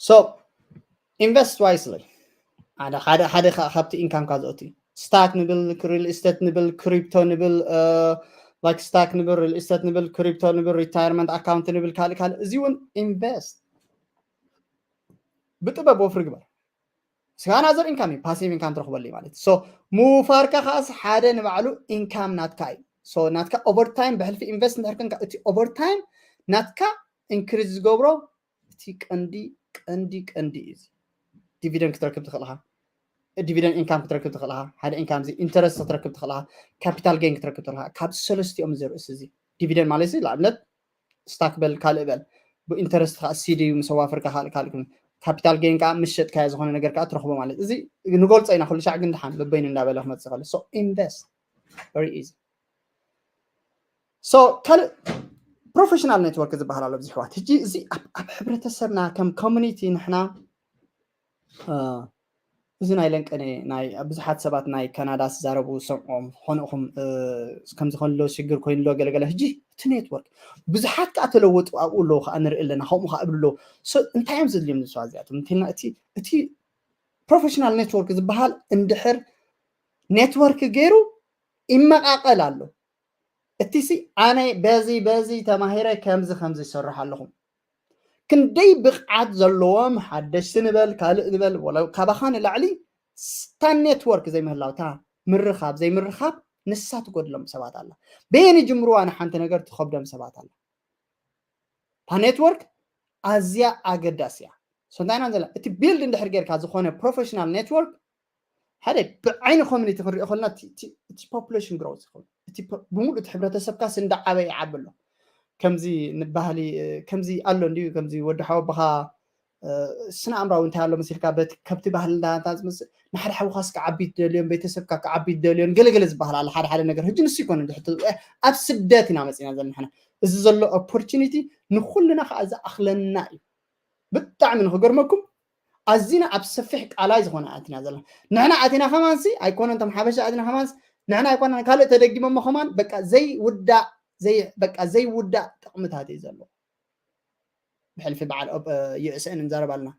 So invest wisely። ሓደ ሓደ ሓደ ካ-፣ ካብቲ ኢንካምካ ዝእቱ እዩ። ስታክ ንብል፣ ሪል ስቴት ንብል፣ ክሪፕቶ ንብል፣ ላይክ ስታክ ንብል፣ ሪል ስቴት ንብል፣ ክሪፕቶ ንብል፣ ሪታየርመንት ኣካውንት ንብል፣ ካልእ ካልእ። እዚ እውን ኢንቨስት ብጥበብ ወፍሪ ግበር። ስጋና ዘር ኢንካም እዩ፣ ፓሲቭ ኢንካም ትረኽበሉ እዩ ማለት እዩ። ሶ ምውፋርካ ከኣስ ሓደ ንባዕሉ ኢንካም ናትካ እዩ። ሶ ናትካ ኦቨርታይም ብሕልፊ ኢንቨስት እንድሕር ኮንካ እቲ ኦቨርታይም ናትካ ኢንክሪዝ ዝገብሮ እቲ ቀንዲ ቀንዲ ቀንዲ እዩ። እዚ ዲቪደንድ ክትረክብ ትኽእል ኢኻ፣ ዲቪደንድ ኢንካም ክትረክብ ትኽእል ኢኻ፣ ሓደ ኢንካም እዚ ኢንተረስት ክትረክብ ትኽእል ኢኻ፣ ካፒታል ጌን ክትረክብ ትኽእል ኢኻ። ካብ ሰለስቲኦም እዚ ርእሲ እዚ ዲቪደንድ ማለት እዚ ንኣብነት ስታክ በል ካልእ በል ብኢንተረስት ከዓ ሲዲ ምስ ኣዋፈርካ ካልእ ካልእ ክም-፣ ካፒታል ጌን ከዓ ምስ ሸጥካዮ ዝኾነ ነገር ከዓ ትረኽቦ ማለት እዚ ንገልጾ ኢና ኩሉ ሻዕ ግን ድሓን በበይኑ እንዳበለ ክመፅእ ከሎ። So invest very easy። So ካልእ ፕሮፌሽናል ኔትወርክ ዝበሃል ኣሎ ኣብዚ ኣሕዋት። ሕጂ እዚ ኣብ፣ ኣብ ሕብረተሰብና ከም ኮሚኒቲ ንሕና፣ እ፣ እዚ ናይ ለንቀነ ናይ ብዙሓት ሰባት ናይ ካናዳ ዝዛረቡ ዝሰምዖም ዝኾነ ኢኹም፣ እ፣ ከምዚ ከሎ ሽግር ኮይኑ ኣሎ ገለ ገለ። ሕጂ እቲ ኔትወርክ ብዙሓት ከዓ ተለወጡ ኣብኡ ኣለዉ ከዓ ንርኢ ኣለና፣ ከምኡ ከዓ እብሉ ኣለዉ። So እንታይ እዮም ዘድልዮም ንሰባት እዚኣቶም እንተልና እቲ፣ እቲ ፕሮፌሽናል ኔትወርክ ዝበሃል እንድሕር ኔትወርክ ገይሩ ይመቃቀል ኣሎ። እቲ ሲ ኣነ በዚ በዚ ተማሂረ ከምዚ ከምዚ ይሰርሕ ኣለኹም። ክንደይ ብቕዓት ዘለዎም ሓደሽቲ ንበል ካልእ ንበል ወላ ካባኻ ንላዕሊ ስታ ኔትወርክ ዘይምህላው እታ ምርኻብ ዘይምርኻብ ንሳ ትጎድሎም ሰባት ኣላ። በየን ይጅምርዋ ንሓንቲ ነገር ትኸብዶም ሰባት ኣላ። እታ ኔትወርክ ኣዝያ ኣገዳሲ እያ። So እንታይ ኢና ዘለና እቲ ቢልድ እንድሕር ጌርካ ዝኾነ ፕሮፌሽናል ኔትወርክ ሓደ ብዓይኒ ኮሚኒቲ ክንሪኦ ከለና እቲ፣ እቲ፣ እቲ ፖፑሌሽን ግሮውዝ ይኸውን። እቲ ፖ-፣ ብምሉእ እቲ ሕብረተሰብካ ስንዳ ዓበየ ይዓቢ ኣሎ። ከምዚ ንባህሊ፣ እ፣ ከምዚ ኣሎ እንድዩ፣ ከምዚ ወዲ ሓወቦኻ፣ እ፣ ስነ ኣእምራዊ እንታይ ኣሎ መሲልካ በቲ፣ ከብቲ ባህሊ እንዳ፣ እንዳ ዝመጽእ ንሓደ ሓውኻስ ክዓቢ ትደልዮን ቤተሰብካ ክዓቢ ትደልዮን ገለ ገለ ዝበሃል ኣሎ። ሓደ ሓደ ነገር ሕጂ ንሱ ይኮነ ዝሕቶ፣ እ፣ ኣብ ስደት ኢና መጺና ዘለና ንሕና። እዚ ዘሎ ኦፖርቹኒቲ ንኹልና ከኣ ዝኣኽለና እዩ። ብጣዕሚ ንኽገርመኩም ኣዚና ኣብ ሰፊሕ ቃላይ ዝኾነ ኣቲና ዘለና። ንሕና ኣቲና ከማንሲ ኣይኮነን፣ እቶም ሓበሻ ኣቲና ከማንሲ ንሕና ኣይኮነን፣ ካልእ ተደጊሞሞ ከማን በቃ ዘይውዳእ፣ ዘይ-፣ በቃ ዘይውዳእ ጥቕምታት እዩ ዘሎ። ብሕልፊ በዓል ኦብ-፣ ዩ ኤስ ኤን ንዛረብ ኣለና።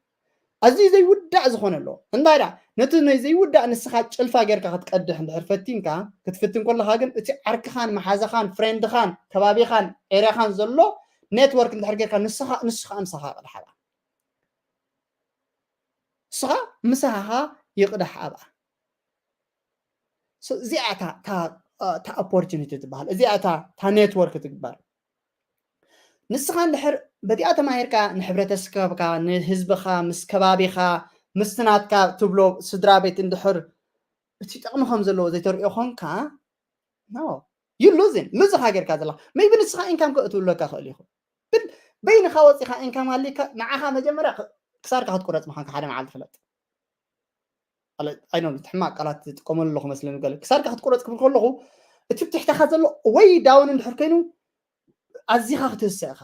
ኣዝዩ ዘይውዳእ ዝኾነ ኣሎ። እንታይ ደኣ፣ ነቲ ናይ ዘይውዳእ ንስኻ ጭልፋ ጌርካ ክትቀድሕ እንድሕር ፈቲንካ፣ ክትፍትን ከለኻ ግን እቲ ዓርክኻን መሓዛኻን ፍሬንድኻን ከባቢኻን ኤርያኻን ዘሎ ኔትወርክ እንድሕር ጌርካ ንስኻ፣ ንስኻ ምሳኻ ቅድሓ ኣብኣ። ንስኻ ምሳኻ ይቕዳሕ ኣብኣ። እዚኣ እታ opportunity ትበሃል፣ እዚኣ እታ network ትግበር። ንስኻ እንድሕር በዚኣ ተማሂርካ ንሕብረተሰብካ፣ ንህዝብኻ፣ ምስ ከባቢኻ፣ ምስቲ ናትካ ትብሎ ስድራ ቤት እንድሕር እቲ ጥቕሚ ከም ዘለዎ ዘይተርእዮ ኾንካ፣ no, you losing፣ ሉዝ ኢኻ ጌርካ ዘለኻ። Maybe ንስኻ ኢንካም ከእትውለካ ክእል ይኹን፣ ግን በይንኻ ወፂኻ ኢንካም ኣሊካ ንዓኻ መጀመርያ ክሳርካ ክትቁረፅ ምዃንካ ሓደ መዓልቲ ፍለጥ። ኣይኖ ሕማቅ ቃላት ዝጥቀመሉ ኣለኹ መስለኒ። ገለ ክሳድካ ክትቁረፅ ክብል ከለኹ እቲ ብትሕተኻ ዘሎ ወይ ዳውን እንድሕር ኮይኑ ኣዚኻ ክትህሰ ኢኻ።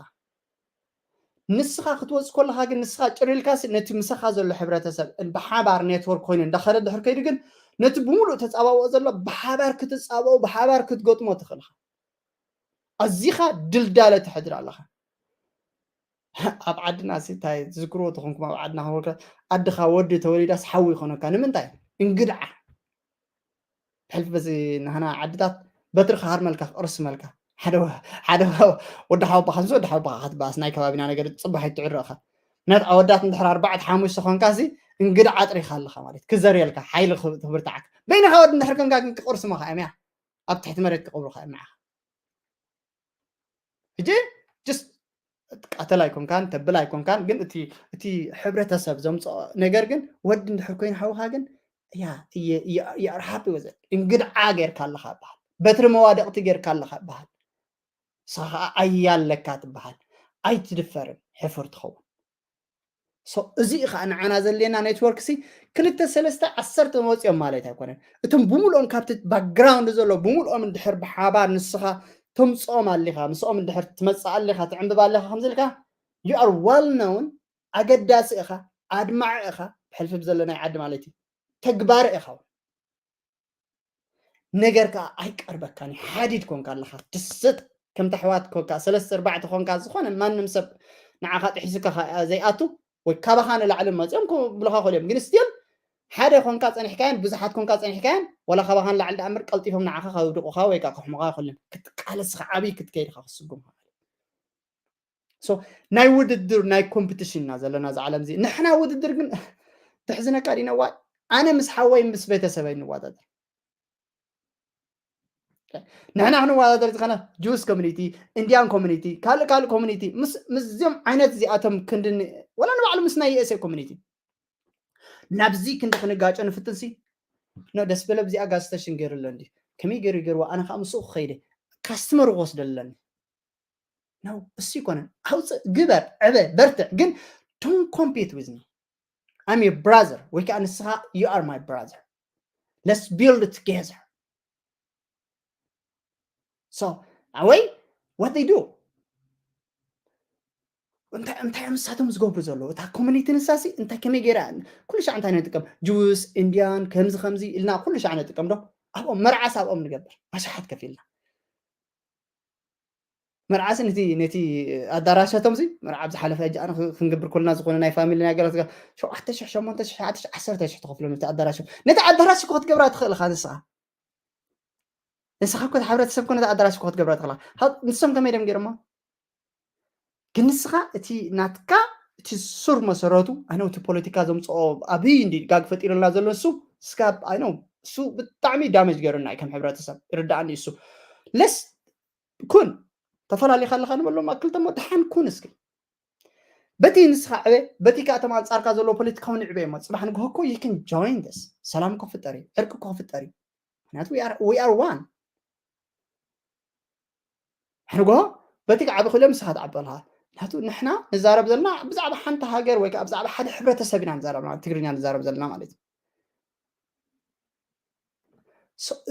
ንስኻ ክትወፅ ከለኻ ግን ንስኻ ጭር ኢልካ ነቲ ምሳኻ ዘሎ ሕብረተሰብ ብሓባር ኔትወርክ ኮይኑ እንዳኸደ ድሕር ከይዱ ግን ነቲ ብምሉእ ተፃባብኦ ዘሎ ብሓባር ክትፃባኦ ብሓባር ክትገጥሞ ትኽእልኻ። ኣዚኻ ድልዳለ ትሕድር ኣለኻ። ኣብ ዓድና ሲ እንታይ ዝዝክርዎ ተኾንኩም ኣብ ዓድና ከበልካ ኣድኻ ወዲ ተወሊዳስ ሓዊ ይኾነካ ንምንታይ እንግድዓ ሕልፊ በዚ ናህና ዓድታት በትሪ ክሃርመልካ ክቕርስመልካ ሓደ ወዲ ሓወባኻ ምስ ወዲ ሓወባኻ ክትበኣስ ናይ ከባቢና ነገር ፅባሕ ይትዕረኻ ምክንያቱ ኣወዳት እንድሕር ኣርባዕተ ሓሙሽተ ኾንካ ሲ እንግድዓ ጥሪኻ ኣለኻ ማለት ክዘርየልካ ሓይሊ ክብርትዓካ በይንኻ ወዲ እንድሕር ኮንካ ግን ክቕርስመኻ እዮም ያ ኣብ ትሕቲ መሬት ክቕብሩኻ እዮም ንዓኻ ሕጂ just ቃተል ኣይኮንካን ተብል ኣይኮንካን ግን እቲ እቲ ሕብረተሰብ ዘምፅኦ ነገር ግን ወዲ እንድሕር ኮይኑ ሓውካ ግን ያ you are happy with it እንግድዓ ጌርካ ኣለካ ይበሃል በትሪ መዋደቕቲ ጌርካ ኣለካ ይበሃል ንስኻ ከዓ ኣያ ኣለካ ትበሃል ኣይትድፈርን ሕፍር ትኸውን እዚ ከዓ ንዓና ዘድልየና ኔትወርክ ሲ ክልተ ሰለስተ ዓሰርተ መፂኦም ማለት ኣይኮነን እቶም ብምልኦም ካብቲ ባክግራውንድ ዘሎ ብምልኦም እንድሕር ብሓባር ንስኻ ተምፅኦም ኣሊኻ ምስኦም እንድሕር ትመፅእ ኣሊኻ ትዕንብብ ኣሊኻ ከምዚ ኢልካ you are well known ኣገዳሲ ኢኻ ኣድማዒ ኢኻ ብሕልፊ ብዘሎ ናይ ዓዲ ማለት እዩ ተግባሪ ኢኻ ነገር ከዓ ኣይቀርበካን እዩ ሓዲድ ኮንካ ኣለካ ድስጥ ከምቲ ኣሕዋት ኮንካ ሰለስተ ኣርባዕተ ኮንካ ዝኾነ ማንም ሰብ ንዓኻ ጥሒሱካ ዘይኣቱ ወይ ካባኻ ንላዕሊ መፅኦም ክብሉኻ ይኽእሉ እዮም ግን ስቲል ሓደ ኮንካ ፀኒሕካያን ብዙሓት ኮንካ ፀኒሕካያን ዋላ ካባኻ ንላዕሊ ደኣ እምበር ቀልጢፎም ንዓኻ ከውድቑኻ ወይ ከዓ ክሕሙኻ ይኽእሉ እዮም ክትቃለስ ከዓ ዓብዪ ክትከይድ ኢኻ ክስጉምካ ማለት እዩ ናይ ውድድር ናይ ኮምፒቲሽን ኢና ዘለና እዚ ዓለም እዚ ንሕና ውድድር ግን ተሕዝነካ ዲነዋ ኣነ ምስ ሓወይ ምስ ቤተሰበይ ንወዳደር ንሕና ክንወዳደር ዝኸነ ጁስ ኮሚኒቲ ኢንዲያን ኮሚኒቲ ካልእ ካልእ ኮሚኒቲ ምስዚኦም ዓይነት እዚኣቶም ክንድን ወላ ንባዕሉ ምስ ናይ ዩኤስኤ ኮሚኒቲ ናብዚ ክንዲ ክንጋጮ ንፍትንሲ ኖ ደስ በለ ብዚኣ ጋዝ ስቴሽን ገይሩ ኣሎ እንዲ ከመይ ገይሩ ገይርዋ ኣነ ከዓ ምስኡ ክኸይደ ካስትመር ክወስደ ኣለኒ ነው እሱ ይኮነን ኣውፅእ ግበር ዕበ በርትዕ ግን don't compete with me I'm your brother ወይ ከዓ ንስኻ you are my brother let's build together so ኣወይ what they do እንታይ እዮም ንሳቶም ዝገብሩ ዘለዉ እታ ኮሚኒቲ ንሳሲ እንታይ ከመይ ገይራ ኩሉ ሻዕ እንታይ ንጥቀም ጁስ ኢንዲያን ከምዚ ከምዚ ኢልና ኩሉ ሻዕ ንጥቀም ዶ ኣብኦም መርዓስ ኣብኦም ንገብር ኣሽሓት ከፊልና መርዓሲ ነቲ ነቲ ኣዳራሻቶም ዚ መርዓ ኣብ ዝሓለፈ ሕጂ ኣነ ክንገብር ኮልና ዝኾነ ናይ ፋሚሊ ናይ ገላት ሸውዓተ ሽሕ ሸሞንተ ሽሕ ሸዓተ ሽሕ ዓሰርተ ሽሕ ትኸፍሎም ነቲ ኣዳራሾም ነቲ ኣዳራሽ እኮ ክትገብራ ትኽእል ኢኻ ንስኻ ንስኻ እኮ ሕብረተሰብ ኮነ ኣዳራሽ እኮ ክትገብራ ትኽእላ ንሶም ከመይ ደም ገይሮሞ ግን ንስኻ እቲ ናትካ እቲ ሱር መሰረቱ ኣነ እቲ ፖለቲካ ዘምፅኦ ኣብይ እንዲ ጋግ ፈጢሩልና ዘሎ እሱ ስካብ ኣይኖ እሱ ብጣዕሚ ዳመጅ ገይሩና እዩ ከም ሕብረተሰብ ይርዳእኒ እሱ ለስ ኩን ተፈላለዩ ከለካ ንበሎም ኣክልተሞ ደሓን ኩን እስኪ በቲ ንስኻ ዕበ በቲ ከኣቶም ኣንፃርካ ዘለዎ ፖለቲካዊ ንዕበ እሞ ፅባሕ ንግሆ እኮ you can join this ሰላም እኮ ክፍጠር እዩ ዕርቂ እኮ ክፍጠር እዩ ምክንያቱ we are one ሕንጎ በቲ ዓቢ ክእሎ ምሳኻ ትዓቢ ኣለኻ ምክንያቱ ንሕና ንዛረብ ዘለና ብዛዕባ ሓንቲ ሃገር ወይ ከዓ ብዛዕባ ሓደ ሕብረተሰብ ኢና ንዛረብ ትግርኛ ንዛረብ ዘለና ማለት እዩ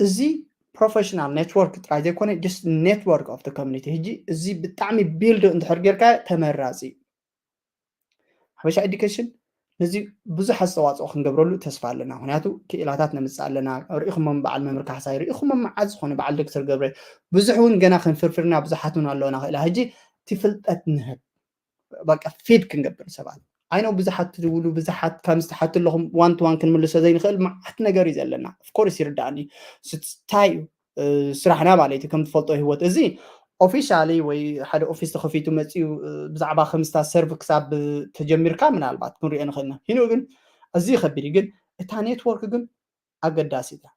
እዚ ፕሮፌሽናል ኔትወርክ ጥራይ ዘይኮነ just network of the community ሕጂ እዚ ብጣዕሚ ቢልድ እንድሕር ጌርካ ተመራፂ እዩ ሓበሻ ኤዱኬሽን ነዚ ብዙሕ ኣስተዋፅኦ ክንገብረሉ ተስፋ ኣለና ምክንያቱ ክኢላታት ነምፅእ ኣለና ርኢኹሞም በዓል መምህር ካሕሳይ ርኢኹሞም መዓት ዝኾነ በዓል ዶክተር ገብረ ብዙሕ እውን ገና ክንፍርፍርና ብዙሓት እውን ኣለውና ክእላ ሕጂ እቲ ፍልጠት ንህብ በቃ ፊድ ክንገብር ሰባት ኣይኖ ብዙሓት ትድውሉ ብዙሓት ከም ዝተሓቱ ኣለኹም ዋን ቱ ዋን ክንምልሶ ዘይንኽእል መዓት ነገር እዩ ዘለና ኦፍኮርስ ይርዳእኒ ስታይ እዩ ስራሕና ማለት እዩ ከም ትፈልጦ ህይወት እዚ ኦፊሻሊ ወይ ሓደ ኦፊስ ተኸፊቱ መፅኡ ብዛዕባ ከምስታ ሰርቭ ክሳብ ተጀሚርካ ምናልባት ክንሪኦ ንኽእልና ሂኑ ግን እዚ ከቢድ ግን እታ ኔትወርክ ግን ኣገዳሲት እያ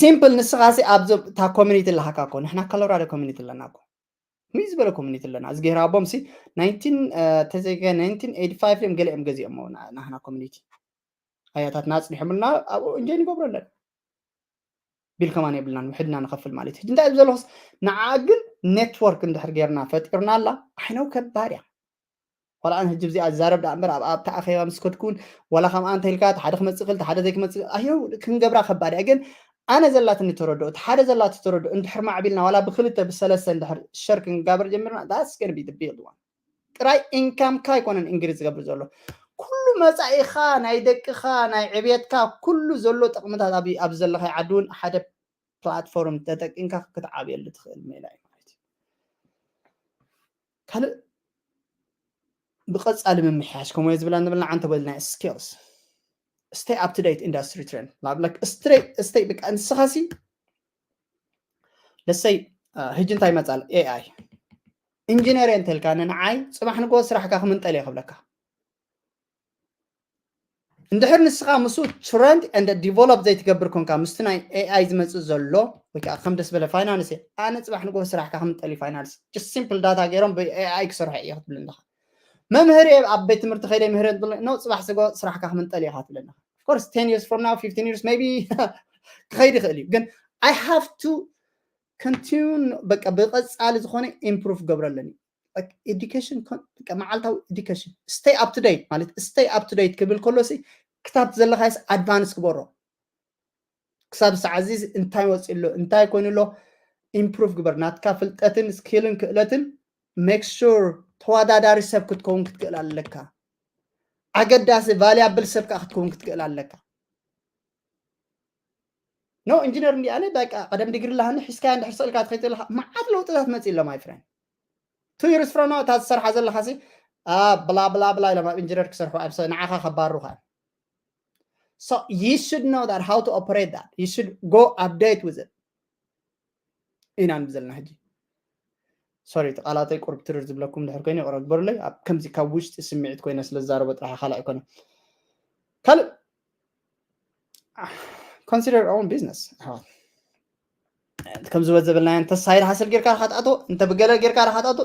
simple ንስኻ ሲ ኣብዞም እታ community ኣለካ እኮ ንሕና ኮሎራዶ community ኣለና እኮ ምይ ዝበለ community ኣለና እዚ ገይራ ኣቦም ሲ ተዘይገ ናይንቲን ኤይቲ ፋይቭ እዮም ገለ እዮም ገዚኦም ናህና community ኣያታትና ኣፅኒሖምልና ኣብኡ እንጆይ ንገብሮ ኣለና ቢል ከማን የብልናን ውሕድና ንኸፍል ማለት እዩ እንታይ ዘለኹስ ንዓ ግን network እንድሕር ጌርና ፈጢርና ኣላ ዓይነው ከባድ እያ ዋላ ኣነ ህጂ ብዚኣ ዝዛረብ ዳ እምበር ኣብ ኣብታ ኣኼባ ምስ ከድኩን ዋላ ከምኣ እንተ ኢልካ ሓደ ክመፅእ ክል ሓደ ዘይክመፅእ ኣየው ክንገብራ ከባድ እያ ግን ኣነ ዘላትኒ ተረድኦ እቲ ሓደ ዘላቲ ተረድኦ እንድሕር ማዕቢልና ዋላ ብክልተ ብሰለስተ እንድሕር ሸር ክንጋበር ጀሚርና that's gonna be the big one ጥራይ income ካ ኣይኮነን እንግሊዝ ዝገብር ዘሎ ኩሉ መፃኢኻ ናይ ደቅኻ ናይ ዕብየትካ ኩሉ ዘሎ ጥቕምታት ኣብ ኣብ ዘለኻ ዓዲ እውን ሓደ platform ተጠቂምካ ክትዓብየሉ ትኽእል ሜላ እዩ ማለት እዩ ካልእ ብቐፃሊ ምምሕያሽ ከምኡ ዝብላ ንብልና ዓንተ በልና skills stay up to date industry trend like stay stay በቃ ንስኻሲ ለሰይ ህጂ እንታይ ይመፃል ኤኣይ ኢንጂነር እንተልካ ንንዓይ ፅባሕ ንጎ ስራሕካ ክምንጠል እየ ክብለካ እንድሕር ንስኻ ምስ trend and develop ዘይትገብር ኮንካ ምስቲ ናይ ኤኣይ ዝመፅእ ዘሎ ወይ ከዓ ከም ደስ በለ ፋይናንስ ኣነ ፅባሕ ንጎ ስራሕካ ክምንጠል እዩ ፋይናንስ simple data ገይሮም ብኤኣይ ክሰርሑ እየ ክትብል ኣለኻ መምህር ኣብ ቤት ትምህርቲ ከይደ ምህር no ፅባሕ ስጎ ስራሕካ ክምንጠል እየ ክትብል ኣለኻ course ten years from now fifteen years maybe ክኸይድ ይኽእል እዩ ግን I have to continue በቃ ብቐፃሊ ዝኾነ improve ገብረ ኣለኒ education በቃ መዓልታዊ education stay up to date ማለት stay up to date ክብል ከሎ ሲ ክታብ ዘለኻይስ advance ግበሮ ክሳብ ሰዓዚ እንታይ ወፂ ኣሎ እንታይ ኮይኑ ኣሎ improve ግበር ናትካ ፍልጠትን skillን ክእለትን make sure ተወዳዳሪ ሰብ ክትከውን ክትክእል ኣለካ ኣገዳሲ valuable ሰብ ከዓ ክትከውን ክትክእል ኣለካ no ኢንጂነር እንዲ ኣነ በቃ ቀደም ዲግሪ ኣለሃኒ ሒዝካያ እንድሕር ስእልካ ትኸይድ ዘለካ መዓት ለውጥታት መፂ ኣሎ my friend two years from now እታ ዝሰርሓ ዘለካ ሲ ብላ ብላ ብላ ኢሎም ኣብ ኢንጂነር ክሰርሑ ኣብ ንዓኻ ከባርሩኻ so you should know that how to operate that you should go update with it ኢና ንብል ዘለና ሕጂ sorry እቲ ቃላተይ ቁርብ ትርር ዝብለኩም ድሕር ኮይኑ ይቕረ ግበሩለይ ኣብ ከምዚ ካብ ውሽጢ ስምዒት ኮይነ ስለ ዝዛረቦ ጥራሕ ካልእ ኣይኮነ ካልእ consider own business ኣሕዋት ከም ዝበል ዘበልናዮ እንተ ሳይድ ሃስል ጌርካ ዳኻ ትኣቶ እንተ ብገለ ጌርካ ዳኻ ትኣቶ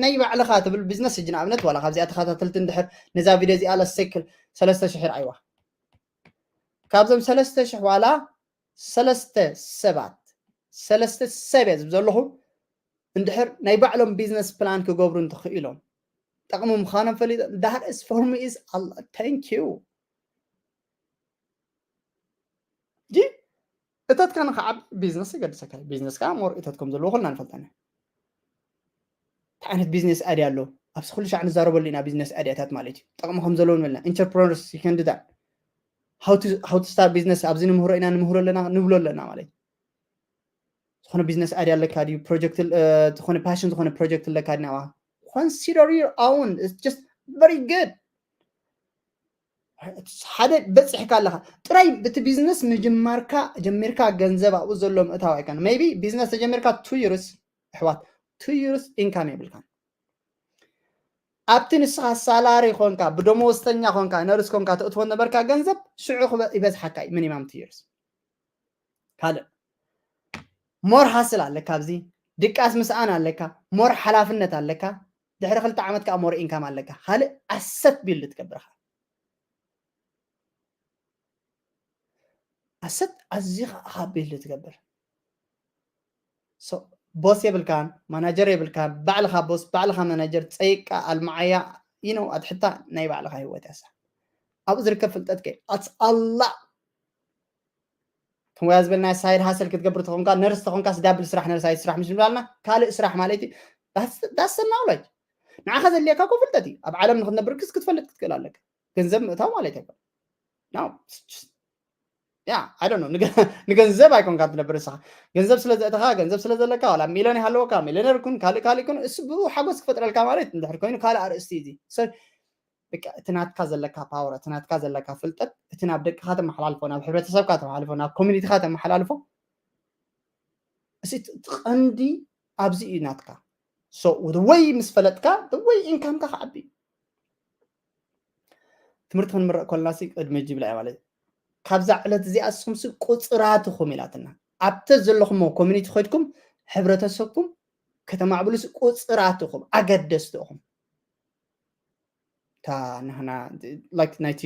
ናይ ባዕልኻ ትብል ቢዝነስ ሕጂ ንኣብነት ዋላ ካብዚኣ ተኸታተልቲ እንድሕር ነዛ ቪድዮ እዚኣ ለሰክል ሰለስተ ሽሕ ይርኣይዋ ካብዞም ሰለስተ ሽሕ ዋላ ሰለስተ ሰባት ሰለስተ ሰብ እየ ዝብ ዘለኹ እንድሕር ናይ ባዕሎም ቢዝነስ ፕላን ክገብሩ እንተኽኢሎም ጠቕሚ ምዃኖም ፈሊጦም that is for me is thank you ጂ እተትካ ንክዓብ ቢዝነስ ይገድሰካ ቢዝነስ ከዓ ሞር እተት ከም ዘለዎ ኩልና ንፈልጠና እንታይ ዓይነት ቢዝነስ ኣድያ ኣሎ ኣብዚ ኩሉ ሻዕ ንዛረበሉ ኢና ቢዝነስ ኣድያታት ማለት እዩ ጠቕሚ ከም ዘለዎ ንበልና ኢንተርፕረነርስ ይከንድዳ how to start business ኣብዚ ንምህሮ ኢና ንምህሮ ኣለና ንብሎ ኣለና ማለት እዩ ዝኾነ ቢዝነስ ኣድያ ኣለካ ድዩ ፕሮጀክት ዝኾነ ፓሽን ዝኾነ ፕሮጀክት ኣለካ ድናዋ consider your own it's just very good ሓደ በፂሕካ ኣለካ ጥራይ እቲ ቢዝነስ ምጅማርካ ጀሚርካ ገንዘብ ኣብኡ ዘሎ ምእታው ኣይኮነ maybe ቢዝነስ ተጀሚርካ two years ኣሕዋት two years income የብልካን ኣብቲ ንስኻ ሳላሪ ኮንካ ብደመወዝተኛ ኮንካ ነርስ ኮንካ ተእትዎ ነበርካ ገንዘብ ሽዑ ይበዝሓካ እዩ minimum two years ካልእ more hustle ኣለካ ኣብዚ ድቃስ ምስኣን ኣለካ more ሓላፍነት ኣለካ ድሕሪ ክልተ ዓመት ከዓ more income ኣለካ ካልእ asset build ትገብርካ asset ኣዚኻ ኢኻ build ትገብር boss የብልካን manager የብልካን ባዕልኻ boss ባዕልኻ manager ፀይቃ ኣልማዓያ you know ኣትሕታ ናይ ባዕልኻ ህይወት ያሳ ኣብኡ ዝርከብ ፍልጠት ከ ኣትኣላ ከምያ ዝበልና side hustle ክትገብር ተኾንካ ነርስ ተኾንካ double ስራሕ ነርስ ኣይት ስራሕ ምስ ንብላልና ካልእ ስራሕ ማለት that's the knowledge ንዓኻ ዘድልየካ ኮ ፍልጠት እዩ ኣብ ዓለም ንክትነብር ክስ ክትፈልጥ ክትክእል ኣለካ ገንዘብ ምእታው ማለት ኣይኮን no yeah I don't know ንገንዘብ ኣይኮንካ ትነብር ንስኻ ገንዘብ ስለ ዘእተኻ ገንዘብ ስለ ዘለካ ዋላ ሚሊዮን ይሃለወካ ሚሊዮነር ኩን ካልእ ካልእ ኩን እሱ ብኡ ሓጎስ ክፈጥረልካ ማለት እንድሕር ኮይኑ ካልእ ኣርእስቲ እዚ በቃ እቲ ናትካ ዘለካ power እቲ ናትካ ዘለካ ፍልጠት እቲ ናብ ደቅኻ ተመሓላልፎ ናብ ሕብረተሰብካ ተመሓላልፎ ናብ community ኻ ተመሓላልፎ እሲ እቲ ቀንዲ ኣብዚ እዩ ናትካ so ወይ ምስ ፈለጥካ ወይ income ካ ክዓቢ ትምህርቲ ክንምረቕ ከለና ሲ ቅድሚ ጅብላ እያ ማለት ካብዛ ዕለት እዚኣ ንስኹም ቁፅራትኹም ኢላትና ኣብተ ዘለኹሞ ኮሚኒቲ ኮይድኩም ሕብረተሰብኩም ከተማዕብሉስ ቁፅራትኹም ኣገደስቲ ኢኹም። እታ ንሕና ናይቲ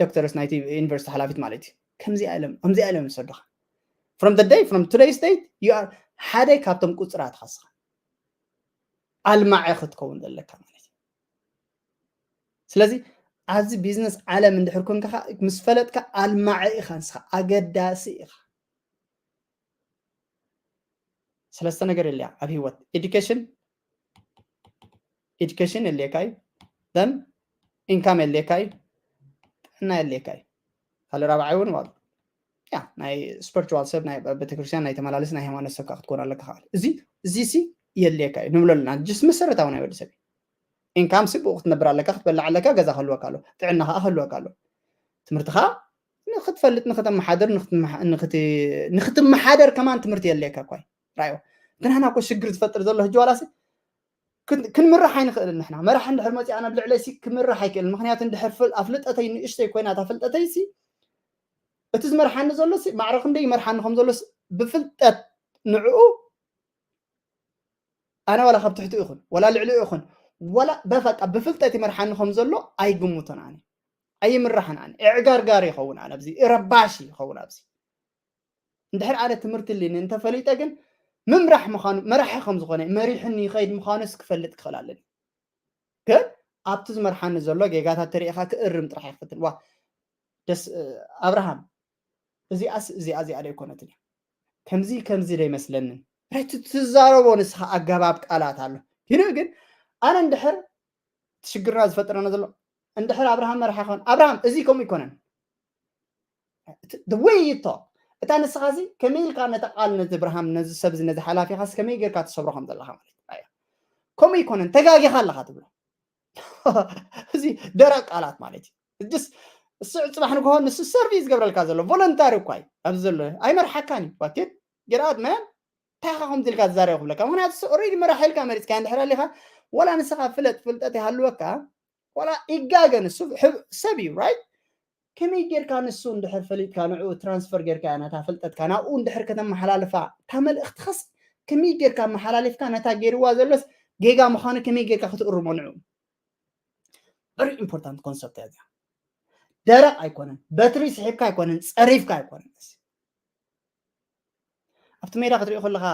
ዶክተርስ ናይቲ ዩኒቨርሲቲ ሓላፊት ማለት እዩ። ከምዚኣ ኢሎም ከምዚኣ ኢሎም ዝሰዱኻ። From the day, from today's date, you are ሓደ ካብቶም ቁፅራት ኻስኻ ኣልማዐ ክትከውን ዘለካ ማለት እዩ። ስለዚ ኣብዚ ቢዝነስ ዓለም እንድሕር ኮንካ ምስ ፈለጥካ ኣልማዐ ኢኻ ንስኻ ኣገዳሲ ኢኻ። ሰለስተ ነገር የለያ ኣብ ህይወት። ኤዱኬሽን ኤዱኬሽን የድልየካ እዩ። Then ኢንካም የድልየካ እዩ። ጥዕና የድልየካ እዩ። ካልእ ራብዓይ እውን ማለት ያ ናይ ስፒሪቹዋል ሰብ ናይ ቤተክርስትያን ናይ ተመላለስ ናይ ሃይማኖት ሰብ ከዓ ክትኮን ኣለካ። ከዓል እዚ እዚ ሲ የድልየካ እዩ ንብሎ ኣለና። ጅስ መሰረታዊ ናይ ወዲ ሰብ ኢንካም ሲ ብኡ ክትነብር ኣለካ፣ ክትበላዕ ኣለካ፣ ገዛ ክህልወካ ኣሎ፣ ጥዕና ከዓ ክህልወካ ኣሎ። ትምህርቲ ከዓ ንክትፈልጥ ንክተመሓደር ንክትመሓደር ከማን ትምህርቲ የድልየካ እኳ እዩ። ራዮ እቲ ናህና እኮ ሽግር ዝፈጥር ዘሎ ህጂ ዋላሲ ክንምራሕ ኣይንኽእልን። ንሕና መራሕ እንድሕር መፂኣ ናብ ልዕለይ ሲ ክምራሕ ኣይክእልን። ምክንያቱ እንድሕር ኣፍልጠተይ ንእሽተይ ኮይና እታ ፍልጠተይ ሲ እቲ ዝመርሓኒ ዘሎ ሲ ማዕረ ክንደይ ይመርሓኒ ከም ዘሎ ብፍልጠት ንዕኡ ኣነ ዋላ ካብ ትሕቲ ይኹን ዋላ ልዕሊ ይኹን ዋላ በቃ ብፍልጠት ይመርሓኒ ከም ዘሎ ኣይግምቶን። ኣነ ኣይምራሕን። ኣነ እዕጋርጋር ይኸውን። ኣነ ኣብዚ ረባሽ ይኸውን ኣብዚ እንድሕር ኣነ ትምህርቲ ልን እንተፈሊጠ ግን ምምራሕ ምዃኑ መራሒ ከም ዝኾነ መሪሕኒ ይኸይድ ምዃኑስ ክፈልጥ ክኽእል ኣለኒ። ግን ኣብቲ ዝመርሓኒ ዘሎ ጌጋታት ተሪኢኻ ክእርም ጥራሕ ይክፍትን ዋ ደስ ኣብርሃም እዚኣስ እዚኣ እዚኣ ዶ ኣይኮነትን እያ ከምዚ ከምዚ ዶ ኣይመስለንን። ራይት ትዛረቦ ንስኻ ኣገባብ ቃላት ኣሎ። ግን ግን ኣነ እንድሕር ሽግርና ዝፈጥረና ዘሎ እንድሕር ኣብርሃም መርሓ ይኮን ኣብርሃም እዚ ከምኡ ይኮነን ወይ ይቶ እታ ንስኻ እዚ ከመይ ኢልካ ነቲ ቃል ነቲ ብርሃም ነዚ ሰብ ነዚ ሓላፊኻስ ከመይ ጌርካ ትሰብሮ ከም ዘለኻ ማለት እዩ። ከምኡ ይኮነን ተጋጊኻ ኣለኻ ትብሎ። እዚ ደረቅ ቃላት ማለት እዩ። ስ ስዕ ፅባሕ ንግሆ ንሱ ሰርቪስ ዝገብረልካ ዘሎ ቮለንታሪ እኳ እዩ ኣብዚ ዘሎ ኣይመርሓካን እዩ ዋኬት ጌርኣት መን እንታይ ኢኻ ከምዚ ኢልካ ትዛረብ ክብለካ ምክንያቱ ኦሬዲ መራሒ ኢልካ መሪፅካ እንድሕር ኣሊኻ ዋላ ንስኻ ፍለጥ ፍልጠት ይሃልወካ ዋላ ይጋገ ንሱ ሰብ እዩ ራይት ከመይ ጌርካ ንሱ እንድሕር ፈሊጥካ ንዕኡ ትራንስፈር ጌርካ ነታ ፍልጠትካ ናብኡ እንድሕር ከተመሓላልፋ እታ መልእኽትኻስ ከመይ ጌርካ መሓላሊፍካ ነታ ጌርዋ ዘሎስ ጌጋ ምዃኑ ከመይ ጌርካ ክትእርሞ ንዕኡ very important concept እያ እዚኣ ደረቕ ኣይኮነን በትሪ ስሒብካ ኣይኮነን ጸሪፍካ ኣይኮነን ኣብቲ ሜዳ ክትሪኦ ከለኻ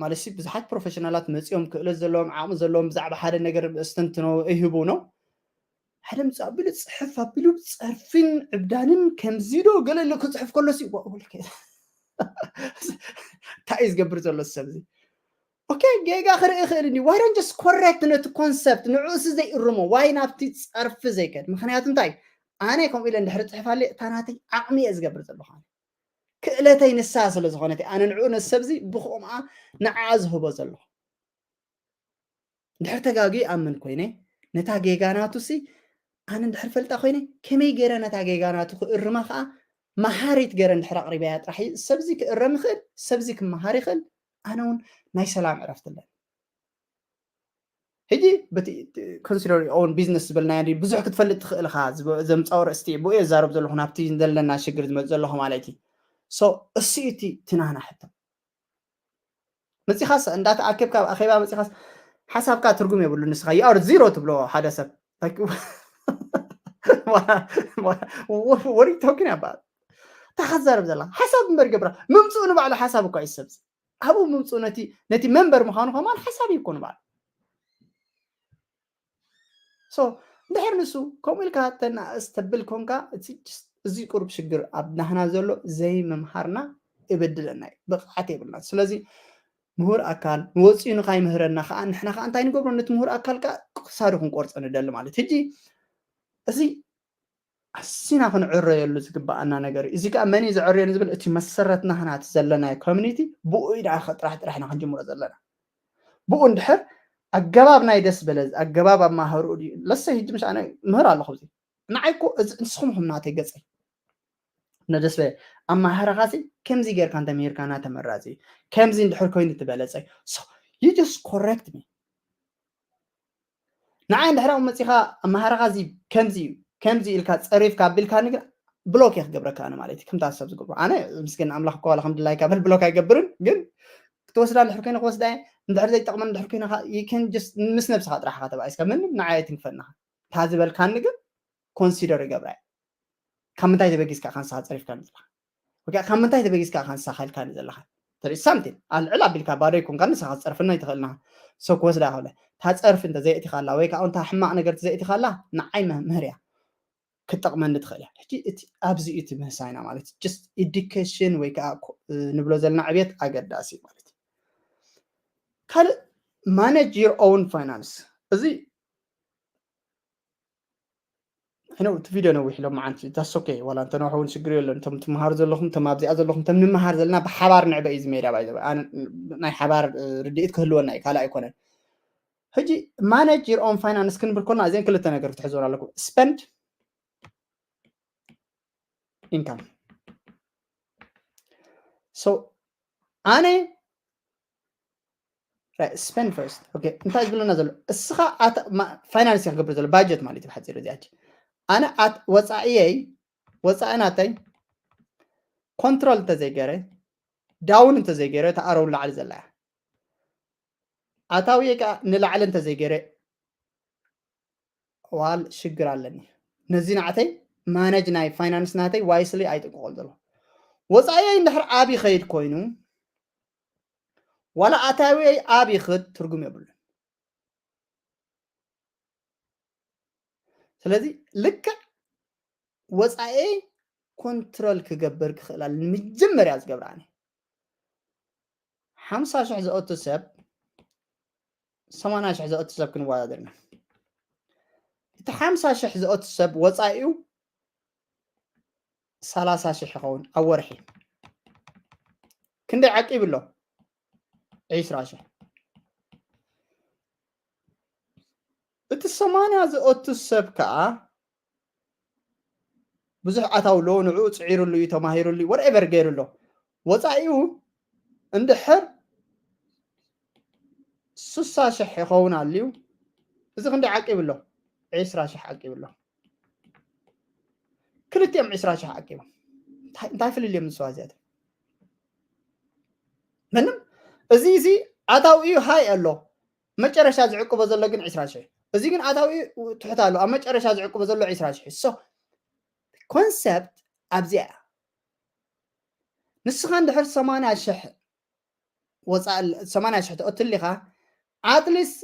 ማለት ብዙሓት ፕሮፌሽናላት መፂኦም ክእለት ዘለዎም ዓቕሚ ዘለዎም ብዛዕባ ሓደ ነገር ስተንትኖ ይህቡ ነው ሓደ ምፅ ኣቢሉ ፅሕፍ ኣቢሉ ፀርፊን ዕብዳንን ከምዚ ዶ ገለ ኢሉ ክፅሕፍ ከሎ እንታይ እዩ ዝገብር ዘሎ ሰብ እዚ ኦኬ ጌጋ ክርኢ ይኽእል እንዲ why don't just correct ነቲ ኮንሰፕት ንዕኡሲ ዘይእርሞ ዋይ ናብቲ ፀርፊ ዘይከድ ምክንያቱ እንታይ ኣነ ከምኡ ኢለ እንድሕር ፅሕፍ ኣለ እታ ናተይ ዓቕሚ እየ ዝገብር ዘለኹ ክእለተይ ንሳ ስለ ዝኾነት ኣነ ንዕኡ ነዚ ሰብዚ ብኸምኣ ንዓ ዝህቦ ዘለኹ እንድሕር ተጋጊ ኣምን ኮይነ ነታ ጌጋ ናቱ ሲ ኣነ እንድሕር ፈልጣ ኮይነ ከመይ ገይረ ነታ ጌጋ ናቱ ክእርማ ከዓ መሃሪት ገይረ እንድሕር ኣቕሪበያ ጥራሕ እዩ ሰብዚ ክእረም ይኽእል ሰብዚ ክመሃር ይኽእል ኣነ እውን ናይ ሰላም ዕረፍቲ ኣለኒ ሕጂ በቲ consider your own business ዝበልናዮ ብዙሕ ክትፈልጥ ትኽእል ኢኻ ዘምፃኦ ርእስቲ ብኡ የዛረብ ዘለኹ ናብቲ ዘለና ሽግር ዝመፅ ዘለኹ ማለት እዩ እሱ እቲ ትናና ሕቶ መፂኻስ እንዳተኣከብካ ኣብ ኣኼባ መፂኻስ ሓሳብካ ትርጉም የብሉ ንስኻ you are zero ትብሎ ሓደ ሰብ what are you talking about እንታይ ከዛረብ ዘላ ሓሳብ እምበር ገብራ ምምፅኡ ንባዕሉ ሓሳብ እኳ እዩ ሰብዚ ኣብኡ ምምፅኡ ነቲ ነቲ መንበር ምዃኑ ከማን ሓሳብ እዩ እኮ ንባዕሉ so እንድሕር ንሱ ከምኡ ኢልካ ተናእስ ተብል ኮንካ እዚ ቁሩብ ሽግር ኣብ ናህና ዘሎ ዘይምምሃርና ይበድለና እዩ ብቕዓት የብልና ስለዚ ምሁር ኣካል ንወፂኡ ንካይምህረና ከዓ ንሕና ከዓ እንታይ ንገብሮ ነቲ ምሁር ኣካል ከዓ ክሳዱ ክንቆርፀ ንደሊ ማለት ሕጂ እዚ ኣሲና ክንዕረየሉ ዝግበኣና ነገር እዩ እዚ ከዓ መን እዩ ዘዕርየኒ ዝብል እቲ መሰረትና ህናት ዘለናዮ ኮሚኒቲ ብኡ ኢና ጥራሕ ጥራሕና ክንጅምሮ ዘለና ብኡ እንድሕር ኣገባብ ናይ ደስ በለ ኣገባብ ኣማህርኡ ድዩ ለሰ ህጂ ምሽ ኣነ ምህር ኣለኹ እዚ ንዓይ እኮ እዚ ንስኹም ኹም ናተይ ገፀይ ነደስ በለ ኣማህራኻሲ ከምዚ ጌርካ እንተምሂርካ ናተመራፂ ከምዚ እንድሕር ኮይኑ ትበለፀ you just correct me ንዓይ እንድሕር ኣብኡ መፂኻ ኣመሃራኻ እዚ ከምዚ እዩ ከምዚ ኢልካ ፀሪፍካ ኣቢልካኒ ግን ብሎክ እየ ክገብረካ ኣነ ማለት እዩ። ከምታ ሰብ ዝገብሮ ኣነ ምስግን ኣምላኽ እኮ ዋላ ከም ድላይካ በል ብሎክ ኣይገብርን፣ ግን ክትወስዳ እንድሕር ኮይነ ክወስዳ እየ። እንድሕር ዘይጠቕመን እንድሕር ኮይነ ከኣ you can just ምስ ነብስኻ ጥራሕ ኢኻ ተባኢስካ፣ ምንም ንዓይ ኣይትንክፈኒ ኢኻ። እንታ ዝበልካኒ ግን ኮንሲደር ይገብራ እየ። ካብ ምንታይ ተበጊስካ ኢኻ ንስኻ ጸሪፍካኒ ዘለኻ? ወይ ከዓ ካብ ምንታይ ተበጊስካ ኢኻ ንስኻ ኢልካኒ ዘለኻ? ተርኢ ሳምቲን ኣልዕል ኣቢልካ ባዶ ኣይኮንካ ንስኻ ክትጸርፍና ኣይትኽእልና። ሰብ ክወስዳ ይኽእለ። እታ ጸርፊ እንተ ዘየእቲኻላ ወይ ከዓ እንታ ሕማቕ ነገር እንተ ዘየእቲኻላ ንዓይ መምህር እያ። ክትጠቕመኒ ትኽእል እያ። ሕጂ እቲ ኣብዚ እዩ እቲ ምህሳይና ማለት just education ወይ ከዓ ኮ- ንብሎ ዘለና ዕብየት ኣገዳሲ እዩ ማለት እዩ። ካልእ manage your own finance እዚ ሕነው እቲ ቪድዮ ነዊሕ ኢሎም መዓንቲ that's okay ዋላ እንተነውሐ እውን ሽግር የለን። እቶም ትመሃሩ ዘለኹም እቶም ኣብዚኣ ዘለኹም እቶም ንምሃር ዘለና ብሓባር ንዕበ እዩ እዚ ሜዳ ባይ ናይ ሓባር ርድኢት ክህልወና እዩ ካልእ ኣይኮነን። ሕጂ manage your own finance ክንብል ኮልና እዚን ክልተ ነገር ክትሕዝወን ኣለኩም። Spend income so ኣነ spend first okay እንታይ ዝብለና ዘሎ እስኻ finance ክገብር ዘሎ budget ማለት እዩ ብሓፂሩ እዚኣ ኣነ ወፃእየይ ወፃኢ ናተይ control እንተዘይገረ down እንተዘይገረ እታ ኣረው ላዕሊ ዘላ እያ ኣታውየ ከዓ ንላዕሊ እንተዘይገረ ዋል ሽግር ኣለኒ ነዚ ናዕተይ manage ናይ finance ናተይ wisely ኣይጥንቀቆል ዘሎ ወፃእየይ እንድሕር ኣብ ይኸይድ ኮይኑ ዋላ ኣታውየይ ኣብ ይኽድ ትርጉም የብሉን ስለዚ ልክዕ ወፃኤ control ክገብር ክኽእል ኣለ መጀመርያ ዝገብር ኣነ ሓምሳ ሽሕ ዘእቱ ሰብ ሰማንያ ሽሕ ዘእቱ ሰብ ክንወዳደርና እቲ ሓምሳ ሽሕ ዘእቱ ሰብ ወፃኢኡ ሰላሳ ሽሕ ይኸውን ኣብ ወርሒ ክንደይ ዓቂቡ ኣሎ ዒስራ ሽሕ እቲ ሰማንያ ዝኦቱ ሰብ ከዓ ብዙሕ ኣታው ኣሎ ንዕኡ ፅዒሩሉ እዩ ተማሂሩሉ እዩ whatever ገይሩ ኣሎ ወፃኢኡ እንድሕር ስሳ ሽሕ ይኸውን ኣልዩ እዚ ክንደይ ዓቂቡ ኣሎ ዒስራ ሽሕ ዓቂቡ ኣሎ ክልቲኦም ዒስራ ሽሕ ዓቂቦም እንታይ ፍልልዮም ንስዋ እዚኣቶም ምንም እዚ እዚ ኣታው እዩ ሃይ ኣሎ መጨረሻ ዝዕቅቦ ዘሎ ግን ዒስራ ሽሕ እዚ ግን ኣታዊ ትሕት ኣሎ ኣብ መጨረሻ ዝዕቅቦ ዘሎ ዒስራ ሽሕ so concept ኣብዚኣ እያ ንስኻ እንድሕር ሰማንያ ሽሕ ወፃእ ሰማንያ ሽሕ ተእትሊኻ at least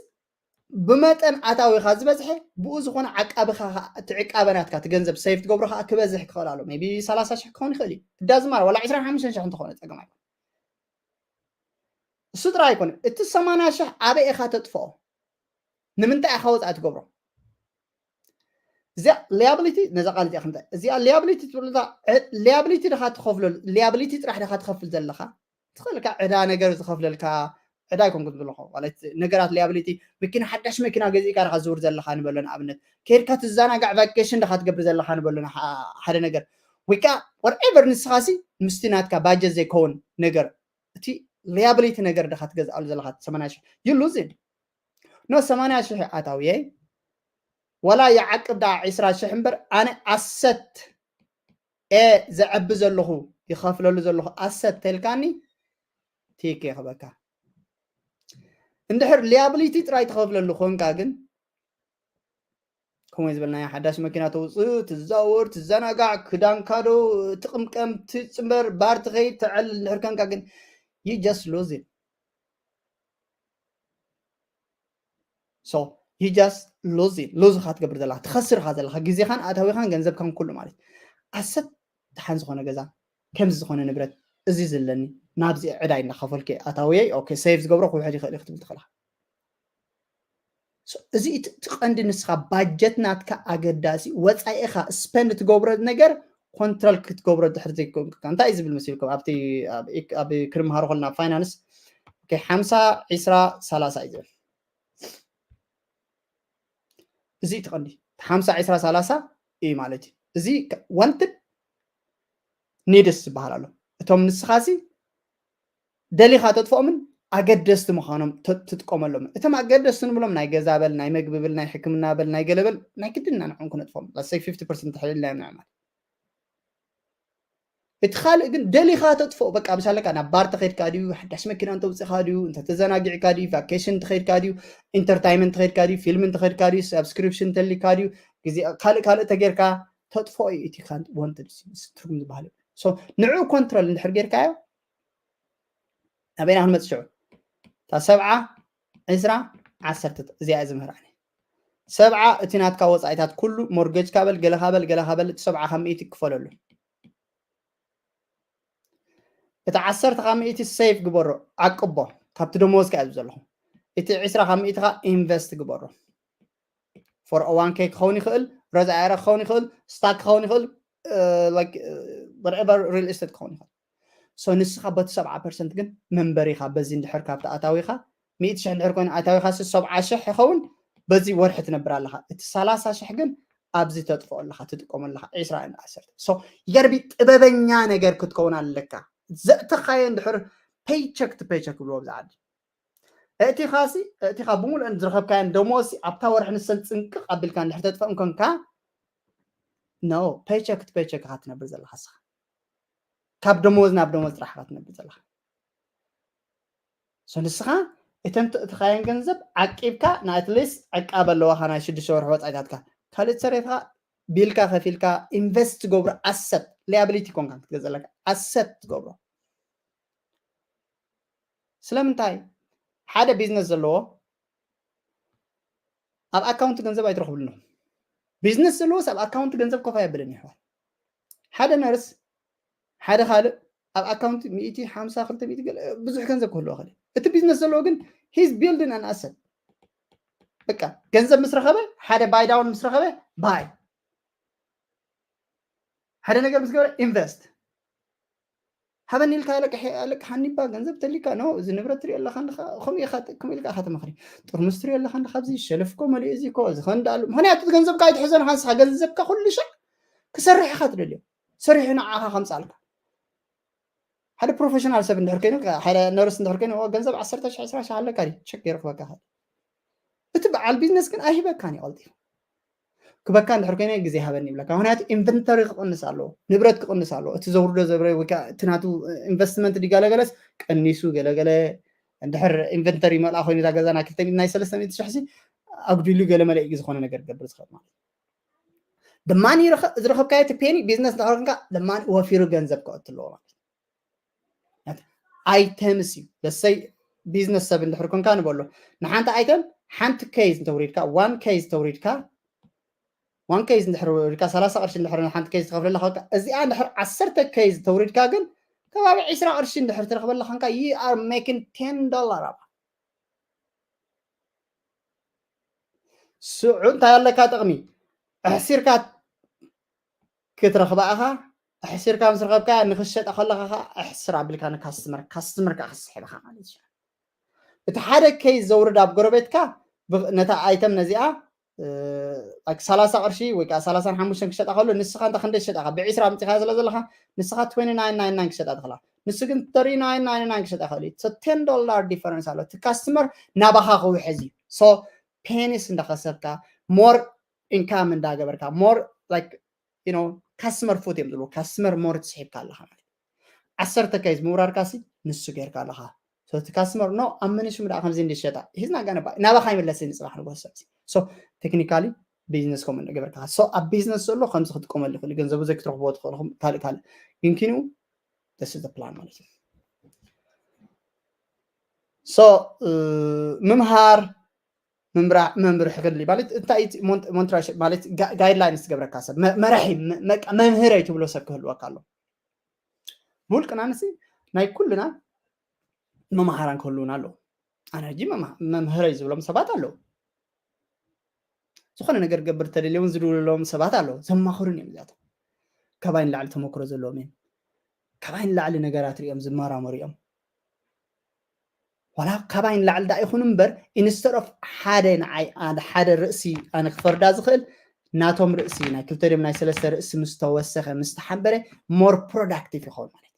ብመጠን ኣታዊኻ ዝበዝሐ ብኡ ዝኾነ ዓቃብኻ እቲ ዕቃበ ናትካ እቲ ገንዘብ save ትገብሮ ከዓ ክበዝሕ ክኽእል ኣሎ ቢ ሰላሳ ሽሕ ክኸውን ይኽእል እዩ እዳዝማር ዋላ ዕስራን ሓሙሽተን ሽሕ እንተኾነ ፀገም ኣይኮነ እሱ ጥራይ ኣይኮነ እቲ ሰማንያ ሽሕ ኣበይ ኢኻ ተጥፍኦ ንምንታይ ኢኻ ወፃኢ ትገብሮ እዚኣ liability ነዛ ቃል እዚኣ ክንታይ እዚኣ liability ትብልታ liability ድኻ ትኸፍለሉ liability ጥራሕ ድኻ ትኸፍል ዘለኻ ትኽእል ካ ዕዳ ነገር ዝኸፍለልካ ዕዳ ኣይኮንኩ ዝብለኹ ማለት ነገራት liability መኪና ሓዳሽ መኪና ገዚእካ ድኻ ዝውር ዘለኻ ንበሎ ንኣብነት ከድካ ትዘናጋዕ vacation ድኻ ትገብር ዘለኻ ንበሎ ሓደ ነገር ወይ ከዓ whatever ንስኻሲ ምስቲ ናትካ budget ዘይከውን ነገር እቲ liability ነገር ድኻ ትገዝኣሉ ዘለኻ ሰማንያ ሽሕ you losing no ሰማንያ ሽሕ ኣታውየ ወላ ይዓቅብ ደኣ ዒስራ ሽሕ እምበር ኣነ ኣሰት እ ዘዕቢ ዘለኹ ይኸፍለሉ ዘለኹ ኣሰት ተልካኒ ቲክ የኽበካ እንድሕር liability ጥራይ ትኸፍለሉ ኮንካ ግን ከምኡ ዝበልናዮ ሓዳሽ መኪና ተውፅእ ትዛወር ትዘናጋዕ ክዳንካ ዶ ትቕምቀም ትፅምበር ባር ትኸይድ ተዕልል እንድሕር ከንካ ግን you just lose it so you just lose it lose ኻ ትገብር ዘለኻ ትኸስር ኻ ዘለኻ ግዜኻን ኣታዊኻን ገንዘብካን ኩሉ ማለት ኣሰት ደሓን ዝኾነ ገዛ ከምዚ ዝኾነ ንብረት እዚ ዝለኒ ናብዚ ዕዳይ እናኸፈልኩ ኣታውየይ ኦኬ save ዝገብሮ ክውሕድ ይኽእል ክትብል ትኽእልኻ እዚ እቲ ቀንዲ ንስኻ budget ናትካ ኣገዳሲ ወፃኢኻ spend ትገብሮ ነገር control ክትገብሮ ድሕር ዘይኮንካ እንታይ እዩ ዝብል መሲልኩም ኣብቲ ኣብ ክርምሃሮ ከልና finance ሓምሳ ዒስራ ሰላሳ እዩ ዝብል እዚ እቲ ቀንዲ ሓምሳ ዒስራ ሰላሳ እዩ ማለት እዩ እዚ wanted needs ዝበሃል ኣሎ እቶም ንስኻሲ ደሊኻ ተጥፍኦምን ኣገደስቲ ምዃኖም ትጥቀመሎም እቶም ኣገደስቲ ንብሎም ናይ ገዛ በል ናይ መግቢ ብል ናይ ሕክምና በል ናይ ገለበል ናይ ግድና ንዕም ክነጥፎም ላሰይ ፊፍቲ ፐርሰንት ተሕልልና እዮም ንዕማል እቲ ካልእ ግን ደሊኻ ተጥፍኦ። በቃ፣ ምሳለካ ናብ ባር ተኸይድካ ድዩ፣ ሓዳሽ መኪና እንተውፅእካ ድዩ፣ እንተተዘናጊዕካ ድዩ፣ ቫኬሽን ተኸይድካ ድዩ፣ ኢንተርታይመንት ተኸይድካ ድዩ፣ ፊልም እንተኸይድካ ድዩ፣ ሳብስክሪፕሽን እንተሊካ ድዩ፣ ግዜ ካልእ ካልእ ተጌርካ ተጥፍኦ እዩ። እቲ ካንት ወንትድ ትርጉም ዝበሃል ንዑ ኮንትሮል እንድሕር ጌርካዮ፣ ናበይና ክንመፅእ ሽዑ? እታ ሰብዓ፣ ዕስራ፣ ዓሰርተ፣ እዚኣ እየ ዝምህር ኣነ። ሰብዓ እቲ ናትካ ወፃኢታት ኩሉ፣ ሞርገጅካ በል፣ ገለካ በል፣ ገለካ በል፣ እቲ ሰብዓ ካብ ሚእቲ ክፈለሉ። እቲ ዓሰርተ ካብ ሚእቲ ሴቭ ግበሮ፣ ዓቅቦ፣ ካብቲ ደሞዝካ እዩ ዘለኹ። እቲ ዕስራ ካብ ሚእቲ ካ ኢንቨስት ግበሮ። ፎር ኦ ዋን ኬ ክኸውን ይኽእል፣ ሮዝ ኣየረ ክኸውን ይኽእል፣ ስታክ ክኸውን ይኽእል፣ like whatever real estate ክኸውን ይኽእል። So ንስኻ በቲ ሰብዓ ፐርሰንት ግን መንበሪኻ በዚ እንድሕር ካብቲ ኣታዊኻ ሚእቲ ሽሕ እንድሕር ኮይኑ ኣታዊኻ ሲ ሰብዓ ሽሕ ይኸውን፣ በዚ ወርሒ ትነብር ኣለኻ። እቲ ሰላሳ ሽሕ ግን ኣብዚ ተጥፍኦ ኣለኻ፣ ትጥቀሞ ኣለኻ። ዕስራ and ዓሰርተ። So you gotta be ጥበበኛ ነገር ክትከውን ኣለካ። ዘእተኻዮ እንድሕር ፔይቸክ ቱ ፔይቸክ ብልዎ ብዛ ዓዲ። እእቲኻ ሲ እእቲኻ ብምሉእን ዝረኸብካዮን ደሞዝ ሲ ኣብታ ወርሒ ንሰን ጽንቅቕ ኣቢልካ እንድሕር ተጥፈእን ኮንካ፣ ኖ፣ ፔይቸክ ቱ ፔይቸክ ኢኻ ትነብር ዘለኻ ንስኻ። ካብ ደሞዝ ናብ ደሞዝ ጥራሕ ኢኻ ትነብር ዘለኻ። So ንስኻ እተን ተእትኻየን ገንዘብ ዓቂብካ፣ ን at least ዕቃብ ኣለዋኻ ናይ ሽዱሽተ ወርሒ ወጻኢታትካ። ካልእ ሰሪሕካ ቢልካ ከፊልካ ኢንቨስት ትገብሮ ኣሰት፣ ሊያቢሊቲ ኮንካ ክትገዝእ ኣለካ፣ ኣሰት ትገብሮ። ስለምንታይ? ሓደ ቢዝነስ ዘለዎ ኣብ ኣካውንት ገንዘብ ኣይትረኽብሉን ኢኹም። ቢዝነስ ዘለዎስ ኣብ ኣካውንት ገንዘብ ኮፍ ኣየብልን እዩ። ሓደ ነርስ፣ ሓደ ካልእ ኣብ ኣካውንት ሚእቲ፣ ሓምሳ፣ ክልተ ሚእቲ ገለ ብዙሕ ገንዘብ ክህልዎ ይኽእል እዩ። እቲ ቢዝነስ ዘለዎ ግን he's building an asset። በቃ ገንዘብ ምስ ረኸበ፣ ሓደ ባይ ዳውን ምስ ረኸበ፣ ባይ፣ ሓደ ነገር ምስ ገበረ ኢንቨስት። ሃበኒ ኢልካ ኣለቅሕ ኣለቅሓኒ እባ ገንዘብ ተሊካ ኖ፣ እዚ ንብረት ትሪኦ ኣለኻ እንድኻ፣ ከምኡ ኢኻ፣ ከምኡ ኢልካ ኢኻ ተመኽሪ። ጥርሙስ ትሪኦ ኣለኻ እንድኻ፣ ኣብዚ ሸልፍ እኮ መሊኡ፣ እዚ እኮ፣ እዚ ከ እንዳኣሉ። ምኽንያቱ እቲ ገንዘብካ ኣይትሕዞን ኢኻ ንስኻ፣ ገንዘብካ ኩሉ ሻዕ ክሰርሕ ኢኻ ትደልዮ። ሰሪሑ ንዓኻ ከምጻልካ። ሓደ ፕሮፌሽናል ሰብ እንድሕር ኮይኑ፣ ሓደ ነርስ እንድሕር ኮይኑ፣ "ኦ፣ ገንዘብ ዓሰርተ ሽሕ፣ ዕስራ ሽሕ ኣለካ ድዩ? ቸክ የርክበካ." እቲ በዓል ቢዝነስ ግን ኣይህበካን እዩ ቀልጢፉ። ክበካ እንድሕር ኮይነ ግዜ ሃበኒ ይብለካ። ምኽንያቱ ኢንቨንተሪ ክቕንስ ኣለዎ፣ ንብረት ክቕንስ ኣለዎ። እቲ ዘውርዶ ዘብረ ወይ ከዓ እቲ ናቱ ኢንቨስትመንት ድጋለገለስ ቀኒሱ ገለገለ እንድሕር ኢንቨንተሪ ይመልኣ ኮይኑ እዛ ገዛ ናይ ክልተ ሚእቲ ናይ ሰለስተ ሚእቲ ሽሕ ሲ ኣጉዲሉ ገለ መለ እዩ ዝኾነ ነገር ክገብር ዝኽእል ማለት እዩ። ደማኒ ዝረኸብካዮ እቲ ፔኒ ቢዝነስ እንድሕር ኮንካ ደማኒ ወፊሩ ገንዘብ ከእቱ ኣለዎ ማለት እዩ። ኣይተምስ እዩ። ለሰይ ቢዝነስ ሰብ እንድሕር ኮንካ ንበሎ ንሓንቲ ኣይተም ሓንቲ ኬዝ እንተውሪድካ ዋን ኬዝ ተውሪድካ ዋን ኬዝ እንድሕር ውሪድካ ሰላሳ ቅርሺ እንድሕር ሓንቲ ኬዝ ትኸፍለላ ከ እዚኣ እንድሕር ዓሰርተ ኬዝ ተውሪድካ ግን ከባቢ ዕስራ ቅርሺ እንድሕር ትረኽበላ ኮንካ you are making ten dollar ኣብ ስዑ እንታይ ኣለካ ጥቕሚ ኣሕሲርካ ክትረኽባ ኢኻ። ኣሕሲርካ ምስ ረኸብካ ንክሸጣ ከለኻ ከዓ ኣሕስር ኣቢልካ ንካስትመር ካስትመር ከዓ ክስሕብ ኢኻ ማለት እዩ። እቲ ሓደ ኬዝ ዘውርድ ኣብ ጎረቤትካ ነታ ኣይተም ነዚኣ ሰላሳ ቅርሺ ወይ ከዓ ሰላሳን ሓሙሽተን ክሸጣ ከሎ ንስኻ እንተ ክንደይ ትሸጣ ኢኻ ብዒስራ ኣምፂኻ ስለ ዘለኻ ንስኻ ትዌንቲ ናይን ናይን ናይን ክሸጣ ትኽእላ ንሱ ግን ተርቲ ናይን ናይን ናይን ክሸጣ ይኽእል እዩ። ቴን ዶላር ዲፈረንስ ኣሎ። እቲ ካስትመር ናባኻ ክውሕዝ እዩ። ሶ ፔኒስ እንዳኸሰብካ ሞር ኢንካም እንዳገበርካ ሞር ላይክ ካስተመር ፉት እዮም ዝብሉ ካስተመር ሞር ትስሒብካ ኣለካ ማለት ዓሰርተ ኬዝ ምውራድካ ሲ ንሱ ጌርካ ኣለካ። እቲ ካስተመር ኖ ኣብ ምንሽም ደኣ ከምዚ እንዲሸጣ ሂዝና ጋነባ ናባካ ይምለስ ንፅባሕ ንጎ ሰብ ሲ ቴክኒካሊ ቢዝነስ ከም እንገበርካ ሶ ኣብ ቢዝነስ ዘሎ ከምዚ ክትጥቀመሉ ይኽእል ገንዘቡ ዘይክትረክብዎ ትኽእል ካልእ ካልእ ግን ኪኑ this is the plan ማለት እዩ። ሶ ምምሃር ምምራሕ ክሊ ማለት እንታይ ሞንትራሽፕ ማለት ጋይድላይንስ ትገብረካ ሰብ መራሒ መምህረይ ትብሎ ሰብ ክህልወካ ኣሎ። ብውልቅና ንስ ናይ ኩልና መምሃራን ክህልውና ኣለዉ። ኣነ ሕጂ መምህረይ ዝብሎም ሰባት ኣለዉ። ዝኾነ ነገር ገብር ተደልየውን ዝድውልሎም ሰባት ኣለዉ። ዘማኽሩን እዮም እዚኣቶም። ካባይ ንላዕሊ ተመክሮ ዘለዎም እዮም። ካባይ ንላዕሊ ነገራት ሪኦም ዝመራመሩ እዮም። ዋላ ካባይ ንላዕሊ ዳ ይኹን እምበር ኢንስተድ ኦፍ ሓደ ንዓይ ሓደ ርእሲ ኣነ ክፈርዳ ዝኽእል ናቶም ርእሲ ናይ ክልተ ድም ናይ ሰለስተ ርእሲ ምስ ተወሰኸ ምስ ተሓንበረ ሞር ፕሮዳክቲቭ ይኸውን ማለት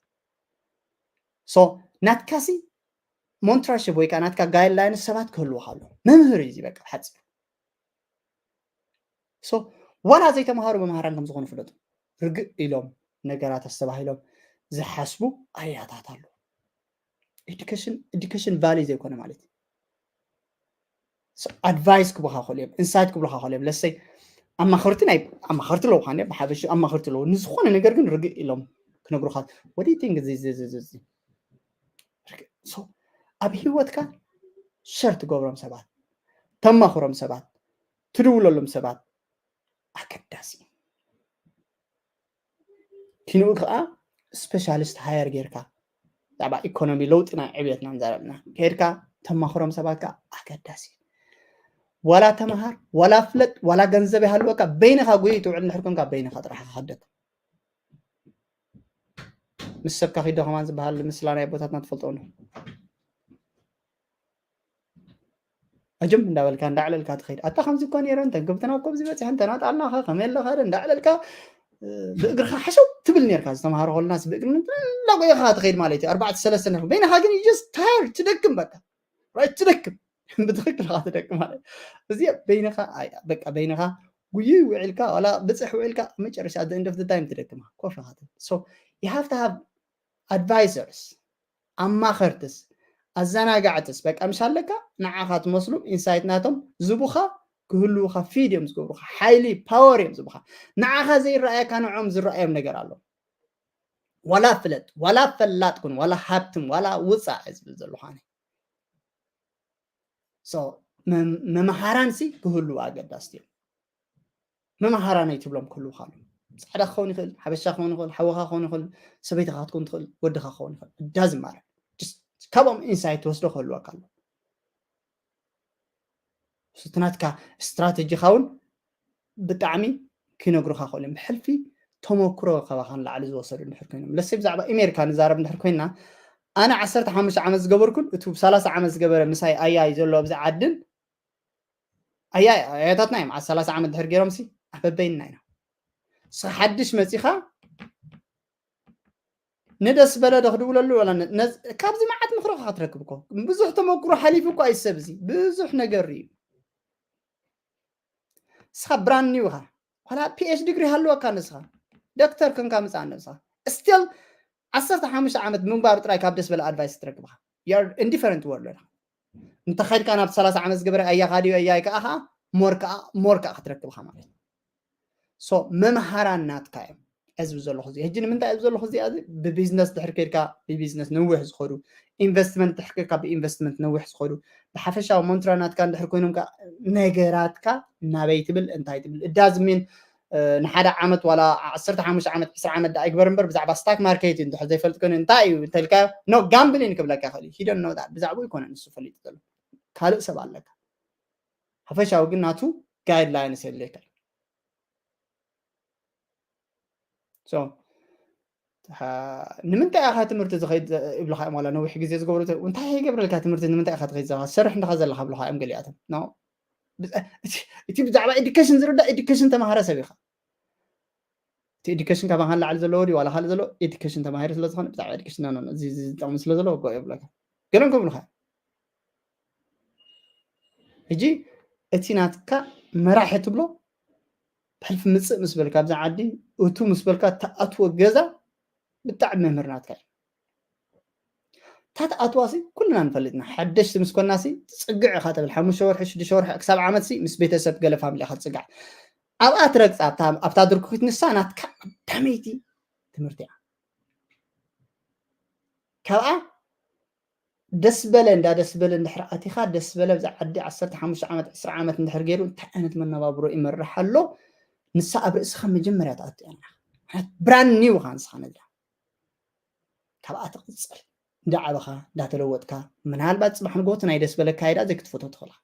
ሶ ናትካሲ ሞንትራሽፕ ወይ ከዓ ናትካ ጋይድላይን ሰባት ክህልወካ ኣሎ። መምህር እዩ በቃ ሓፂር ሶ ዋላ ዘይተምሃሩ መምሃራን ከም ዝኾኑ ፍለጡ። ርግእ ኢሎም ነገራት ኣስተባሂሎም ዝሓስቡ ኣያታት ኣለዉ። Education education value ዘይኮነ ማለት እዩ። ኣድቫይስ ክቡካ ክእሉ እዮም፣ ኢንሳይት ክብሉካ ክእሉ እዮም። ለሰይ ኣማኸርቲ ናይ ኣማኸርቲ ኣለውካ፣ ብሓፈሽ ኣማኸርቲ ኣለዉ። ንዝኾነ ነገር ግን ርግእ ኢሎም ክነግሩካ ወዲ ቲንግ እዚ እዚ እዚ እዚ። So ኣብ ህይወትካ ሸር ትገብሮም ሰባት፣ ተማኽሮም ሰባት፣ ትድውለሎም ሰባት ኣገዳሲ እዩ። ኪንኡ ከዓ ስፔሻሊስት ሃየር ጌርካ ብዛዕባ ኢኮኖሚ ለውጢ ናይ ዕብየትና ንዛረብና ከይድካ ተማኽሮም ሰባት ከዓ ኣገዳሲ እዩ። ዋላ ተምሃር፣ ዋላ ፍለጥ፣ ዋላ ገንዘብ ይሃልወካ፣ በይንኻ ጉይ ትውዕል እንድሕር ኮንካ በይንኻ ጥራሕ ክኸደት ምስ ሰብካ ኪዶ ከማን ዝበሃል ምስላ ናይ ኣቦታትና ትፈልጦ ነው። ኣጀም እንዳበልካ እንዳዕለልካ ትኸይድ። ኣታ ከምዚ እኮ ነይረ፣ እንተን ክብትና እኮ ብዚ በፂሐ፣ እንተን ኣጣልናኸ ከመይ ኣለኻ ደ እንዳዕለልካ፣ እ፣ ብእግርኻ ሓሸው ትብል ነርካ። ዝተምሃሮ ከለናስ ብእግሪ እንዳጎየኻ ትኸይድ ማለት እዩ። ኣርባዕተ ሰለስተ ነርካ። በይንኻ ግን you just tired፣ ትደክም በቃ። ራይት፣ ትደክም። ብትኽክል ኢኻ ትደክም ማለት እዩ። እዚ በይንኻ፣ ኣይ፣ በቃ በይንኻ ጉይይ ውዒልካ፣ ዋላ ብፅሕ ውዒልካ፣ መጨረሻ at the end of the time ትደክም ኢኻ። ኮፍ ኢኻ ትብል። So you have to have advisors፣ ኣማኸርትስ፣ ኣዘናጋዕትስ፣ በቃ ምሽ ኣለካ፣ ንዓኻ ትመስሉ ኢንሳይት ናቶም ዝቡኻ ክህልውኻ ፊድ እዮም ዝገብሩኻ። ሓይሊ፣ ፓወር እዮም ዝቡኻ። ንዓኻ ዘይረኣየካ ንዕኦም ዝረኣዮም ነገር ኣሎ። ዋላ ፍለጥ፣ ዋላ ፈላጥ ኩን፣ ዋላ ሃብትም፣ ዋላ ውፃእ እየ ዝብል ዘለኹ ኣነ። So መም-፣ መምሃራንሲ ክህልዉ ኣገዳስቲ እዮም። መምሃራነይ ትብሎም ክህልውኻ ኣለዉ። ጻዕዳ ክኸውን ይኽእል፣ ሓበሻ ክኸውን ይኽእል፣ ሓውኻ ክኸውን ይኽእል፣ ሰበይትኻ ክትከውን ትኽእል፣ ወድኻ ክኸውን ይኽእል። It doesn't matter። Just ካብኦም ኢንሳይት ትወስዶ ክህልወካ ኣሎ። So እቲ ናትካ ስትራተጂኻ እውን ብጣዕሚ ክነግሩኻ ክእሉ እዮም። ብሕልፊ ተመክሮ ካባኻ ንላዕሊ ዝወሰዱ እንድሕር ኮይኖም። ለሰይ ብዛዕባ ኣሜሪካ ንዛረብ እንድሕር ኮይንና፣ ኣነ ዓሰርተ ሓሙሽተ ዓመት ዝገበርኩን፣ እቱ ሰላሳ ዓመት ዝገበረ ምሳይ ኣያይ ዘሎ ኣብዚ ዓድን፣ ኣያይ፣ ኣያታትና እዮም። ዓ-፣ ሰላሳ ዓመት ድሕር ገይሮም ሲ ኣበበይና ኢና። ንስኻ ሓድሽ መጺኻ፣ ንደስ በለ ዶ ክድውለሉ ወላ ነ-፣ ነዝ-፣ ካብዚ መዓት ምኽሪ ኢኻ ክትረክብ እኮ። ብዙሕ ተመክሮ ሓሊፉ እኮ እዩ ሰብ እዚ። ብዙሕ ነገር እዩ። ንስኻ ብራንድ ኒው ኢኻ። ዋላ ፒ ኤች ዲ ዲግሪ ሃለወካ ንስኻ። ዶክተር ክንካ ምጻእ ንስኻ። ስቲል ዓሰርተ ሓሙሽተ ዓመት ምግባር ጥራይ ካብ ደስ በለ ኣድቫይስ ትረክብ ኢኻ። You are in different world ኢኻ። እንተ ኸድካ ናብ ሰላሳ ዓመት ዝገበረ ኣያኻ ድዩ ኣያይ ከኣ ኸኣ ሞር ከኣ፣ ሞር ከኣ ክትረክብ ኢኻ ማለት እዩ። So መምሃራን ናትካ እዮም። እዚ ዘለኹ እዚ። ሕጂ ንምንታይ እዚ ዘለኹ እዚ? እዚ ብቢዝነስ ድሕር ከድካ ብቢዝነስ ነዊሕ ዝኸዱ፣ ኢንቨስትመንት ድሕር ከድካ ብኢንቨስትመንት ነዊሕ ዝኸዱ፣ ብሓፈሻዊ ሞንትራ ናትካ እንድሕር ኮይኖም ከኣ ነገራትካ ናበይ ትብል፣ እንታይ ትብል? እዳ ዝሚን፣ እ፣ ንሓደ ዓመት ዋላ ዓሰርተ ሓሙሽተ ዓመት፣ ዕስራ ዓመት ደኣ ይግበር እምበር ብዛዕባ ስታክ ማርኬት እንድሕር ዘይፈልጥ ኮይኑ እንታይ እዩ እንተልካዮ፣ ኖ ጋምብሊን ክብለካ ይኽእል እዩ። He don't know that። ብዛዕባኡ ይኮነ ንሱ ፈሊጡ ዘሎ። ካልእ ሰብ ኣለካ። ሓፈሻዊ ግን ናቱ ጋይድላይንስ የድልየካ እዩ። So፣ ሃ-፣ ንምንታይ ኢኻ ትምህርቲ ዝኸይድ ዘ-፣ ይብሉኻ እዮም ዋላ ነዊሕ ግዜ ዝገብሩ ዘ-፣ እንታይ ይገብረልካ ትምህርቲ ንምንታይ ኢኻ ትኸይድ ዘለኻ? ትሰርሕ እንዲኻ ዘለኻ ይብሉኻ እዮም ገሊኣቶም። ኖ። ብ-፣ እቲ፣ እቲ ብዛዕባ ኤዱኬሽን ዝርዳእ ኤዱኬሽን ተማሃረ ሰብ ኢኻ። እቲ ኤዱኬሽን ካባኻ ንላዕሊ ዘለዎ ድዩ ዋላ ካልእ ዘለዎ ኤዱኬሽን ተማሂሩ ስለ ዝኾነ ብዛዕባ ኤዱኬሽን ኖ፣ ኖ፣ ኖ፣ እዚ፣ እዚ ዝጠቕም ስለ ዘለዎ እኮ ይብለካ። ገለን ክብሉኻ እዮም። ሕጂ እቲ ናትካ መራሒ ትብሎ ብሕልፊ ምጽእ ምስ በልካ ኣብዛ ዓዲ እቱ ምስ በልካ ትኣትዎ ገዛ ብጣዕሚ መምህር ናትካ እዩ። እታ ትኣትዋ ሲ ኩልና ንፈልጥና። ሓደሽቲ ምስ ኮና ሲ ትጽግዕ ኢኻ ተብል። ሓሙሽተ ወርሒ፣ ሽዱሽተ ወርሒ ክሳብ ዓመት ሲ ምስ ቤተሰብ ገለ ፋሚሊ ኢኻ ትጽጋዕ። ኣብኣ ትረግጻ፣ ኣብታ፣ ኣብታ ድርኩኺት ንሳ ናትካ ቀዳመይቲ ትምህርቲ እያ። ካብኣ ደስ በለ እንዳ ደስ በለ እንድሕር ኣቲኻ፣ ደስ በለ ብዛ ዓዲ ዓሰርተ ሓሙሽተ ዓመት፣ ዕስራ ዓመት እንድሕር ገይሩ እንታይ ዓይነት መነባብሮ ይመርሕ ኣሎ? ንሳ ኣብ ርእስኻ መጀመርያ ትኣቱ እያ ንዓኻ። ምኽንያቱ ብራንድ ኒው ኢኻ ንስኻ ነዚኣ። ካብኣ ትቕጽል። እንዳዓበኻ፣ እንዳተለወጥካ፣ ምናልባት ጽባሕ ንግሆ እቲ ናይ ደስ በለካ ኣካይዳ ዘይክትፈትዎ ትኽእል ኢኻ።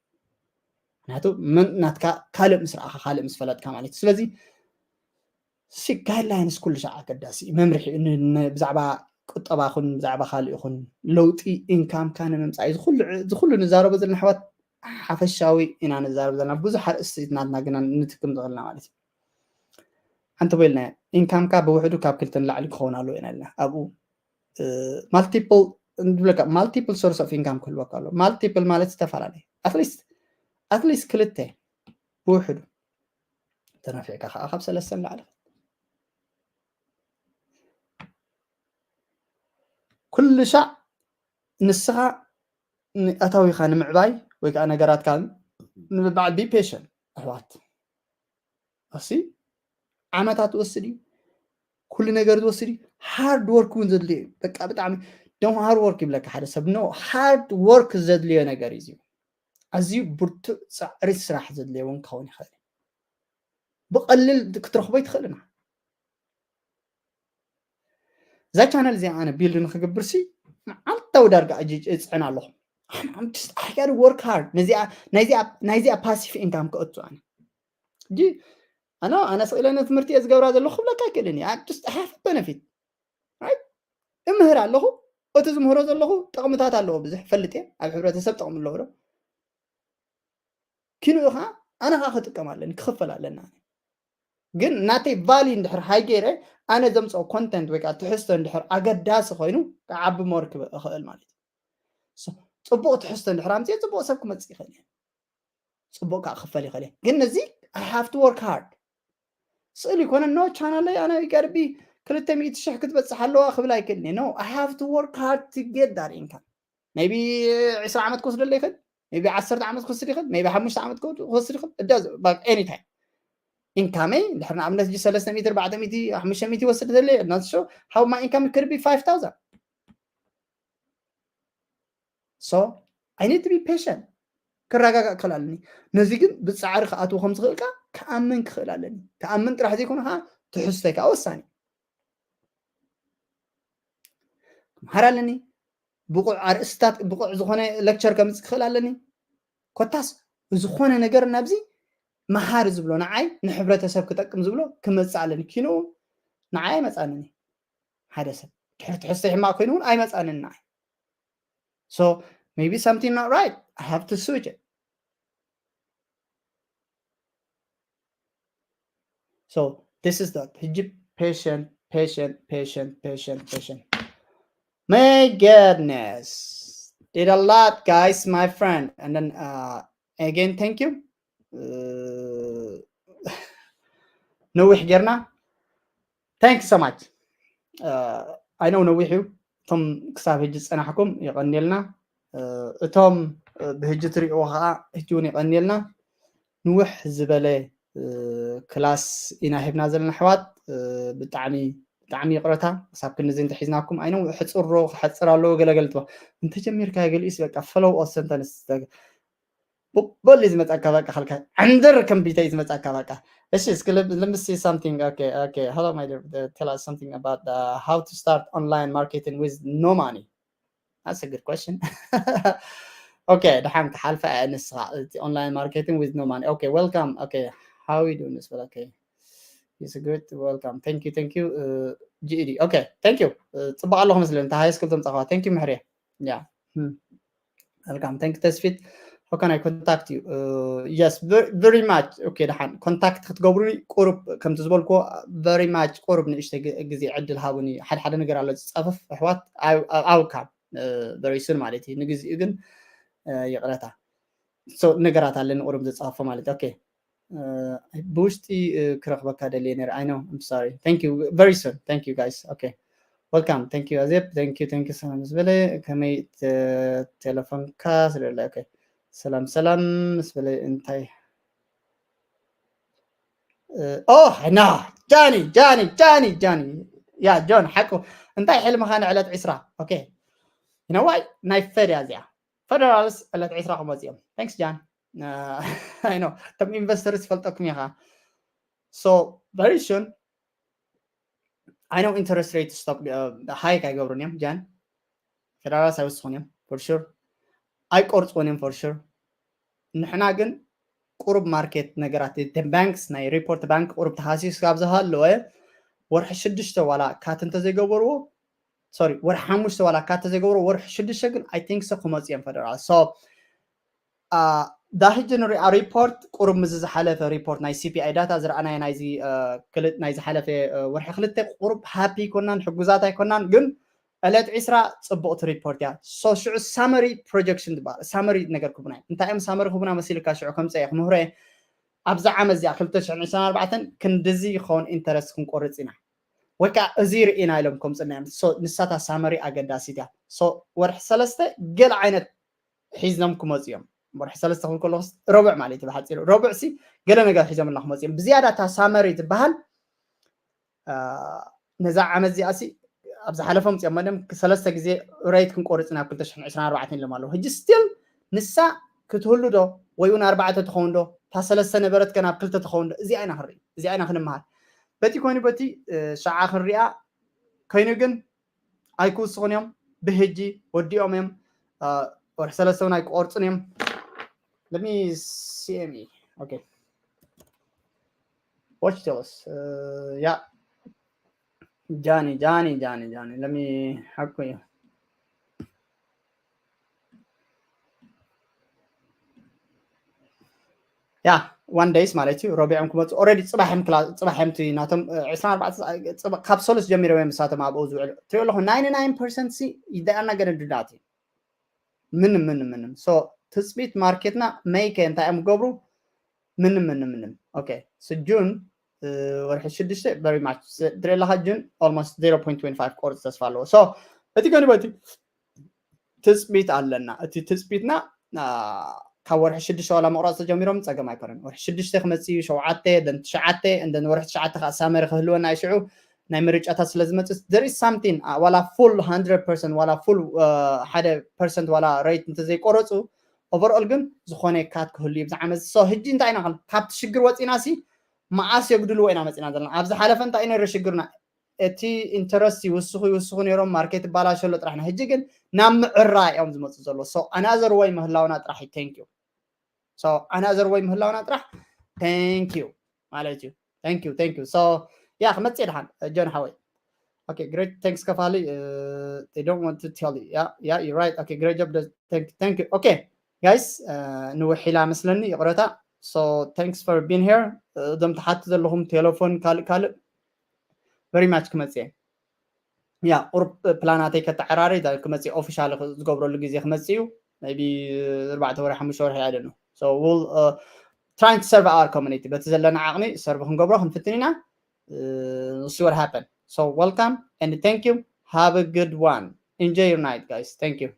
ምኽንያቱ መን ናትካ ካልእ ምስ ረኣኻ፣ ካልእ ምስ ፈለጥካ ማለት እዩ። ስለዚ ሲ ጋይድላይንስ ኩሉ ሻዕ ኣገዳሲ እዩ። መምርሒ ን-፣ ን-፣ ብዛዕባ ቁጠባ ይኹን ብዛዕባ ካልእ ይኹን ለውጢ ኢንካምካ ንምምጻእ እዩ። እዚ ኩሉ፣ እዚ ኩሉ ንዛረቦ ዘለና ኣሕዋት ሓፈሻዊ ኢና ንዛረብ ዘለና። ብዙሕ ኣርእስቲ ናትና ግና ንትክም ዝኽእልና ማለት እዩ። ሓንቲ ቦ ኢልና ኢና፣ ኢንካምካ ብውሕዱ ካብ ክልተ ንላዕሊ ክኸውን ኣለዎ ኢና ኢልና። ኣብኡ፣ እ፣ ማልቲፕል፣ ንብለካ፣ ማልቲፕል ሶርስ ኦፍ ኢንካም ክህልወካ ኣለዎ። ማልቲፕል ማለት ዝተፈላለየ። ኣትሊስት፣ ኣትሊስት ክልተ ብውሕዱ። ተነፊዕካ ከዓ ካብ ሰለስተ ንላዕሊ። ኩሉ ሻዕ ንስኻ ኣታዊኻ ንምዕባይ ወይ ከዓ ነገራትካ ንምባል be patient ኣሕዋት። እሲ ዓመታት ትወስድ እዩ፣ ኩሉ ነገር ትወስድ እዩ። Hard work እውን ዘድልዮ እዩ። በቃ ብጣዕሚ don't hard work ይብለካ ሓደ ሰብ። No, hard work ዘድልዮ ነገር እዩ። ኣዝዩ ብርቱዕ ፃዕሪ ስራሕ ዘድልዮ እውን ክኸውን ይኽእል እዩ። ብቐሊል ክትረኽቦ ይትኽእል ኢና። እዛ ቻነል እዚኣ ኣነ build ንክግብር ሲ መዓልታዊ ዳርጋ እጅ እፅዕን ኣለኹ። I'm just, I gotta work hard። ናይዚኣ passive income ከእቱ ኣነ እጂ ኣነ ኣነ ስኢለ ነቲ ትምህርቲ እየ ዝገብራ ዘለኹ ክብለካ ኣይክእልን እየ። I just have benefit እምህር ኣለኹ። እቲ ዝምህሮ ዘለኹ ጥቕምታት ኣለዎ ብዙሕ ፈልጥ እየ። ኣብ ሕብረተሰብ ጥቕሚ ኣለዎ ዶ ኪንኡ ከዓ ኣነ ከዓ ክጥቀም ኣለኒ ክኽፈል ኣለና። ግን ናተይ value እንድሕር ሃይ ገይረ ኣነ ዘምፅኦ content ወይ ከዓ ትሕዝቶ እንድሕር ኣገዳሲ ኮይኑ ክዓቢ more ክኽእል ማለት እዩ። ፅቡቅ ትሕዝቶ እንድሕር ኣምፅኦ ፅቡቅ ሰብ ክመፅእ ይኽእል እዩ። ፅቡቅ ከዓ ክኽፈል ይኽእል እዩ። ግን ነዚ I have to work hard። ስእሊ ይኮነ no ቻናለይ ኣነ ይቀርቢ ክልተ ሚእቲ ሽሕ ክትበፅሕ ኣለዋ ክብል ኣይክእልን እየ። No, I have to work hard to get that income። Maybe ዕስራ ዓመት ክወስደለ ይኽእል፣ maybe ዓሰርተ ዓመት ክወስድ ይኽእል፣ maybe ሓሙሽተ ዓመት ክወስድ ይኽእል። It doesn't, but anytime income ይ እንድሕር ንኣብነት እጂ ሰለስተ ሚእቲ ኣርባዕተ ሚእቲ ሓሙሽተ ሚእቲ ይወስድ ተለ not sure how my income could be five thousand። So I need to be patient። ክረጋጋእ ክኽእል ኣለኒ። ነዚ ግን ብፃዕሪ ክኣትዎ ከም ዝኽእልካ ክኣምን ክኽእል ኣለኒ። ክኣምን ጥራሕ ዘይኮነ ከዓ ትሕዝቶይ ከዓ ወሳኒ። ክምሃር ኣለኒ። ብቑዕ ኣርእስታት ብቑዕ ዝኾነ lecture ከምፅእ ክኽእል ኣለኒ። ኮታስ ዝኾነ ነገር ናብዚ መሃሪ ዝብሎ ንዓይ ንሕብረተሰብ ክጠቅም ዝብሎ ክመፅእ ኣለኒ። ኪንኡ ንዓይ ኣይመፃንን እዩ። ሓደ ሰብ ድሕሪ ትሕዝቶ ሕማቕ ኮይኑ እውን ኣይመፃንን ንዓይ። So maybe something not right. I have to switch it. So this is that. ሕጂ patient, patient, patient, patient, patient. My goodness. Did a lot, guys, my friend. And then uh, again, thank you. Uh, ነዊሕ ጌርና። Thank you so much. I know ነዊሕ እዩ። እቶም ክሳብ ሕጂ ዝፀናሕኩም የቐንየልና። እቶም ብሕጂ ትሪእዎ ከዓ ሕጂ እውን የቐንየልና። ንውሕ ዝበለ ክላስ ኢና ሂብና ዘለና ኣሕዋት። ብጣዕሚ ብጣዕሚ ይቕረታ ክሳብ ክንድዚ እንተሒዝናኩም። I know ሕፅሮ ክሓፅር ኣለዎ ገለገለ ትባ እንተጀሚርካ ገሊኡስ በቃ follow all sentence በል ዝመጻካ በቃ ከልካ ዕንድር ከም ቢተይ ዝመጻካ በቃ። እሺ እስኪ let me see something. Okay, okay, hello my dear, tell us something about how to start online marketing with no money. That's a good question. Okay, ደሓን ክሓልፋ እያ ንስኻ። Online marketing with no money. Okay, welcome. Okay, how you doing this? Okay, it's a great welcome. Thank you, thank you. GED. Okay, thank you. ፅቡቅ ኣለኹ መስለኒ። እንተ high school ተምፃኹዋ። Thank you ምሕርየ። Yeah. Welcome. Thank you ተስፊት. How can I contact you? Yes, very much. Okay, ደሓን contact ክትገብሩኒ ቁሩብ ከምቲ ዝበልኩዎ very much ቁሩብ ንእሽተይ ግዜ ዕድል ሃቡኒ። ሓደ ሓደ ነገር ኣሎ ዝፀፍፍ ኣሕዋት ኣውካ very soon ማለት እዩ። ንግዚኡ ግን ይቕረታ ነገራት ኣለኒ ቁሩብ ዝፀፍፎ ማለት እዩ። Okay. ብውሽጢ ክረኽበካ ደልየ ነይረ። I know, I'm sorry. Thank you. Very soon. Thank you guys. Okay, welcome. Thank you ኣዜብ። Thank you, thank you ሰላም ዝበለ ከመይ ቴሌፎንካ ስለለ። Okay, ሰላም ሰላም ምስ በለ እንታይ? ኦ ና ጃኒ ጃኒ ጃኒ ጃኒ ያ ጆን ሓቁ እንታይ ሕልምኻ ንዕለት ዒስራ? Okay, you know why? ናይ ፈድ እያ እዚኣ። Federals ዕለት ዒስራ ክመፅኡ እዮም። Thanks ጃን። I know እቶም investors ይፈልጠኩም ኢኻ። So very soon I know interest rate stock hike ኣይገብሩን እዮም ጃን። Federals ኣይወስኹን እዮም for sure። ኣይቆርፅዎን እዮም for sure። ንሕና ግን ቁሩብ market ነገራት banks ናይ report bank ቁሩብ ተሃሲስ ካብ ዝሃለወ ወርሒ ሽዱሽተ ዋላ cut እንተዘይገበርዎ sorry ወርሒ ሓሙሽተ ዋላ cut እንተዘይገበርዎ ወርሒ ሽዱሽተ ግን I think so ክመፁ እዮም Federals። So ዳ ሕጂ ንሪኣ report ቁሩብ ምስዚ ዝሓለፈ report ናይ CPI data ዝረኣናዮ ናይ ዝሓለፈ ወርሒ ክልተ ቁሩብ happy ኣይኮናን ሕጉዛት ኣይኮናን ግን ዕለት ዒስራ ፅቡቕቲ report እያ። So ሽዑ summary projection ትበሃል። Summary ነገር ክቡና እዮም እንታይ እዮም summary ክቡና መሲልካ ሽዑ ከምፀ እየ ክምህሮ እየ። ኣብዛ ዓመት እዚኣ ክልተ ሽሕን ዕስራን ኣርባዕተን ክንድዚ ይኸውን interest ክንቆርፅ ኢና። ወይ ከዓ እዚ ርኢና ኢሎም ከምፅና እዮም። ንሳታ ሳመሪ ኣገዳሲት እያ። ወርሒ ሰለስተ ገለ ዓይነት ሒዝኖም ክመፁ እዮም። ወርሒ ሰለስተ ክብል ከለኹ ረቡዕ ማለት እዩ ብሓፂሩ። ረቡዕ ሲ ገለ ነገር ሒዞምና ክመፁ እዮም። ብዝያዳ እታ ሳመሪ ትበሃል ነዛ ዓመት እዚኣ ሲ ኣብ ዝሓለፈ ምፅኦም መደም ሰለስተ ግዜ ሬት ክንቆርፅ ናብ ክልተ ሽሕን ዕስራን ኣርባዕተን ኢሎም ኣለዉ። ሕጂ ስቲል ንሳ ክትህሉ ዶ ወይ እውን ኣርባዕተ ትኸውን ዶ? እታ ሰለስተ ነበረት ከ ናብ ክልተ ትኸውን ዶ? እዚኣ ኢና ክንርኢ፣ እዚኣ ኢና ክንመሃር። በቲ ኮይኑ በቲ ሸዓ ክንሪኣ ኮይኑ ግን ኣይክውስኹን እዮም። ብህጂ ወዲኦም እዮም። ወርሒ ሰለስተ እውን ኣይክቆርፁን እዮም። ለሚ ሲኤምኢ ኦኬ ዋች ቴልስ ያ ጃኒ ጃኒ ጃኒ ጃኒ ለሚ ሓቁ እዩ። ያ ዋን ደይስ ማለት እዩ። ረቢዖም ክመፁ ኦልሬዲ ፅባሕ እዮም ክላ- ፅባሕ እዮም እቲ ናቶም እ፣ ዕስራን ኣርባዕተን ፅ- ፅባ- ካብ ሰሉስ ጀሚሮም እዮም ንሳቶም ኣብኡ ዝውዕሉ። ትሪኦ ኣለኹ ናይንቲ ናይን ፐርሰንት ሲ ይደኣና ገነ ዱዳት እዩ። ምንም ምንም ምንም ሶ ትፅቢት ማርኬትና መይከ እንታይ እዮም ክገብሩ? ምንም ምንም ምንም ኦኬ ስ ጁን እ፣ ወርሒ ሽዱሽተ very much ትሪኦ ኣለኻ ጁን almost zero point twenty five ቆርፅ ተስፋ ኣለዎ። ሶ እቲ ገንቦቲ ትፅቢት ኣለና። እቲ ትፅቢትና ካብ ወርሒ ሽዱሽተ ዋላ መቁራፅ ተጀሚሮም ፀገም ኣይኮነን። ወርሒ ሽዱሽተ ክመፅእ እዩ ሸውዓተ ደን ትሽዓተ እንደን ወርሒ ትሽዓተ ከዓ ሳመሪ ክህልወና እዩ። ሽዑ ናይ ምርጫታት ስለ ዝመፅእ there is something ዋላ ፉል hundred percent ዋላ ፉል ሓደ ፐርሰንት ዋላ ሬት እንተዘይቆረፁ overall ግን ዝኾነ ካት ክህሉ እዩ ብዛዕባ መዚ። ሶ ህጂ እንታይ ኢና ክንብል? ካብቲ ሽግር ወፂና ሲ መዓስ የጉድልዎ ኢና መፂና ዘለና። ኣብ ዝሓለፈ እንታይ ነይሩ ሽግርና? እቲ ኢንተረስት ይውስኹ ይውስኹ ነይሮም፣ ማርኬት ይባላሸሎ ጥራሕና። ህጂ ግን ናብ ምዕራ እዮም ዝመፁ ዘሎ። So another way ምህላውና ጥራሕ እዩ። Thank you። So another way ምህላውና ጥራሕ thank you ማለት እዩ። Thank you thank you። So ያ ክመፅእ ድሓን ጆን ሓወይ። Okay great thanks ከፋሊ. They don't want to tell you. Yeah yeah you're right. Okay great job. Thank you thank you. Okay guys ንውሕ ኢላ መስለኒ ይቕረታ። So thanks for being here. እዞም ትሓቱ ዘለኹም ቴሌፎን ካልእ ካልእ very much ክመፅእ እየ። ያ ቁሩብ ፕላናተይ ከተዓራሪ ክመፅእ ኦፊሻል ዝገብረሉ ግዜ ክመፅእ እዩ። Maybe ኣርባዕተ ወርሒ ሓሙሽተ ወርሒ I don't know. So we'll trying to serve our community በቲ ዘለና ዓቕሚ ሰርቭ ክንገብሮ ክንፍትን ኢና። See what happen. So welcome and thank you. Have a good one. Enjoy your night guys. Thank you.